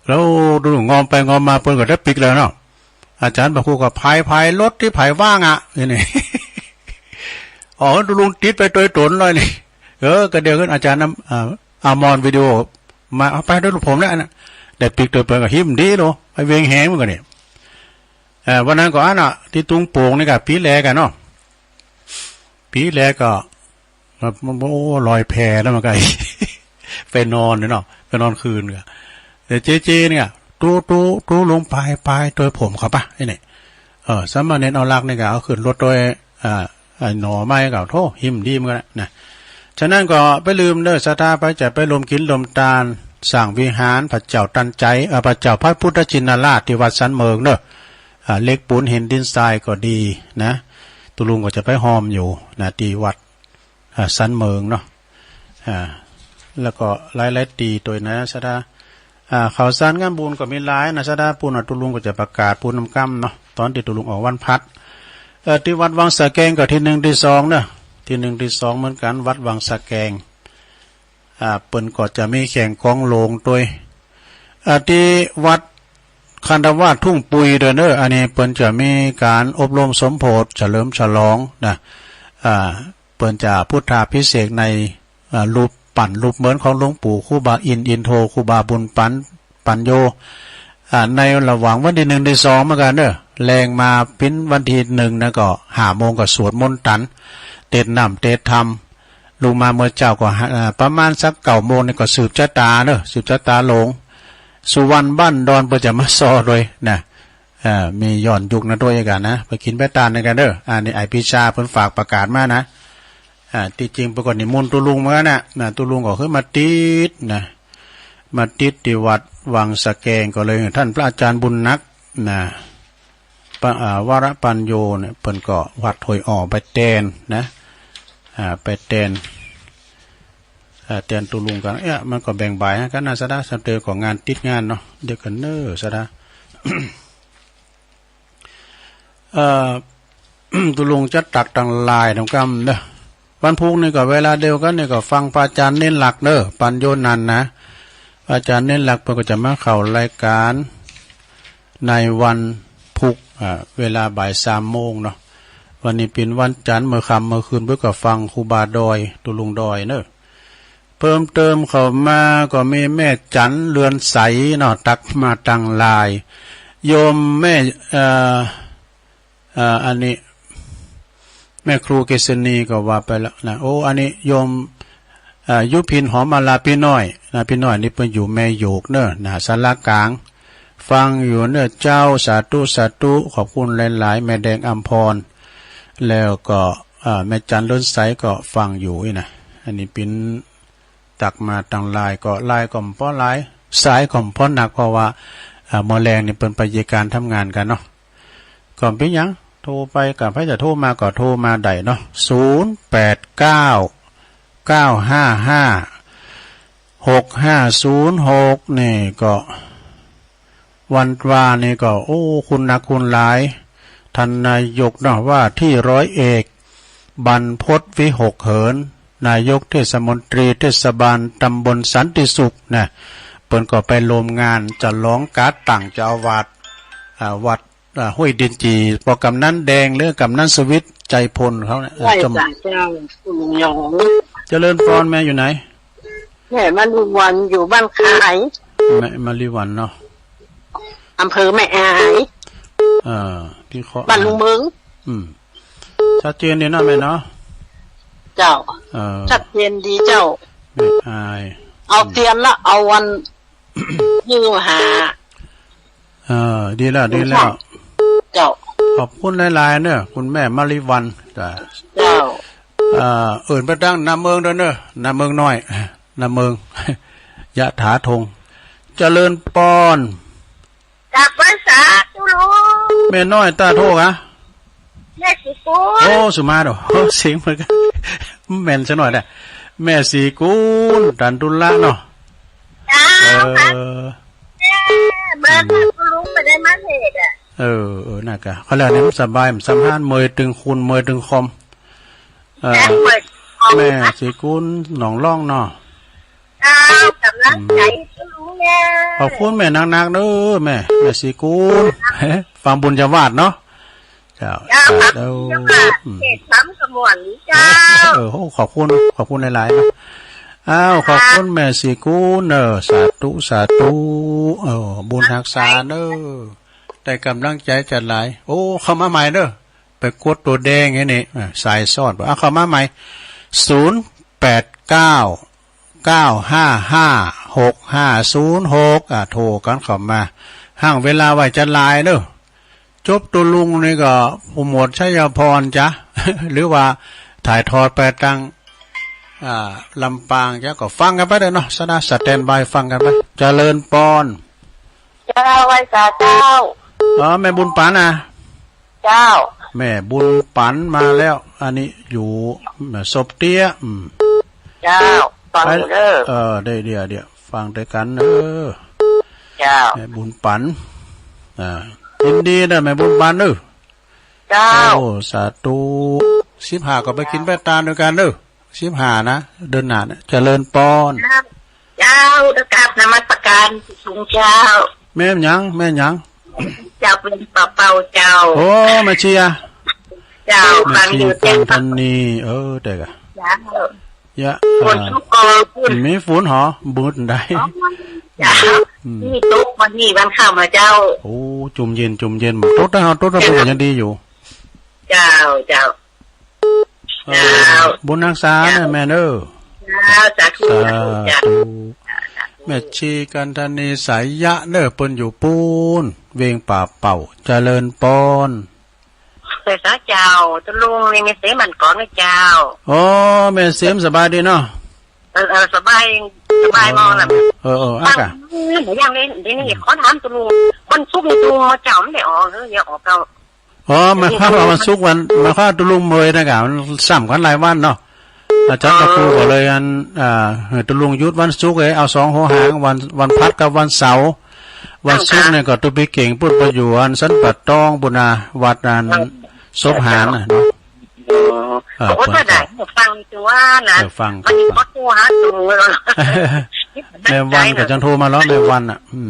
แล้วตุ๊ลุงงอมไปงอมมา เปิ้นก็ได้ปิ๊กแล้วเนาะ อาจ๋ารย์พระครูก็พาย พายรถตี้ไผว่างอะ นี่ นี่ อ๋อ ตุ๊ลุงติดไปโตยต๋นเลยนี่ เออ ก็เดี๋ยวขึ้นอาจ๋ารย์นำ อ่า อมรวิดีโอ มา เอาไปด้วยลูกผมแล้วนะ ได้ปิ๊กโตยเปิ้นก็หิ้มดีโล ไปเวียงแหงเหมือนกันนี่ เอ่อ วันนั้นก็อันน่ะ ตี้ตุงโป่งนี่กะ ปี๋แรกอะเนาะ ปี๋แรกก็ มัน มัน โอ้ ลอยแพแล้วมันก็ ไปนอนเนี่ยเนาะ ไปนอนคืนก็ แต่เจเจเนี่ย ตุ๊ ตุ๊ ตุ๊ลุงไป ไปโตยผมเขาปะ ไอ้เนี่ย เออ สามเณรเอาหลักนี่ก็เอาขึ้นรถโตย อ่า ไอ้หน่อไม้ก็ โธ่ หิ้มดีเหมือนกันนะ ฉะนั้นก็ไปลืมเนอะ ศรัทธาไปจะไปรวมกิ๋นรวมตาน สร้างวิหารพระเจ้าตันใจ๋ เอ่อ พระเจ้าพระพุทธชินราชตี้วัดสันเมิงเนอะ อ่า เหล็กปูนหินดินทรายก็ดีนะ ตุ๊ลุงก็จะไปฮ้อมอยู่นะ ตี้วัด อ่า สันเมิงเนาะ อ่า แล้วก็หลายๆ ตี้โตยนะ ศรัทธา อ่า ข่าวสารงานบุญก็มีหลายนะ ศรัทธา ปู้นน่ะ ตุ๊ลุงก็จะประกาศปู้นนำกำเนาะ ต๋อนตี้ตุ๊ลุงออกวันพลัด เอ่อ ตี้วัดวังสะแกงก็ตี้หนึ่งตี้สองเนอะ ตี้หนึ่งตี้สองเหมือนกั๋น วัดวังสะแกง อ่า เปิ้นก็จะมีแข่งกองหลวงโตย อ่า ตี้วัดคันธวาสทุ่งปุยโตยเนอะ อันนี้เปิ้นจะมีก๋านอบรมสมโภชเฉลิมฉลองนะ อ่า เปิ้นจะพุทธาภิเษกใน อ่า รูปปั้นรูปเหมือนของหลวงปู่ครูบาอินทร์อินโท ครูบาบุญปั๋น ปั๋นโญ อ่า ในระหว่างวันตี้หนึ่งตี้สองเหมือนกั๋นเนอะ แลงมาปิ้นวันตี้หนึ่งนะ ก็ห้าโมงก็สวดมนต์ตัน เตศน์น้ำเตศน์ธรรม ลุกมาเมื่อเจ๊าก็ห้า อ่า ประมาณสักเก้าโมงนี่ก็สืบจะต๋าเนอะ สืบจะต๋าหลวง สุวรรณบ้านดอนเปิ้นจะมาซ้อโตยนะ อ่า มีย้อนยุคนะโตยกั๋นนะ ไปกิ๋นไปตานในกั๋นเนอะ อันนี้ไอ้ปีชาเปิ้นฝากประกาศมานะ อ่า ตี้จริงเปิ้นก็นิมนต์ตุ๊ลุงมานะ นะ ตุ๊ลุงก็ขึ้นมาติดนะ มาติดตี้วัดวังสะแกง ก็เลยต้านพระอาจ๋ารย์บุญนักนะ ปะ อ่า วรปัญโญเนี่ย เปิ้นก็วัดห้วยอ้อไปแตนนะ อ่า ไปแตน อ่า แตนตุ๊ลุงกั๋น เอ๊ะ มันก็แบ่งบ่ายกั๋นนะ ศรัทธา สำเตอก็งานติดงานเนาะ เดี๋ยวกั๋นเนอะ ศรัทธา เอ่อ ตกลงจะตักตังลายตรงกำเนอะ วันพุธนี่ก็เวลาเดียวกันนี่ก็ฟังพระอาจารย์นินลักษณ์เนอะ ปัญโยนันท์นะ พระอาจารย์นินลักษณ์เพิ่นก็จะมาเข้ารายการในวันพุธ อ่า เวลาบ่ายสามโมงเนาะ วันนี้เป็นวันจันทร์ เมื่อค่ำเมื่อคืนเพิ่นก็ฟังครูบาดอย ตกลงดอยเนอะ เพิ่มเติมเข้ามาก็มีแม่จันเรือนใสเนาะ ตักมาตังลาย โยมแม่ เอ่อ เอ่อ อันนี้ แม่ครูเกษณีก็ว่าไปแล้วนะ โอ้ อันนี้โยม เอ่อ ยุพินหอมมาลาพี่น้อยนะ พี่น้อยนี่เปิ้นอยู่แม่โยกเนอะนะ ศาลากลาง ฟังอยู่เนอะเจ้า สาธุ สาธุ ขอบคุณหลายๆ แม่แดงอำพร แล้วก็ เอ่อ แม่จันเรือนใสก็ฟังอยู่นี่นะ อันนี้เป็น ตักมาตังลายก็ลายก็บ่หลาย สายก็บ่หนัก เพราะว่า เอ่อ มื้อแลงนี่เปิ้นไปเยียะก๋านทำงานกั๋นเนาะ ก็บ่เป็นหยัง โทรไปก็ ใผจะโทรมาก็โทรมาได้เนาะ ศูนย์แปดเก้า เก้าห้าห้า หกห้าศูนย์หก นี่ก็ วันวานี่ก็ โอ้ คุณหนักคุณหลาย ท่านนายกเนาะ ว่าที่ร้อยเอกบรรพตวิหกเหิน นายกเทศมนตรีเทศบาลตำบลสันติสุขนะ เปิ้นก็ไปร่วมงานฉลองก๋าตั้งเจ้าอาวาส อ่า วัด อ่า ห้วยดินจี ปอกำนันแดงหรือกำนันสวิตใจพลเขาเนี่ย เออ ไหว้ จม พระเจ้า คุณหลวง เจริญพร แม่อยู่ไหน แม่มาริวันอยู่บ้านคาย แม่มาริวันเนาะ อำเภอแม่อาย เอ่อ ที่เคาะ บ้านลุงเมือง อืม ชัดเจนดีเนาะแม่เนาะ เจ้า เอ่อ ชัดเจนดีเจ้า แม่อาย เอาเตียนละ เอาวัน ยื้อหา เออ ดีแล้ว ดีแล้ว เจ้า ขอบคุณหลายๆ เนอะ คุณแม่มาริวัน จ้ะ เจ้า เอ่อ เอิ้นไปตังน้าเมืองด้วยเนอะ น้าเมืองน้อย น้าเมือง ยะถาทง เจริญปอน จากภาษาตุลุง แม่น้อยตาโทกะ แม่สีกูล โอ้ สุมาโด โอ้ เสียงเหมือนกัน แม่นซะหน่อยนะ แม่สีกูล ตันตุละเนาะ เจ้า เออ ค่ะ แม่ เบอร์ อืม ค่ะ คุณลุงไม่ได้มาเหตุอ่ะ เออ เออ น่ากะ เขาเรียกนี่มันสบาย มันสำหรับเมยตึงคุณ เมยตึงคอม เอ่อ แม่สีกูล หนองล่องเนาะ เจ้า กำลังใจ อืม คุณลุงเนี่ย ขอบคุณแม่นักๆ เด้อแม่ แม่สีกูล ฟังบุญญาวาสเนาะ เจ้า เจ้า ครับ สาธุ บุญญาวาส อืม เขตสามขมวนนี้เจ้า เออ โอ้ ขอบคุณ ขอบคุณหลายๆ เนาะ อ้าว ขอบคุณแม่สีกูลเนอะ สาธุ สาธุ เออ บุญฮักษาเนอะ ได้กำลังใจจัดหลาย โอ้ เข้ามาใหม่เนอะ ไปกดตัวแดงไอ้นี่ อ่ะ สายสอด เอาเข้ามาใหม่ ศูนย์แปดเก้า เก้าห้าห้า หกห้าศูนย์หก อ่ะ โทรกันเข้ามา ห้างเวลาไว้จะหลายเนอะ จบตัวลุงนี่ก็โปรโมทชัยพรจ้ะ หรือว่าถ่ายทอดไปทาง อ่า ลำปางจ้ะ ก็ฟังกันไปเด้อเนาะ สนะ สแตนบายฟังกันไป เจริญปอน เจ้า ไหว้สาเจ้า อ๋อ แม่บุญปันนะ เจ้า แม่บุญปันมาแล้ว อันนี้อยู่ศพเตี้ย อืม เจ้า ฟังอยู่เด้อ เออ ได้ เดี๋ยว เดี๋ยว ฟังด้วยกันเด้อ เจ้า แม่บุญปัน อ่า ยินดีนะแม่บุญปันเด้อ เจ้า โอ้ สาธุ สิบห้าก็ไปกินไปตานด้วยกันเด้อ สิบห้านะ เดือนหน้าเนี่ย เจริญปอน เจ้า เจ้า กราบนมัสการสูงเจ้า แม่หยัง แม่หยัง เจ้าเป็นเป่าเป่าเจ้า โอ้ แม่เชียร์ เจ้า แม่ ฟังอยู่ ชี เต็ม กันธนี เออ เด้อกะ เจ้า ยะ ฝน อ่า ตกก็ขึ้น มีฝนหอ บุญได้ อ๋อ เจ้า อืม นี่ตกวันนี้วันเข้ามาเจ้า โอ้ จุ่มเย็น จุ่มเย็น ตกได้หอ ตกได้ เจ้า เป็นอย่างดีอยู่ เจ้า เจ้า เออ เจ้า บุญฮักษานะแม่เด้อ เจ้า สาธุ สาธุ สาธุ เจ้า แม่ชีกันธนีสายยะเด้อ เปิ้นอยู่ปูน เวียงป่าเป่า เจริญปอน ไปสาเจ้า ตะลุงนี่มีเสมันก่อนนะเจ้า อ๋อ แม่เสมสบายดีเนาะ เออ เออ สบาย สบายมองน่ะ เออ เออ อ่ะกะ ยังเลย เดี๋ยวนี้ขอถามตะลุง วันศุกร์นี่ตะลุงมาเจ้าไม่ได้ออกเหรอ อย่าออกเก่า อ๋อ หมายความว่าวันศุกร์วัน หมายความว่าตะลุงเมยนะกะ มันซ้ำกันหลายวันเนาะ อาจารย์พระครูก็เลยอัน อ่า ให้ตะลุงหยุดวันศุกร์เอ้ย เอาสองหัวหาง วัน วันพัดกับวันเสาร์ วันศุกร์เนี่ยก็ตุปีเก่งปุ้นไปอยู่อันสันป่าตองปุ้นนะ วัดอัน ศพหานน่ะเนาะ เออ เขาก็จะได้ฟังตัวนะ เออ ฟัง มันก็ตัวหาตัว แม่วันก็จังโทรมาแล้ว แม่วันน่ะ อืม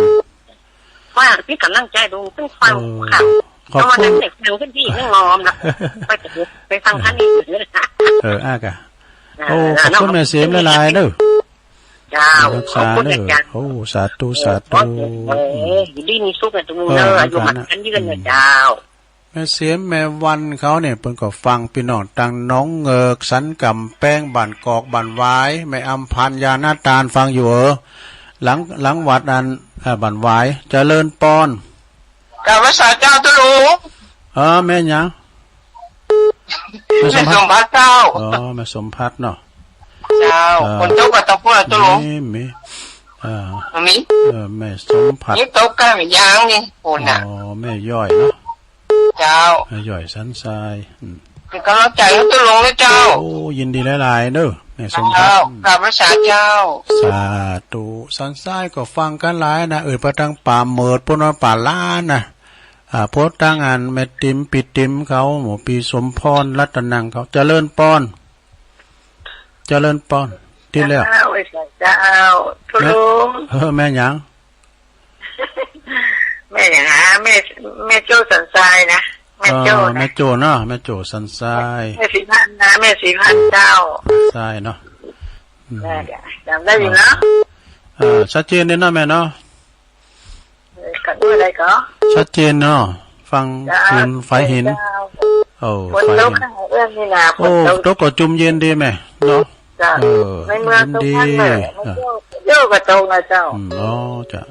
ว่าพี่กำลังใจดูต้องฟัง เออ ค่ะ ขอบคุณ เพราะว่านั่งเด็กเร็วขึ้นที่นั่งงอมนะ ไปไปฟังท่านนี้ เออ อ่ะกะ เออ โอ้ ขอบคุณแม่เสียมหลายๆเด้อ เจ้า รักษาเด้อ ขอบคุณอาจารย์ โอ้ สาธุ สาธุ เออ อยู่ดีมีสุขนะทุกคนเด้อ เออ อายุมั่นขวัญยืนนะเจ้า แม่เสียมแม่วันเขาเนี่ย เปิ้นก็ฟังพี่น้องตังหนองเงิก สันกำแพง บ้านกอก บ้านหวาย แม่อำพันธ์ ยานาตาล ฟังอยู่เออ หลัง หลังวัดอัน เอ่อ บ้านหวาย เจริญปอน กราบนมัสการเจ้าตุ๊ลุง เออ แม่หยัง แม่สมพัฒน์ แม่สมพัฒน์เจ้า อ๋อ แม่สมพัฒน์เนาะ เจ้า เออ ฝนตกบ่ตุ๊ลุง มี มี เออ มี เออ แม่สมพัฒน์ นี่ตกกันยางนี่ฝนน่ะ อ๋อ แม่ย้อยเนาะ เจ้า แม่ย้อยสันทราย อืม เป็นกำลังใจให้ตุ๊ลุงนะเจ้า โอ้ ยินดีหลายๆเด้อ แม่สมพัฒน์ เจ้า กราบนมัสการเจ้า สาธุ สันทรายก็ฟังกันหลายนะ เอิดไปตังป่าเหมิด พวกนั้นป่าล้านนะ อ่า พวกตังอันแม่ติ๋ม ปี๋ติ๋มเขา หมู่ปี๋สมพร รัตนังเขา เจริญปอน เจริญปอน ที่แล้ว เจ้า เจ้า ตุ๊ลุง เออ แม่หยัง แม่หยังหา แม่ แม่โจ้สันทรายนะ แม่โจ้นะ เออ แม่โจ้เนาะ แม่โจ้สันทราย แม่ศรีพันธ์นะ แม่ศรีพันธ์เจ้า สันทรายเนาะ อืม ได้จ้ะ จำได้อยู่เนาะ เออ ชัดเจนดีเนาะแม่เนาะ เออ ก็ด้วยอะไรก็ ชัดเจนเนาะ ฟัง จ้า คืนฝายหิน เจ้า โอ้ ฝนตก ฝายหิน ข้างเอื้อมนี่นะ โอ้ ฝนตก ตกก็จุ่มเย็นดีแม่เนาะ จ้ะ เออ ในเมือง เย็นดี ตรงนั้นเลย เออ มันเยอะ เยอะกว่าตรงนะเจ้า อืม อ๋อ จ้ะ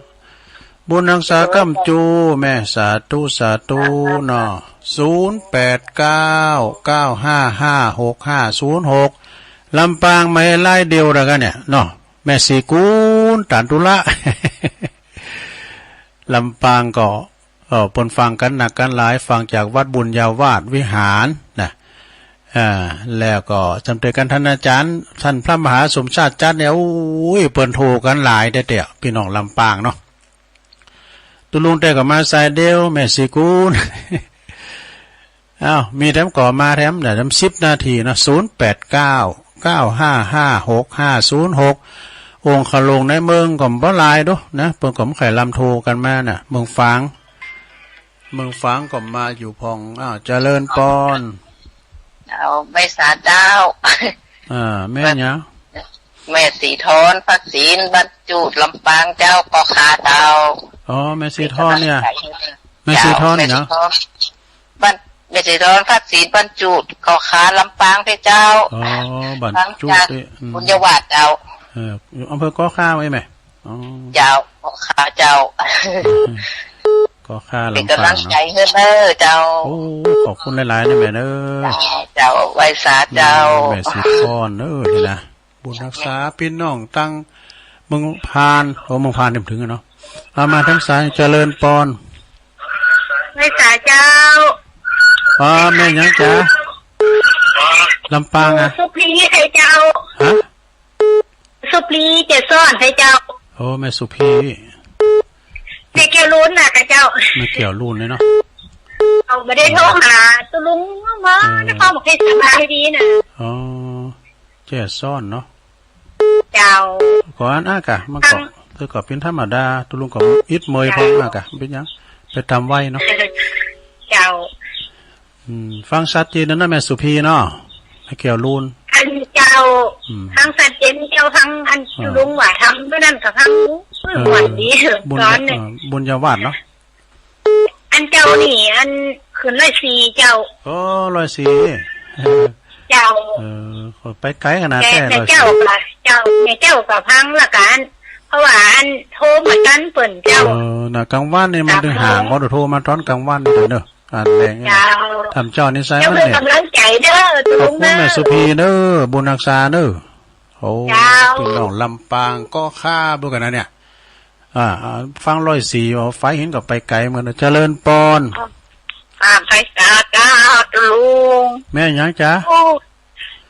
บุญฮักษาค้ำจู แม่ สาธุ สาธุ เนาะ ศูนย์แปดเก้า เก้าห้าห้า หกห้าศูนย์หก ลำปางไม่ไล่เดียวแล้วกันเนี่ย เนาะ แม่ศรีกูล ตันตุละ ลำปางก็ เออ เปิ้นฟังกันนักกันหลาย ฟังจากวัดบุญญาวาสวิหารนะ อ่า แล้วก็จำเจอกันท่านอาจารย์ ท่านพระมหาสมชาติจัดเนี่ย โอ้ย เปิ้นโทรกันหลายแต๊ๆ พี่น้องลำปางเนาะ ตุ๊ลุงแต่ก็มาสายเดียว แม่ศรีกูล อ้าว มีแถมก็มาแถม เดี๋ยวแถมสิบนาทีนะ ศูนย์แปดเก้า เก้าห้าห้า หกห้าศูนย์หก องค์ขลุงในเมืองก็บ่หลายดอกนะ เปิ้นก็บ่ค่อยลำโทรกันมาน่ะ เมืองฝาง เมืองฝางก็มาอยู่พ่อง อ้าว เจริญปอน เอา ไหว้สาเจ้า อ่า แม่หยัง แม่สีทอน พักศีล บ้านจูด ลำปางเจ้า ก็ขาเจ้า อ๋อ แม่สีทอนเนี่ย แม่สีทอนเนี่ย เจ้า แม่สีทอน บ้าน แม่สีทอน พักศีล บ้านจูด ก็ขา ลำปางเด้อเจ้า อ๋อ บ้านจูด หลังจาก เด้อ อืม บุญญาวาสเจ้า เออ อยู่อำเภอก็ขาไว้ไหม อ๋อ เจ้า ก็ขาเจ้า ก็ขา เป็นกำลังใจให้เด้อเจ้า ลำปางเนาะ โอ้ ขอบคุณหลายๆนะแม่เด้อ เจ้า ไหว้สาเจ้า อืม แม่สีทอนเด้อนี่นะ บุญฮักษาพี่น้องตังเมืองพาน โอ้ เมืองพานนี่บ่ถึงอะเนาะ เอามาทางสายเจริญปอน ไหว้สาเจ้า อ๋อ แม่หยังจ๊ะ ลำปางอะ สุพลีไทยเจ้า ฮะ สุพลีเจริญสอนไทยเจ้า โอ้ แม่สุพลี แม่แก้วลูนน่ะกะเจ้า แม่แก้วลูนเนี่ยเนาะ เอาบ่ได้โทรหาตุ๊ลุงมา เออ นะ เขาบอกให้สบายดีนะ อ๋อ เจริญสอนเนาะ เจ้า ก็อันอ้ากะ มันก็ อัน เธอก็เป็นธรรมดา ตุ๊ลุงก็อิดเมย เจ้า พออ้ากะ เป็นหยัง ไปตามวัยเนาะ เจ้า อืม ฟังชัดเจนนะแม่สุพีเนาะ แม่แก้วลูน อันเจ้า อืม ฟังชัดเจนเจ้า ฟังอัน เออ ตุ๊ลุงว่าทำเมื่อนั้นก็ฟัง เออ ม่วนดี บุญ สอนเนี่ย เออ บุญญาวาสเนาะ อันเจ้านี่ อันขึ้นร้อยสี่เจ้า โอ้ ร้อยสี่ เจ้า เออ ไปไกลขนาด แต่ แท้ แต่ ร้อยสี่ เจ้าก็ เจ้า แต่เจ้าก็ฟังละกัน เพราะว่าอันโทรมาตันเปิ้นเจ้า เออ น่ะ กลางวันนี่มัน ครับ ถึงห่าง ก็โทรมาตอนกลางวันนี่เด้อ อันแรงนี่นะ เจ้า ทำเจ้านิสัยมันเนี่ย เจ้าเป็นกำลังใจเด้อ ขอบคุณแม่สุพีเด้อ บุญฮักษาเด้อ โอ้ เจ้า พี่น้องลำปางก็ข้าเบิ่งกันนะเนี่ย อ่า อ่า ฟังร้อยสี่ ว่าไฟเห็นก็ไปไกลเหมือนกัน เจริญปอน อ่า ไปสาเจ้าตุ๊ลุง แม่หยังจ๊ะ โอ้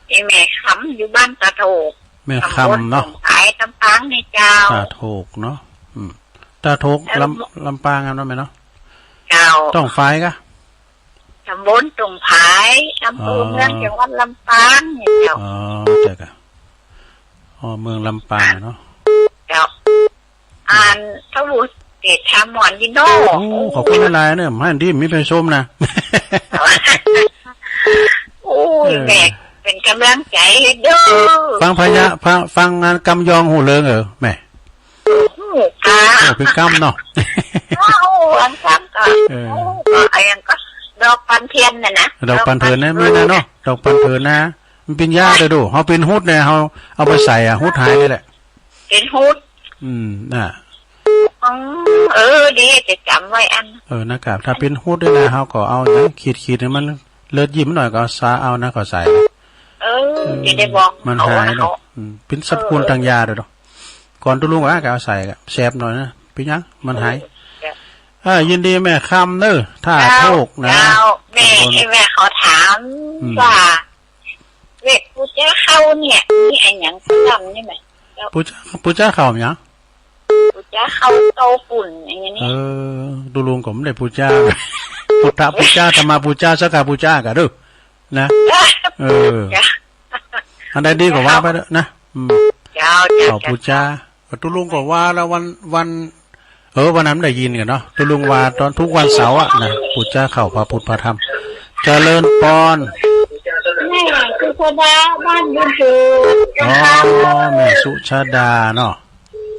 ไอ้แม่คำอยู่บ้านตาโถก แม่คำเนาะ ตำบลสงขาย ลำปางนี่เจ้า ตาโถกเนาะ อืม ตาโถก แล้ว ลำ ลำปางอะเนาะแม่เนาะ เจ้า ต้องไฟกะ ตำบลตุ่งผาย อำเภอเมือง อ๋อ จังหวัดลำปางเนี่ยเจ้า อ๋อ เจ้าค่ะ อ๋อ เมืองลำปางเนาะ เจ้า อ่านทบุเศรษฐามอนดีเนาะ โอ้ ขอบคุณหลายๆ เนี่ย ให้ดี มีไปชมนะ โอ้ย เออ แม่เป็นกำลังใจให้เด้อ ฟังพญา ฟัง ฟังงานกำยองหูเลิงเออ แม่ โอ้โหค่ะ โอ้ เป็นกำเนาะ โอ้โห อันกำก็ เออ โอ้โห ก็ไอ้ยังก็ ดอกปันเทียนน่ะนะ ดอกปันเทียนนะ ดอกปันเทียน มีนะเนาะ ดอกปันเทียนนะ มันเป็นยาเลยดู เขาเป็นฮุดเนี่ย เขาเอาไปใส่อ่ะ ฮุดหายเลยแหละ เป็นฮุด อืม น่ะ อ๋อ เออ ดี จะจำไว้อัน เออ นะครับ ถ้าเป็นฮุดเนี่ยนะ เขาก็เอานะ ขีดๆ ให้มันเลือดยิ้มหน่อย ก็เอาซาเอานะ ก็ใส่ เออ เออ จะได้บอก มันหาย เขา เนาะ เขา อืม เป็นสรรพคุณ เออ ทางยาเลยเนาะ ก่อนตุลุงว่าก็เอาใส่ก็แสบหน่อยนะ เป็นยัง มันหาย เออ อ่า ยินดีแม่คำเนอะ ถ้า เจ้า โชคนะ เจ้า แม่ ตำบล แม่ขอถาม อืม ว่า เลขปู่เจ้าเข้าเนี่ย มีอะไรอย่างเพิ่มนี่ไหม เจ้า ปู่เจ้า ปู่เจ้าเข้าอย่าง ปู่เจ้าเข้าเต้าฝุ่นอย่างเงี้ย เออ ตุลุงก็ไม่ได้ปู่เจ้า พุทธปู่เจ้า ธรรมปู่เจ้า สังฆปู่เจ้าก็เด้อ นะ เออ จ้ะ อันใดดีก็ว่าไปเถอะนะ อืม เจ้า เจ้า เข้าปู่เจ้า เจ้า ก็ตุลุงก็ว่าแล้ววัน วัน เออ วันนั้นได้ยินกันเนาะ ตุลุงว่าตอนทุกวันเสาร์อะนะ ปู่เจ้าเข้าพระพุทธพระธรรม เจริญปอน แม่สุชาดา บ้านบุญเกิด อ๋อ แม่สุชาดาเนาะ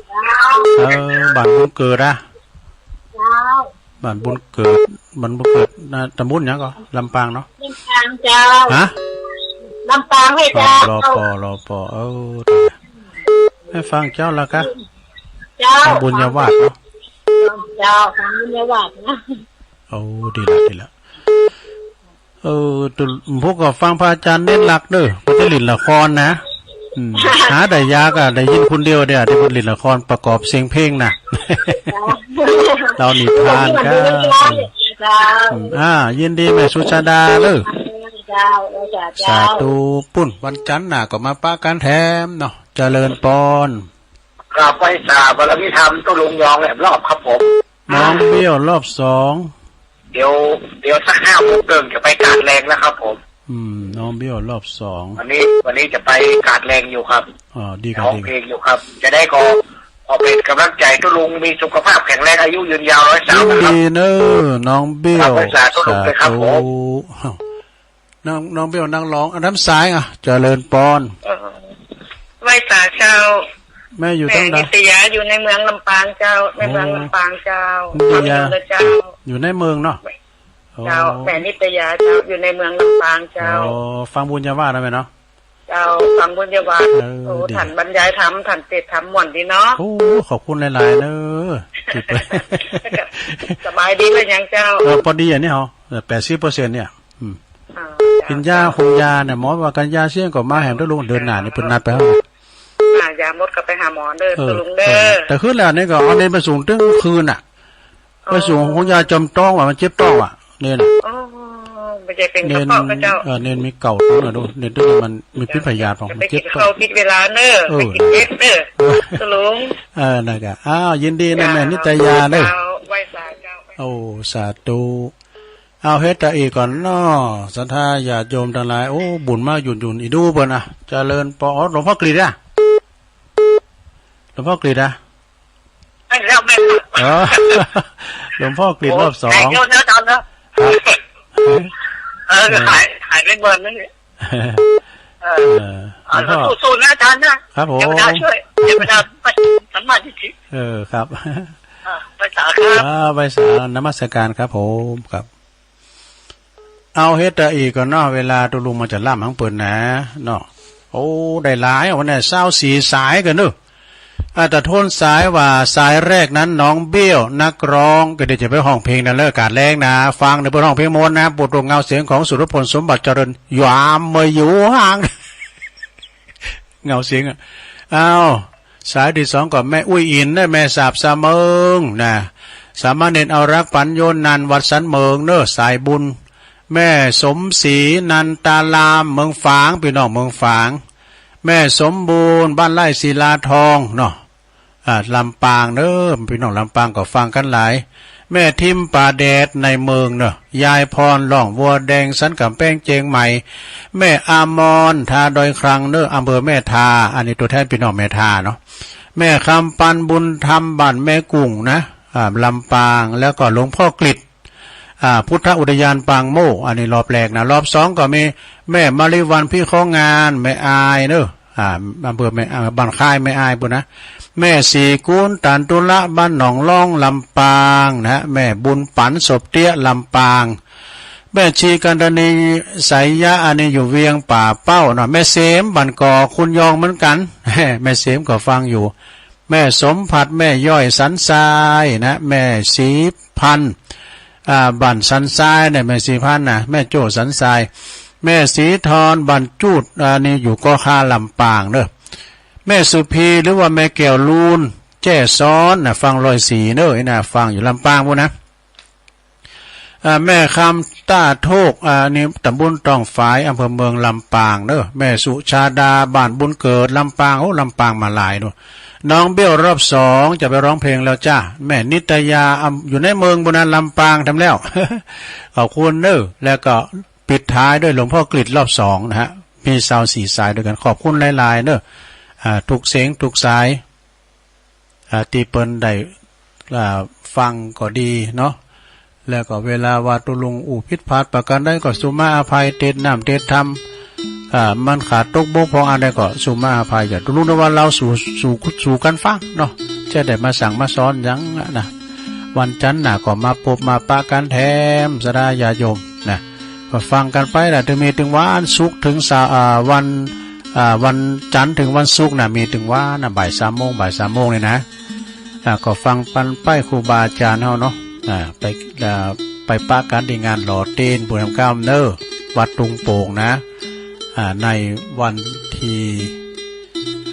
เจ้า เออ บ้านบุญเกิดอะ เจ้า บ้านบุญเกิด บ้านบุญเกิดนะ ตำบลหยังก็ ลำปางเนาะ ลำปางเจ้า ฮะ ลำปางเว้ยเจ้า อ๋อ ลอปอ ลอปอ เออ ตาย ให้ฟังเจ้าละกะ เจ้า ทางบุญญาวาสเนาะ เจ้า ทางบุญญาวาสนะ โอ้ ดีละ ดีละ เออ ตุ พวกก็ฟังพระอาจารย์เน้นหลักเด้อ บ่ได้เล่นละครนะ อืม หาได้ยากอะ ได้ยินคนเดียวเดียว ที่เพิ่นเล่นละครประกอบเสียงเพลงนะ เล่านิทานครับ เจ้า อืม อ่า ยินดีแม่สุชาดาเด้อ เจ้า เจ้า สาธุ ปุ้น วันจันทร์หน้าก็มาปะกันแถมเนาะ เจริญปอน กราบไหว้สาบารมีธรรม ตุลุงยองแหลมรอบครับผม น้องเบี้ยวรอบสอง เดี๋ยว เดี๋ยวสักห้าโมงครึ่งจะไปกาดแรงแล้วครับผม อืม น้องเบี้ยวรอบสอง วันนี้ วันนี้จะไปกาดแรงอยู่ครับ อ๋อ ดีครับ ร้องเพลงอยู่ครับ จะได้ขอ ขอเป็นกำลังใจ ตุลุงมีสุขภาพแข็งแรง อายุยืนยาวร้อยสาม ยินดีเนอะ น้องเบี้ยว ครับ สาธุ สาธุ ครับผม น้อง น้องเบลนักร้อง อันนั้นสายอ่ะ เจริญปอน เออ ไหว้สาเจ้า แม่อยู่ แม่ ทางใด นิตยาอยู่ในเมืองลำปางเจ้า ในเมือง โอ้ ลำปางเจ้า นิตยา ขอบคุณนะเจ้า อยู่ในเมืองเนาะ เจ้า โอ้ แม่นิตยาเจ้า อยู่ในเมืองลำปางเจ้า โอ้ ฟังบุญญาวาสนะแม่เนาะ เจ้า ฟังบุญญาวาส เออ โอ้ ดี ท่านบรรยายธรรม ท่านเทศน์ธรรมม่วนดีเนาะ โอ้ ขอบคุณหลายๆ เนอะ ที่ไป สบายดีหรือยังเจ้า เออ พอดีอันนี้เหรอ แปดสิบเปอร์เซ็นต์ เนี่ย อืม อ่า กินยา เจ้า คงยาเนี่ย หมอว่ากันยาเสี่ยงก็มาแหมเด้อลุง เดือนหน้านี่เพิ่นนัดไปแล้วนะ อ่า ยาหมดก็ไปหาหมอเด้อ เออ ตุลุงเด้อ เออ แต่คืนแล้วนี่ก็เอาเนนไปส่งถึงคืนน่ะ เออ ไปส่งคงยาจำต้องว่ามันเจ็บต้องว่ะ เนนน่ะ อ๋อ ไม่ใช่เป็นกระเพาะก็เจ้า เนน เออ เนนมีเก่าตัวน่ะดู เนนตัวนี้มันมีพิษพยาธิของมันเจ็บต้อง จะไปกินข้าวผิดเวลาเนอะ เออ ไปกินเจ็บเนอะ เออ ตุลุง เออ นั่นก็ อ้าว ยินดีนะแม่นิตยาเด้อ เจ้า ไหว้สาเจ้า โอ้ สาธุ เอาเฮ็ดตะอีก่อนเนาะ ศรัทธาญาติโยมทั้งหลาย โอ้ บุญมาหยุ่นๆ อีดูเปิ้นนะ เจริญปอ อ๋อ หลวงพ่อกฤษอะ หลวงพ่อกฤษอะ ไม่แล้ว ไม่แล้ว อ๋อ หลวงพ่อกฤษรอบสอง โอ้ แตกแล้วนะอาจารย์นะ ครับ เออ เออ หาย หายไปเมินนึงเนี่ย เออ เออ หลวงพ่อ สู้ๆ นะอาจารย์นะ ครับผม เทวดาช่วย เทวดาสัมมาทิฏฐิ เออ ครับ อ่า ไหว้สาครับ อ่า ไหว้สานมัสการครับผม ครับ เอาเฮ็ดตะอีก่อนเนาะ เวลาตุลุงมาจะล่ำหังเปิ้นนะเนาะ โอ้ ได้หลายวันนี้ ซาวสี่สายกันเนอะ อ่า แต่โทนสายว่าสายแรกนั้นน้องเบี้ยวนักร้อง ก็เดี๋ยวจะไปฮ้องเพลงนั่นเลย กาดแรงนะ ฟังในเปิ้นฮ้องเพลงม่วนนะ ปู่ตรงเงาเสียงของสุรพลสมบัติเจริญ ยามมาอยู่ห่าง เงาเสียงอะ อ้าว สายที่สองก็แม่อุ้ยอินนะ แม่สาบสะเมิงนะ สามเณรเอารักปัญโยนันท์วัดสันเมิงเนอะ สายบุญ แม่สมศรีนันตาราม เมืองฝาง พี่น้องเมืองฝาง แม่สมบูรณ์ บ้านไร่ศิลาทองเนาะ ลำปางเนอะ พี่น้องลำปางก็ฟังกันหลาย แม่ทิมป่าแดดในเมืองเนอะ ยายพรหล่องวัวแดงสันกำแพงเจียงใหม่ แม่อามอนทาดอยครังเนอะ อำเภอแม่ทา อันนี้ตัวแทนพี่น้องแม่ทาเนาะ แม่คำปันบุญธรรมบ้านแม่กุ้งนะ อ่า ลำปาง แล้วก็หลวงพ่อกฤษ อ่า พุทธอุทยานปางโมก อันนี้รอบแรกนะ รอบสองก็มีแม่มะลิวันพี่ของงาน แม่อายเนอะ อ่า อำเภอแม่ อ่า บ้านค่ายแม่อายบุญนะ แม่ศรีกุลตันตุละบ้านหนองล่องลำปางนะ แม่บุญปันศพเตี้ยลำปาง แม่ชีกันตนีสายยะ อันนี้อยู่เวียงป่าเป้าเนาะ แม่เสมบ้านก่อคุณยองเหมือนกัน แม่เสมก็ฟังอยู่ แม่สมผัด แม่ย่อยสันทรายนะ แม่ศรีพันธ์ อ่า บ้านสันทรายเนี่ย แม่ศรีพันธ์นะ แม่โจ้สันทราย แม่ศรีทรบ้านจูด อันนี้อยู่ก็คาลำปางเนอะ แม่สุพีหรือว่าแม่แก้วลูน แจ้ซ้อนนะ ฟังร้อยสี่เนอะ นี่นะ ฟังอยู่ลำปางพุ้นนะ อ่า แม่คำต้าโทก อ่า นี่ตำบลตองฝาย อำเภอเมืองลำปางเนอะ แม่สุชาดา บ้านบุญเกิด ลำปาง โอ้ ลำปางมาหลายเนอะ น้องเบี้ยวรอบสอง จะไปร้องเพลงแล้วจ้า แม่นิตยา อำ อยู่ในเมืองบุญนะ ลำปางทำแล้ว ขอบคุณเนอะ แล้วก็ปิดท้ายด้วยหลวงพ่อกฤษรอบสองนะฮะ มีซาวสี่สายด้วยกัน ขอบคุณหลายๆเนอะ อ่า ทุกเสียงทุกสาย อ่า ที่เปิ้นได้ อ่า ฟังก็ดีเนาะ แล้วก็เวลาว่าตุลุงอู้ผิดพลาดประการใดก็สุมาอภัย เตตน้ำเตตธรรม อ่า มันขาดตกบกพร่องอันใดก็สุมาอภัย อย่าตุลุงนะว่าเราสู่ สู่ สู่กันฟังเนาะ จะได้มาสั่งมาสอนหยังนะ วันจันทร์หน้าก็มาพบมาปะกันแถมสดาญาติโยมนะ ก็ฟังกันไปนะ ถึงมีถึงวันศุกร์ถึงเสาร์ อ่า วัน อ่า วันจันทร์ถึงวันศุกร์นะ มีถึงวันนะ บ่ายสามโมง บ่ายสามโมงนี่นะ อ่า ก็ฟังปันไปครูบาอาจารย์เฮาเนาะ อ่า ไป อ่า ไปปะกันที่งานหล่อเตียนบุญธรรมเก้าเนอ วัดตุงโป่งนะ อ่า ในวันที่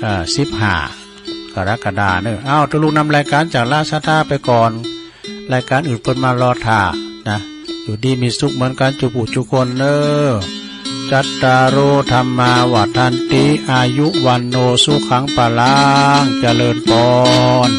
อ่า สิบห้า กรกฎาเนอ อ้าว ตุลุงนำรายการจากราชท่าไปก่อน รายการอื่นเปิ้นมารอถ่านะ อยู่ดีมีสุขเหมือนกันจุผู้จุคนเนอ จัตตาโร ธัมมา วัฑฒันติ อายุ วัณโณ สุขัง พลัง เจริญปอน